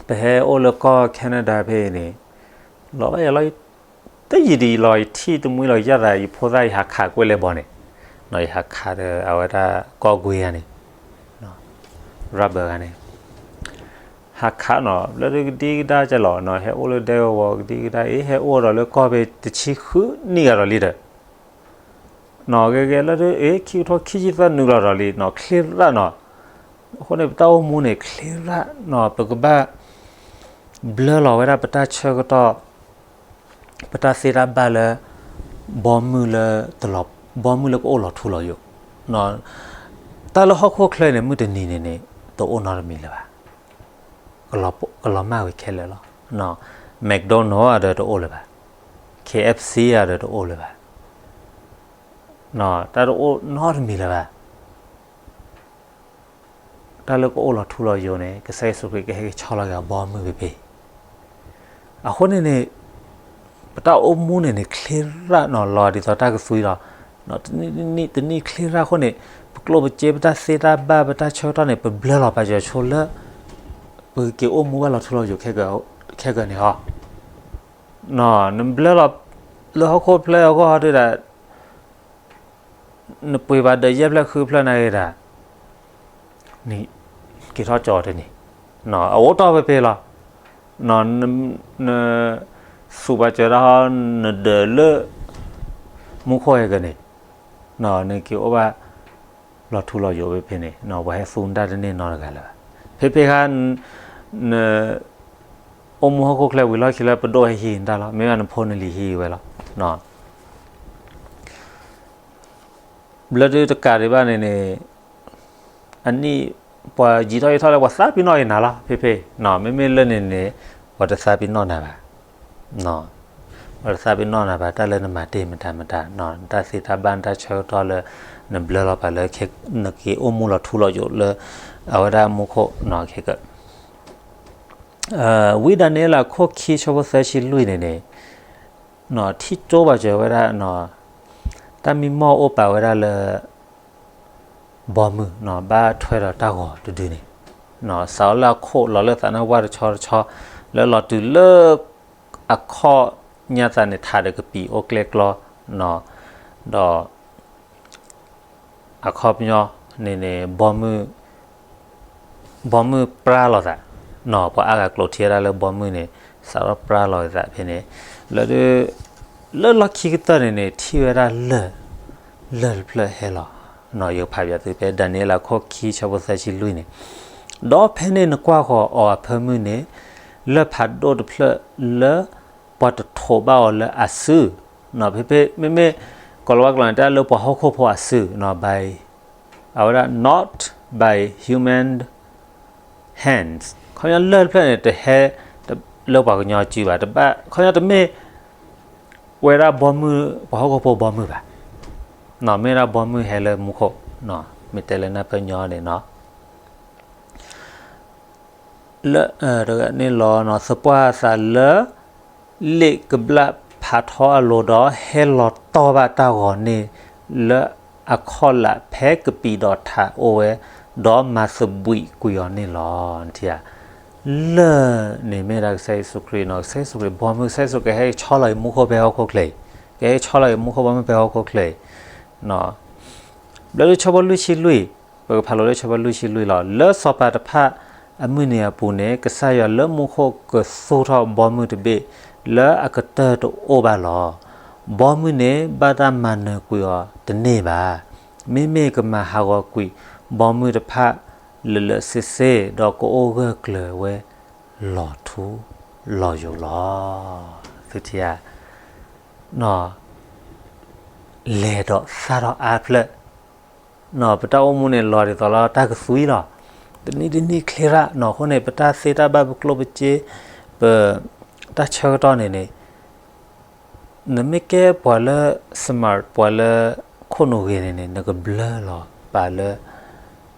ပဟဲအိၣ်လၢကီၢ် Canada ဖဲအံၤန့ၣ်, လီၤဘၣ်ယၤလီၤ, တယံာ်ဒံးလီၤ ယထံၣ်တမှံလီၤ ယၤသး ယဖိသၣ် ယဟးခးကွဲးလၢဘီန့ၣ်, ယဟးခးဒီးအဝဲဒၣ်ကီၢ်ကွ့ဂၤန့ၣ်, rubber ဂၤန့ၣ်, ဟးခးနီၤ လၢဒုးကဒံကဒါကလီၤနီၤ ဟဲအိၣ်လၢဒဲကဝီၤကဒံကဒါ အ့ ဟဲအိၣ်ဒီးလၢကီၢ်ဖဲတဆံဃုနံၣ်ဂၤဒီးလံဒီး နီၤ ဂဲၤဂဲၤလၢဒုး အ့ ခံကထိခံဆံသၢနုာ်လီၤဒီးလံနီၤ ချ့ရၣ်နီၤ, အဃိန့ၣ် ပတၢ်အိၣ်မူန့ၣ် ချ့ရၣ်နီၤ ပကဘၣ် ဘျၢလီၤဝဲဒၣ်ပတၢ်ဆၢကတီၢ် ပတၢ်သ့တၢ်ဘၣ်လၢ ဘီမုၢ်လၢတလီၤ ဘီမုၢ်လၢကအိၣ်လီၤထူလီၤယိာ်, တၢ်လၢဟီၣ်ခိၣ်ချၢန့ၣ် မုၢ်တနံၤန့ၣ်န့ၣ် တအိၣ်နီတမံၤလၢၤဘၣ်, ကလီၤမၢ်ဝံၤခဲလၢာ်လီၤ, McDonald ဒီးတအိၣ်လၢၤဘၣ်, KFC ဒီးတအိၣ်လၢၤဘၣ်, တၢ်တအိၣ်နီတမံၤလၢၤဘၣ်. တၢ်လၢကအိၣ်လီၤထူလီၤယိာ်န့ၣ် ကစၢ်ယ့ၣ်ၡူးခရံာ်ကဟဲက့ၤဆီလီၤက့ၤအဘီမုၢ်ဖဲဖဲအံၤ, အဃိန့ၣ်န့ၣ် ပတၢ်အိၣ်မူန့ၣ်န့ၣ် ချ့ရၣ်နီၤ လီၤဒ်သိးတၢ်ကသွံလီၤ, တနံၣ်တနံၣ်ချ့ရၣ်အဃိန့ၣ် ပကျိၣ်ပစ့ပတၢ်သ့တၢ်ဘၣ်ပတၢ်ဆၢကတီၢ်န့ၣ် ပဘျၢလီၤပာ်စၢၤဆိလၢ ပကက့ၤအိၣ်မူဘၣ်လီၤထူလီၤယိာ်ခဲကနံၣ်အီၤ, နဘျၢလီၤ လၢဟီၣ်ခိၣ်ဖျၢၣ်အဂီၢ်ဟီဒုဒၣ် နပှ့ၤဘၣ်ဒီးယဲၢ်ဖျၢၣ်ဃုဖျၢၣ်နာ်က့ၤဒၣ်, နက့ၤထီၣ်ကၠီတန့ၢ်, အအိၣ်တီၢ်ဖဲဖဲလီၤ, န သူးပာ်စၢၤတၢ်ဟီ နဒၢးလၢ မူခိၣ်ဟဲကန့ၣ်, နက့ၤအိၣ်ဘၣ်လီၤထူလီၤယိာ်ဖဲဖဲန့ၣ် ပှၤဟဲသူနတၢ်တန့ၢ်နီတဂၤလၢၤဘၣ်. ဖဲဖဲခါ န အိၣ်မူဟီၣ်ခိၣ်ချၢဝံၤလီၢ်ခံလၢပဒိၣ်ဟဲဟံးနတၢ်လီၤ. မ့ၢ်ဘၣ်နဖိနလံၤဟံးဝဲလီၤ. ဘျၢဒုတကးဒံးဘၣ်န့ၣ်န့ၣ် အနံၣ် ပှၤယံာ်ထီၣ်ယံာ်ထီၣ်လၢပှၤသးပ့ၤနီၣ်အံၤနၤလီၤ ဖဲဖဲ. မ့မ့ၢ်လၢန့ၣ်န့ၣ် ပှၤတသးပ့ၤနီၣ်နၤဘၣ်. ပှၤတသးပ့ၤနီၣ်နၤဘၣ် တၢ်လၢနမၤတ့ၢ်မတၤမတၤ နတၢ်သ့တၢ်ဘၣ်နတၢ်ဆၢကတီၢ်လၢ နဘျၢလီၤပာ်လၢ နက့ၤအိၣ်မူလီၤထူလီၤယိာ်လၢ အဝဲဒၣ်မူခိၣ်ခဲက ဝံဒၤနံးယ့လးခိၣ်ခံဆၢဖိသၢဆံလွံၢ်န့ၣ်န့ၣ် ထံၣ်ကၠိဘၣ်စၢၤဝဲဒၣ် တၢ်မံမီၢ်အိၣ်ပာ်ဝဲဒၣ်လၢ ဘီမုၢ် ဘၣ်ထွဲဒီးတၢ်ဂီၤတဒုန့ၣ် စးထီၣ်လၢအခိၣ်လီၤလၢသးနါဝၢ်တဆီတဆီ လၢလီၤတုၤလၢ အခီၣ်ညါသးန့ၣ် ထးဒီးကပံာ်အိၣ်ကျဲကျီ ဒီး အခီပညီန့ၣ်န့ၣ် ဘီမုၢ်ပြၢလီၤသး, ပှၤအါဂၤကျိးထံဝဲဒၣ်လၢဘီမုၢ်န့ၣ် စးထီၣ်ပြၢလီၤသးဖဲန့ၣ်, လၢ လၢလီၢ်ခံကတၢၢ်န့ၣ်န့ၣ် ထံၣ်ဝဲဒၣ်လၢၢ်, လၢၢ်တဖျၢၣ်ဟဲလီၤ, ယကဖးပၠးသုဖဲ ဒၤနံးယ့လးခိၣ်ခံဆၢဖိသၢဆံလွံၢ်န့ၣ်, ဒီးဖဲန့ၣ်နကွၢ်ဃီၤအီၤအဖၢမုၢ်န့ၣ် လၢၢ်ဖးဒိၣ်တဖျၢၣ်လၢ ပှၤတထိးဘၣ်အီၤလၢအစု, ဖဲဖဲ မ့မ့ၢ် ကိၤလၤဝါကျိာ်န့ၣ် တဲလၢပှၤဟီၣ်ခိၣ်ဖိအစု, by အဝဲဒၣ် not by human hands, ခီပညီလၢၢ်တဖျၢၣ်န့ၣ် တဟဲလၢပှၤကညီစုဘၣ်, တဘၣ် ခီပညီတမ့ၢ် ဝဲဒၣ်ဘီမုၢ် ပှၤဟီၣ်ခိၣ်ဖိဘီမုၢ်ဘၣ်, မ့ၢ်ဒၣ်ဘီမုၢ်ဟဲလၢမူခိၣ်, မ့ၢ်တဲလၢနၢ်ပၢၢ်ညီန့ၣ်နီၤ လၢ တဂၤန့ၣ်လီၤ သပှၢ်သးလၢ လ့ၣ်ကဘျၣ်ဖးထီအလိၤဒီး ဟဲလီၤတီၢ်ဘၣ်တၢ်ဂီၤန့ၣ် လၢအခီၣ်လာ်ဖဲကပံာ်ဒီးထးအိၣ်ဝဲ, ဒီးမၤသဘှံးကွံာ်အီၤန့ၣ်လီၤ. နထံၣ်ဧါ, လၢၢ်န့ၣ်မ့ၢ်ဒၣ်ကစၢ်ယ့ၣ်ၡူးခရံာ်နီၤ, ကစၢ်ယ့ၣ်ၡူးခရံာ်ဘီမုၢ်, ကစၢ်ယ့ၣ်ၡူးခရံာ်ဟဲဆီလီၤအံၤမူခိၣ်ဖဲဟီၣ်ခိၣ်ချၢအံၤ, ကဟဲဆီလီၤအံၤမူခိၣ်ဘီမုၢ်ဖဲဟီၣ်ခိၣ်ချၢအံၤ ဘျၢဒုဆၢဖိလွံၢ်ဆံလွံၢ်, ပကဖးလိာ်လၢဆၢဖိလွံၢ်ဆံလွံၢ်လီၤ. လၢစီၤပၤတဖၣ်အမုၢ်နံၤအပူၤန့ၣ် ကစၢ်ယွၤလၢမူခိၣ်ကသူၣ်ထီၣ်ဘီမုၢ်တဘ့ၣ် လၢအကတၢၢ်တအိၣ်ဘၣ်လီၤ. ဘီမုၢ်န့ၣ် ဘၣ်တၢ်မၤနၢၤကွံာ်အီၤတန့ၢ်ဘၣ်. မ့မ့ၢ်ကမၤဟးဂီၤကွံာ်ဘီမုၢ်တဖၣ်လၢာ်လၢာ်ဆ့ဆ့, ဒီးကအိၣ်ဂၢၢ်ကျၢၤဝဲလီၤထူလီၤယိာ်လီၤ. သုထံၣ်ဧါ လဲၤဒီးသၣ်ထီၣ်အါဖျၢၣ်, ပတၢ်အိၣ်မူန့ၣ်လီၤဒ်သိးလီၤတၢ်ကသွံလီၤ. တနံၤတနံၤချ့ရၣ်နီၤ, အဃိန့ၣ် ပတၢ်သ့တၢ်ဘၣ်ပကျိၣ်ပစ့, ပတၢ်ဆၢကတီၢ်န့ၣ်န့ၣ်, နမ့ၢ်ကဲပှၤလၢ smart ပှၤလၢခိၣ်နူာ်ဂ့ၤန့ၣ်န့ၣ် နကဘျၢလီၤပာ်လၢ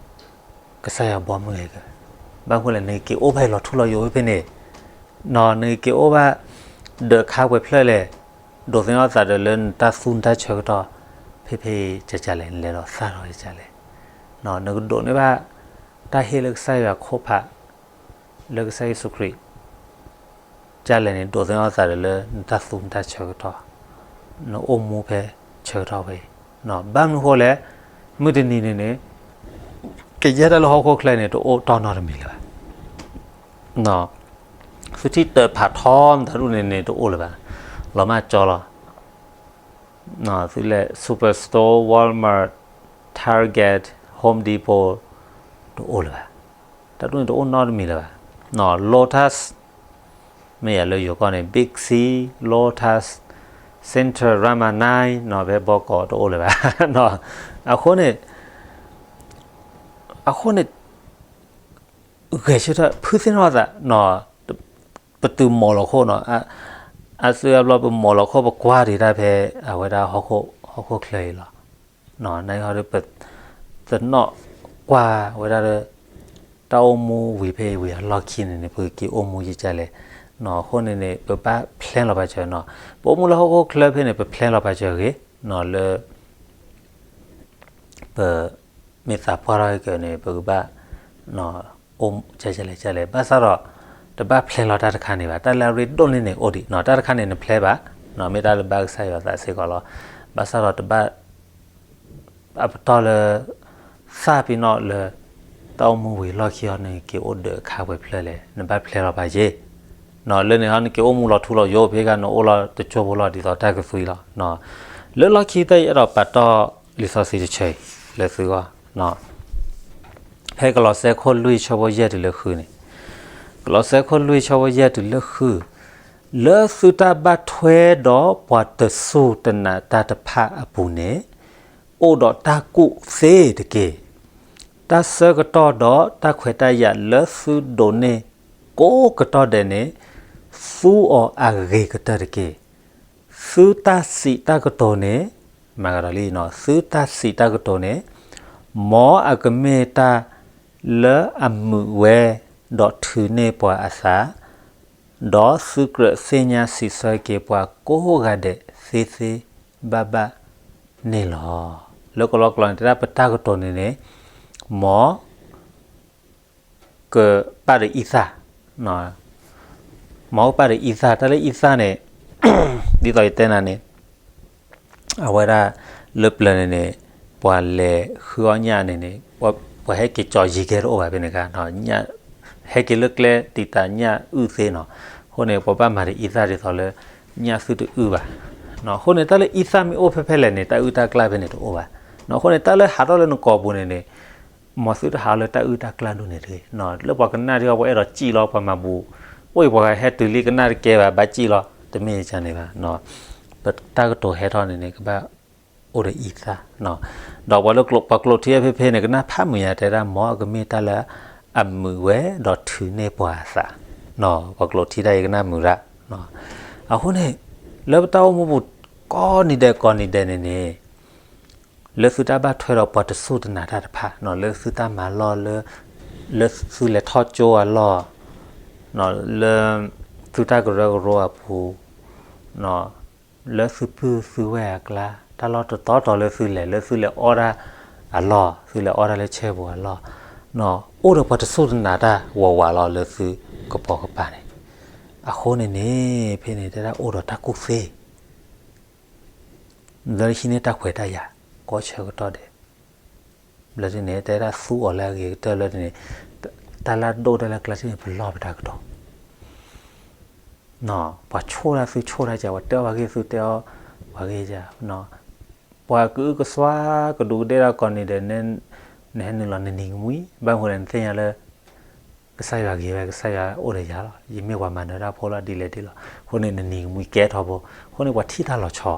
ကစၢ်ယွၤဘီမုၢ်ဂ့ၤက, ဘၣ်မနုၤလဲၣ် နက့ၤအိၣ်ဘၣ်လီၤထူလီၤယိာ်ဖဲန့ၣ်, နက့ၤအိၣ်ဘၣ်ဒၢးခါပှဲၤဖျၢၣ်လဲၣ်, ဒိးသန့ၤအသးဒီးလၢနတၢ်သူနတၢ်ဆၢကတီၢ်, ဖဲဖဲကကလဲၣ် နလဲၤဒီးသၣ်ထီၣ်ကကလဲၣ်, နကဒိးန့ၢ်ဘၣ် တၢ်ဟ့ၣ်လၢကစၢ်ယွၤခိၣ်ဖး လၢကစၢ်ယ့ၣ်ၡူးခရံာ် ကလဲၣ်န့ၣ် ဒိးသန့ၤအသးဒီးလၢနတၢ်သူနတၢ်ဆၢကတီၢ်, နအိၣ်မူဖဲဆၢကတီၢ်ဝဲအံၤ, ဘၣ်မနုၤဃိလဲၣ်, မုၢ်တနံၤန့ၣ်န့ၣ် ကယဲၢ်တၢ်လၢဟီၣ်ခိၣ်ချၢန့ၣ် တအိၣ်တီၢ်နီတမံၤလၢၤဘၣ်. သုထံၣ်တၢးဖးထီမတၤဒူၣ်န့ၣ်န့ၣ် တအိၣ်လၢၤဘၣ်, လီၤမၢ်ကၠီလီၤ. သုလဲၤ Superstore, Walmart, Target, Home Depot တအိၣ်လၢၤဘၣ်. တၢ်ဒူၣ်န့ၣ်တအိၣ်နီတမံၤလၢၤဘၣ်. Lotus မ့ၢ်ယၤလၢယိၤကီၢ်န့ၣ် Big C, Lotus, Central, Rama Nine နီၤ ဖဲဘီကီးတအိၣ်လၢၤဘၣ်. အဃိန့ၣ် အဃိန့ၣ် ဂဲၤဆၢထၢၣ်ဖုသ့ၣ်နီၣ်သးနီၤ, ပတုၤမိးလီၤခိၣ်နီၤ, အသုအဘျီပမိးလီၤခိၣ် ပကွၢ်ဒံးတၢ်ဖဲအဝဲဒၣ်ဟီၣ်ခိၣ်ချၢအံၤလီၤ. နဟီဒီး ပသနီၣ်ကွၢ်ဝဲဒၣ်ဒီး တၢ်အိၣ်မူဝံၤဖဲအံၤဝံၤအလီၢ်ခံန့ၣ်န့ၣ် ပကက့ၤအိၣ်မူယကလဲၣ်. အဃိန့ၣ်န့ၣ် ပဘၣ် plan လီၤပာ်စၢၤနီၤ. ပအိၣ်မူလၢဟီၣ်ခိၣ်ချၢဖဲန့ၣ် ပ plan လီၤပာ်စၢၤဂ့ၤနီၤ လၢ ပမ့ၢ်သးပှၢ်ထီၣ်က့ၤန့ၣ် ပကဘၣ် အိၣ်ကလဲၣ်ကလဲၣ် ဘၣ်ဆၣ်ဒီး တဘၣ် plan လီၤတၢ်တခါန့ၣ်ဘၣ်. တၢ်လၢအရ့ဒိၣ်န့ၢ်န့ၣ် အိၣ်ဒံးနီၤ. တၢ်တခါန့ၣ် န plan ဘၣ်နီၤ, မ့ၢ်တၢ်လၢဘၣ်ကစၢ်ယွၤသးစ့ၢ်ကီးလီၤ. ဘၣ်ဆၣ်ဒီးတဘၣ် အပတီၢ်လၢ သၣ်ပ့ၤနီၣ်လၢ တၢ်အိၣ်မူဝံၤလီၢ်ခံအီၤ နက့ၤအိၣ်ဒၢးအခါပှဲၤဖျၢၣ်လဲၣ်, နဘၣ် plan လီၤပာ်စၢၤ လၢန့ၣ်ဟီ နက့ၤအိၣ်မူလီၤထူလီၤယိာ်ဖဲဂၤ နအိၣ်လီၤတကၠိဖိလီၤ ဒ်သိးတၢ်ကသွံလီၤ. လၢလီၢ်ခံတၢ်အံၤ အဲၣ်ဒိးပာ်တီၢ် လံာ်စီဆှံတဆၢအံၤ လၢသုဂီၢ်, ဖဲကလီးစဲခိၣ်လွံၢ်ဆၢဖိယဲၢ်တုၤလၢဃုန့ၣ်, ကလီးစဲခိၣ်လွံၢ်ဆၢဖိယဲၢ်တုၤလၢဃု, လၢသုတၢ်ဘၣ်ထွဲဒီးပှၤတစူၢ်တနာ်တၢ်တဖၣ်အပူၤန့ၣ်, အိၣ်ဒီးတၢ်ကူၣ်သ့တက့ၢ်. တၢ်ဆၢကတီၢ်ဒီးတၢ်ခွဲးတၢ်ယာ်လၢသုဒိးန့ၢ်ကိးကတီၢ်ဒဲးန့ၣ်, သူအီၤအဂ့ၤကတၢၢ်တက့ၢ်. သုတၢ်စံးတၢ်ကတိၤန့ၣ်, မၤကဒီးလံ, သုတၢ်စံးတၢ်ကတိၤန့ၣ်, မ်အကမ့ၢ်တၢ်လၢအမုာ်ဝဲ, ဒီးထုးန့ၢ်ပှၤအသး, ဒီးသုကြၢးသ့ၣ်ညါစံးဆၢက့ၤပှၤကိးဂၤဒဲးသ့သ့ဘၣ်ဘၣ်န့ၣ်လီၤ. လၢကလီကလီန့ၣ် တဲဒၣ်ပတၢ်ကတိၤန့ၣ်န့ၣ်, မ် ကပာ်ဒီးအံသၣ်, မ်ကပာ်ဒီးအံသၣ်, တၢ်လၢအံသၣ်န့ၣ်, ဒ်သိးယတဲနၤန့ၣ်, အဝဲဒၣ်လၢပျၢၤန့ၣ်န့ၣ်, ပှၤလဲၤဃုအီၣ်ညၣ်န့ၣ်န့ၣ်, ပှၤဟဲက့ၤကၠီၤယံၤကဲတအိၣ်ဘၣ်ဖဲန့ၣ်ခါ, ဟဲက့ၤလၢကျဲတံာ်တာ်ညၣ်အုၣ်သ့နီၤ, အဃိန့ၣ် ပှၤဘၣ်မၤဒီးအံသၣ်ဒ်သိးလၢညၣ်သုတအုၣ်ဘၣ်. အဃိန့ၣ် တၢ်လၢအံသၣ်မ့ၢ်အိၣ်ဖဲဖဲလဲၣ်န့ၣ် တၢ်အုၣ်တၢ်ကျၢ်ဖဲန့ၣ်တအိၣ်ဘၣ်. အဃိန့ၣ် တၢ်လၢဟးထီၣ်လၢနကိာ်ပူၤန့ၣ်န့ၣ်, မ်သုတဟးလၢတၢ်အုၣ်တၢ်ကျၢ်ဒိၣ်န့ၣ်တဂ့ၤ. လၢပှၤကနၣ်ဒ်အီၤ ပှၤအဲၣ်ဒိးစံၣ်လီၤ ပှၤမၤဘူး, အိၣ်အံၤပှၤဟဲတုၤလံကနၣ်တကဲဘၣ် ဘၣ်စံၣ်လီၤ တမ့ၢ်ယကန့ၣ်ဘၣ်. ပတၢ်ကတိၤဟဲထီၣ်န့ၣ်န့ၣ် ကဘၣ်အိၣ်ဒီးအံသၣ်, ဒီးပှၤလၢပှၤကျိာ်ထံဖဲဖဲန့ၣ် ကနၣ်ဖးမုာ်ယၤတဲဒၣ် မ်အကမ့ၢ်တၢ်လၢအမုာ်ဝဲဒီးထုးန့ၢ်ပှၤအသး, ပှၤကျိာ်ထံတၢ်အံၤကနၣ်မုာ်ဒၣ်. အဃိန့ၣ် လၢပတၢ်အိၣ်မူပူၤကိးနံၤဒဲးကိးနံၤဒဲးန့ၣ်န့ၣ်, လၢသုတၢ်ဘၣ်ထွဲဒီးပှၤတစူၢ်တနာ်တၢ်တဖၣ်, လၢသုတၢ်မၤလီၢ်လၢ, လၢသုလဲၤထီၣ်ကၠိအလီၢ်, လၢသုတၢ်ကရၢကရိအပူၤ, လၢသုပုၢ်သုဝဲၢ်အကျါ, တၢ်လီၢ်တတီတီလၢသုလဲၤ, လၢသုလဲၤအီၣ်တၢ်အလီၢ်, သုလဲၤအီၣ်တၢ်လၢဆဲပူၤအလီၢ်, အိၣ်ဒီးပှၤတစူၢ်တနာ်တၢ်ဝးဝးလီၤလၢသုကပိာ်ကပၤန့ၣ်. အဃိန့ၣ်န့ၣ် ဖဲန့ၣ်တဲဒၣ်အိၣ်ဒီးတၢ်ကူၣ်သ့ လၢဟံးန့ၢ်တၢ်ခွဲးတၢ်ယာ် ကိးဆၢကတီၢ်ဒဲး, ဘျၢဒ်န့ၣ် တဲဒၣ်သူအီၤလၢအဂ့ၤကတၢၢ်လၢန့ၣ်, တၢ်လၢအဒိၣ်တၢ်လၢအကျါထံၣ်န့ၣ် ပလီၢ်ပတၢ်ကတိၤ, ပှၤဆိၣ်တၢ်သုဆိၣ်တၢ်က, ပှၤတဲအီၣ်ပှၤဂ့ၢ်သုတဲအီၣ်ပှၤဂ့ၢ်က, ပှၤကအုကစွါကဒူးကဒ့ၣ်တၢ်ကိးနံၤဒဲး, နဟဲနုာ်လီၤနနံၤကမှံ, ဘၣ်မနုၤလဲၣ် နသ့ၣ်ညါလၢ ကစၢ်ယွၤဂ့ၤဝဲ, ကစၢ်ယွၤအိၣ်ဒီးယၤလီၤ, ယမ့ၢ်ပှၤမၤနၢၤတၢ်ဖိလီၤ ဒ်လဲၣ်ဒ်လဲၣ်လီၤ, အဃိန့ၣ်နနံၤကမှံကဲထီဘိ, အဃိန့ၣ်ပှၤထံၣ်တၢ်လီၤဆ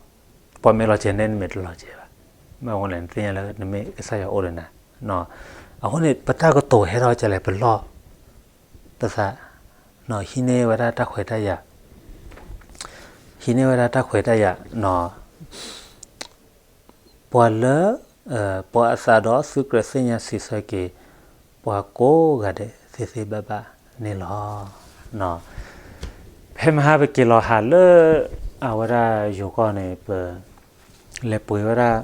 ီ, ပှၤမဲာ်လီၤစဲၤန့ၣ် နမဲာ်တလီၤစဲၤဘၣ်, ဘၣ်မနုၤလဲၣ် နသ့ၣ်ညါလၢနမ့ၢ်ကစၢ်ယွၤအိၣ်ဒီးနၤ, အဃိန့ၣ် ပတၢ်ကတိၤဟဲထီၣ်ကလဲၣ် ပလီၢ်ပသး, ဟံးန့ၢ်ဝဲဒၣ်တၢ်ခွဲးတၢ်ယာ်, ဟံးန့ၢ်ဝဲဒၣ်တၢ်ခွဲးတၢ်ယာ်, ပှၤလၢ, ပှၤအသးဒီးသုကြၢးသ့ၣ်ညါစံးဆၢက့ၤ ပှၤကိးဂၤဒဲးသ့သ့ဘၣ်ဘၣ်န့ၣ်လီၤ. ဖဲမဟါပက့ၤလီၤဟးလၢ အဝဲဒၣ်ယိၤကီၢ်န့ၣ် ပလဲၤပှ့ၤဝဲဒၣ်,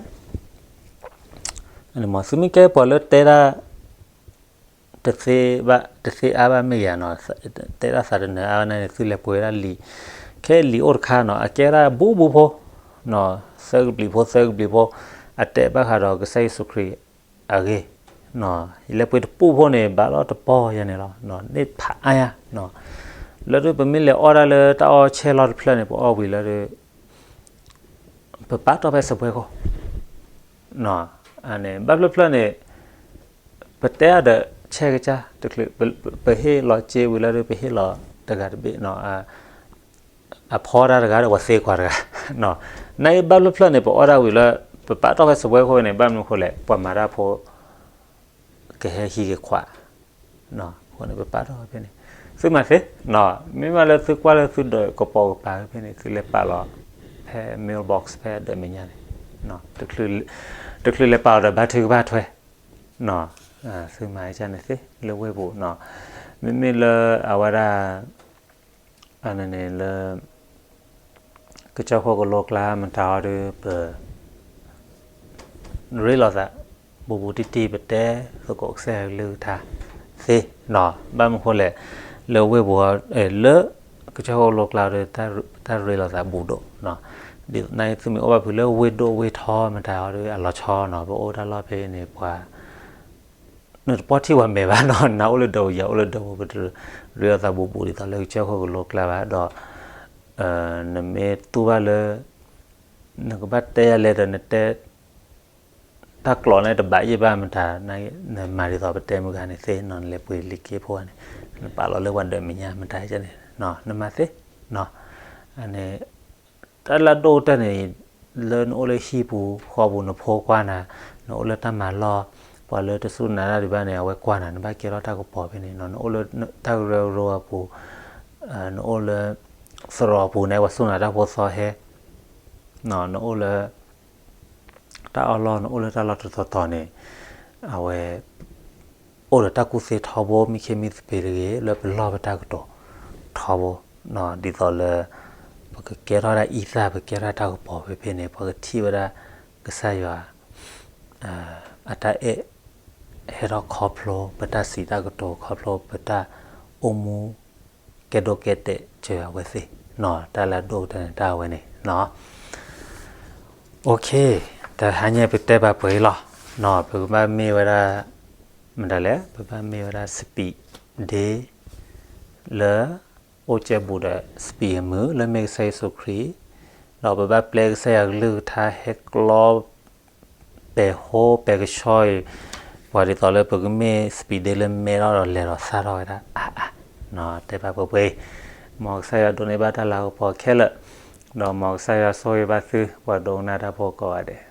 သုမ့ၢ်ကဲပှၤလၢတဲဒၣ် တသ့ဘၣ်, တသ့အါဘၣ်မ့ၢ်ယၤနီၤ, တဲဒၣ်သးတနၢၤအါဘၣ်န့ၣ် သုလဲၤပှ့ၤဝဲဒၣ်လံာ်, ခဲလံာ်အိၣ်တခါနီၤ, အကဲဝဲဒၣ်ဘူးဘူးဖိ, သၢကဘျံးဖိ သၢကဘျံးဖိ, အတဲဘၣ်ဃးဒီးကစၢ်ယ့ၣ်ၡူးခရံာ်အဂ့ၢ်, ယလဲၤပှ့ၤတပူၢ်ဖိန့ၣ် ဘၣ်လီၤတပီၢ်ယၤန့ၣ်လီၤ, န့ၣ်ဖးအါယၤ, လၢဒုးပမ့ၢ်လဲၤအီၣ်ဒၣ်လၢတၢ်အီၣ်ဆဲးလီၢ်တဖျၢၣ်န့ၣ် ပအီၣ်ဝံၤလၢဒုး ပပာ်တီၢ်ဖဲစပွဲခိၣ် ဘၣ်ဖျၢၣ်ဖျၢၣ်န့ၣ် ပတဲအါဒီးဆဲးကစၢ်တချုး, ပဟ့ၣ်လီၤစ့ဝံၤလၢဒုး ပဟ့ၣ်လီၤတဂၤတဘ့ၣ်, အဖီတၢ်တဂၤဒီး ပှၤသ့ကွၢ်တဂၤ, နာ်အံၤဘၣ်ဖျၢၣ်ဖျၢၣ်န့ၣ် ပအီၣ်ဒၣ်ဝံၤလၢ ပပာ်တီၢ်ဖဲစပွဲခိၣ်န့ၣ် ဘၣ်မနုၤဃိလဲၣ် ပှၤမၤတၢ်ဖိ ကဟဲဟံးက့ၤခွး, အဃိန့ၣ် ပပာ်တီၢ်ဖဲန့ၣ်, သုမၤသ့, မ့ၢ်မးလၢသုကွၢ်လၢသုဒၢးကပိာ်ကပၤဖဲန့ၣ် သုလဲၤပာ်လီၤ ဖဲ mailbox ဖဲအဒၢးမဲာ်ညါန့ၣ်, တချုးလဲၤပာ်လီၤဒီးဘါထုကဖၣ်ထွဲ, သုမၤကန့ၣ်သ့ လၢဝ့ၢ်ပူၤ, မ့မ့ၢ်လၢအဝဲဒၣ် အန့ၣ်လၢ ကစၢၢ်ခိၣ်ကလိကျါမတၤအီၤဒီး ပ ရ့လိာ်သး ဘူးဘူးတံၢ်တံၢ် ပတဲသကိးကစၢ်ယွၤကလုၢ်ကထါသ့, ဘၣ်မနုၤဃိလဲၣ် လၢဝ့ၢ်ပူၤ လၢကစၢၢ်ခိၣ်ကလိကျါဒီး တၢ်ရ့လိာ်သးဘူးဒိၣ်, ဒ်န့ၣ် သုမ့ၢ်အိၣ်ဘၣ်ဖုးလၢဝ့ၢ်ဒိၣ်ဝ့ၢ်ထီမတၤအီၤဒီး အလီၤဆီနီၤ ပအိၣ်တၢ်လီၢ်ဖဲန့ၣ် ပှၤ နတပီၢ်ထံၣ်ပှၤမဲာ်ဘၣ်နီၤ, နၤအိၣ်လၢဒၢးပူၤ ယၤအိၣ်လၢဒၢးပူၤ ပတရ့လိာ်သးဘူးဘူးဒ်သိးလၢကစၢၢ်ခိၣ်ကလိကျါဘၣ်ဒီး နမ့ၢ်တူၢ်ဘၣ်လၢ နကဘၣ်တဲယၤလဲၣ်ဒီး နတဲ တၢ်ကျိာ်န့ၣ်တဘၣ်ယဲၢ်ဘၣ်မတၤ, နမၤဒ်သိးပတဲမုၢ်ဂၤန့ၣ်သ့နီၤ, နလဲၤပှ့ၤလံာ်က့ဖိန့ၣ်, နပာ်လီၤလၢပှၤဒၢးမဲာ်ညါမတၤန့ၣ်, နမၤသ့နီၤ. န့ၣ် တၢ်လၢအဒိၣ်ကတၢၢ်န့ၣ် လၢနအိၣ်လၢဟံၣ်ပူၤဃီပူၤ နဖိကွၢ်နၤ, နအိၣ်လၢတၢ်မၤလီၢ်, ပှၤလၢတစူၢ်နာ်တၢ်ဒံးဘၣ်န့ၣ် အဝဲကွၢ်နၤ, နဘၣ်ကဲထီၣ်တၢ်ကပီၤဖဲန့ၣ်နီၤ. နအိၣ်လၢတၢ်ကရၢကရိအပူၤ, နအိၣ်လၢ သရိာ်အပူၤန့ၣ် ပှၤစူၢ်နာ်တၢ်ဖိသီဟဲ, နအိၣ်လၢ တၢ်အီၣ်လီၢ်, နအိၣ်လၢတၢ်လီၢ်တတီၤတီၤန့ၣ်, အဝဲ အိၣ်ဒီးတၢ်ကူၣ်သ့ထီဘိ, မံခ့မံသပ့ၤတဂ့ၤ, လၢပလီၢ်ပတၢ်ကတိၤထီဘိ, ဒ်သိးလၢ ပကကဲထီၣ်ဒၣ်အံသၣ်, ပကဲထီၣ်တၢ်ကပီၤဖဲဖဲန့ၣ်, ပှၤကထံၣ်ဝဲဒၣ် ကစၢ်ယွၤ အတၢ်အဲၣ် ဟဲထီၣ်ခီဖျိပတၢ်စံးတၢ်ကတိၤ, ခီဖျိပတၢ်အိၣ်မူ ကဲဒိၣ်ကဲတဲာ်စၢၤအဝဲသ့ၣ်နီၤ. တၢ်လၢအဒိၣ်ကတၢၢ်န့ၣ် တၢ်အဝဲန့ၣ်နီၤ. တဟါညါပတဲဘၣ်ပှဲၤအံၤလီၤ. ပကဘၣ်မ့ၢ်ဝဲဒၣ် မတၤလဲၣ်, ပဘၣ်မ့ၢ်ဝဲဒၣ် speed dial လၢ အိၣ်ကဲဘူးဒီး speed အမုာ် လၢမ့ၢ်ကစၢ်ယ့ၣ်ၡူးခရံာ်, ဒီးပဘၣ်ပျဲကစၢ်ယွၤကလုၢ်ကထါဟဲကျီ ပဲာ်ဟိပဲာ်ကဆှီအံၤ, ပှၤဒ်သိးလၢပကမ့ၢ် speed dial လၢမဲထီၣ်ဒီးလဲၤဒီးသၣ်ထီၣ်ဝဲဒၣ်အါအါ, တဲဘၣ်ပှဲၤပှဲၤအံၤ, မ်ကစၢ်ယွၤဒိးန့ၢ်ဘၣ်တၢ်လၤကပီၤခဲလၢာ်, ဒီးမ်ကစၢ်ယွၤဆိၣ်ဂ့ၤဘၣ်သု ပှၤဒိကနၣ်တၢ်ဖိကိးဂၤဒဲး.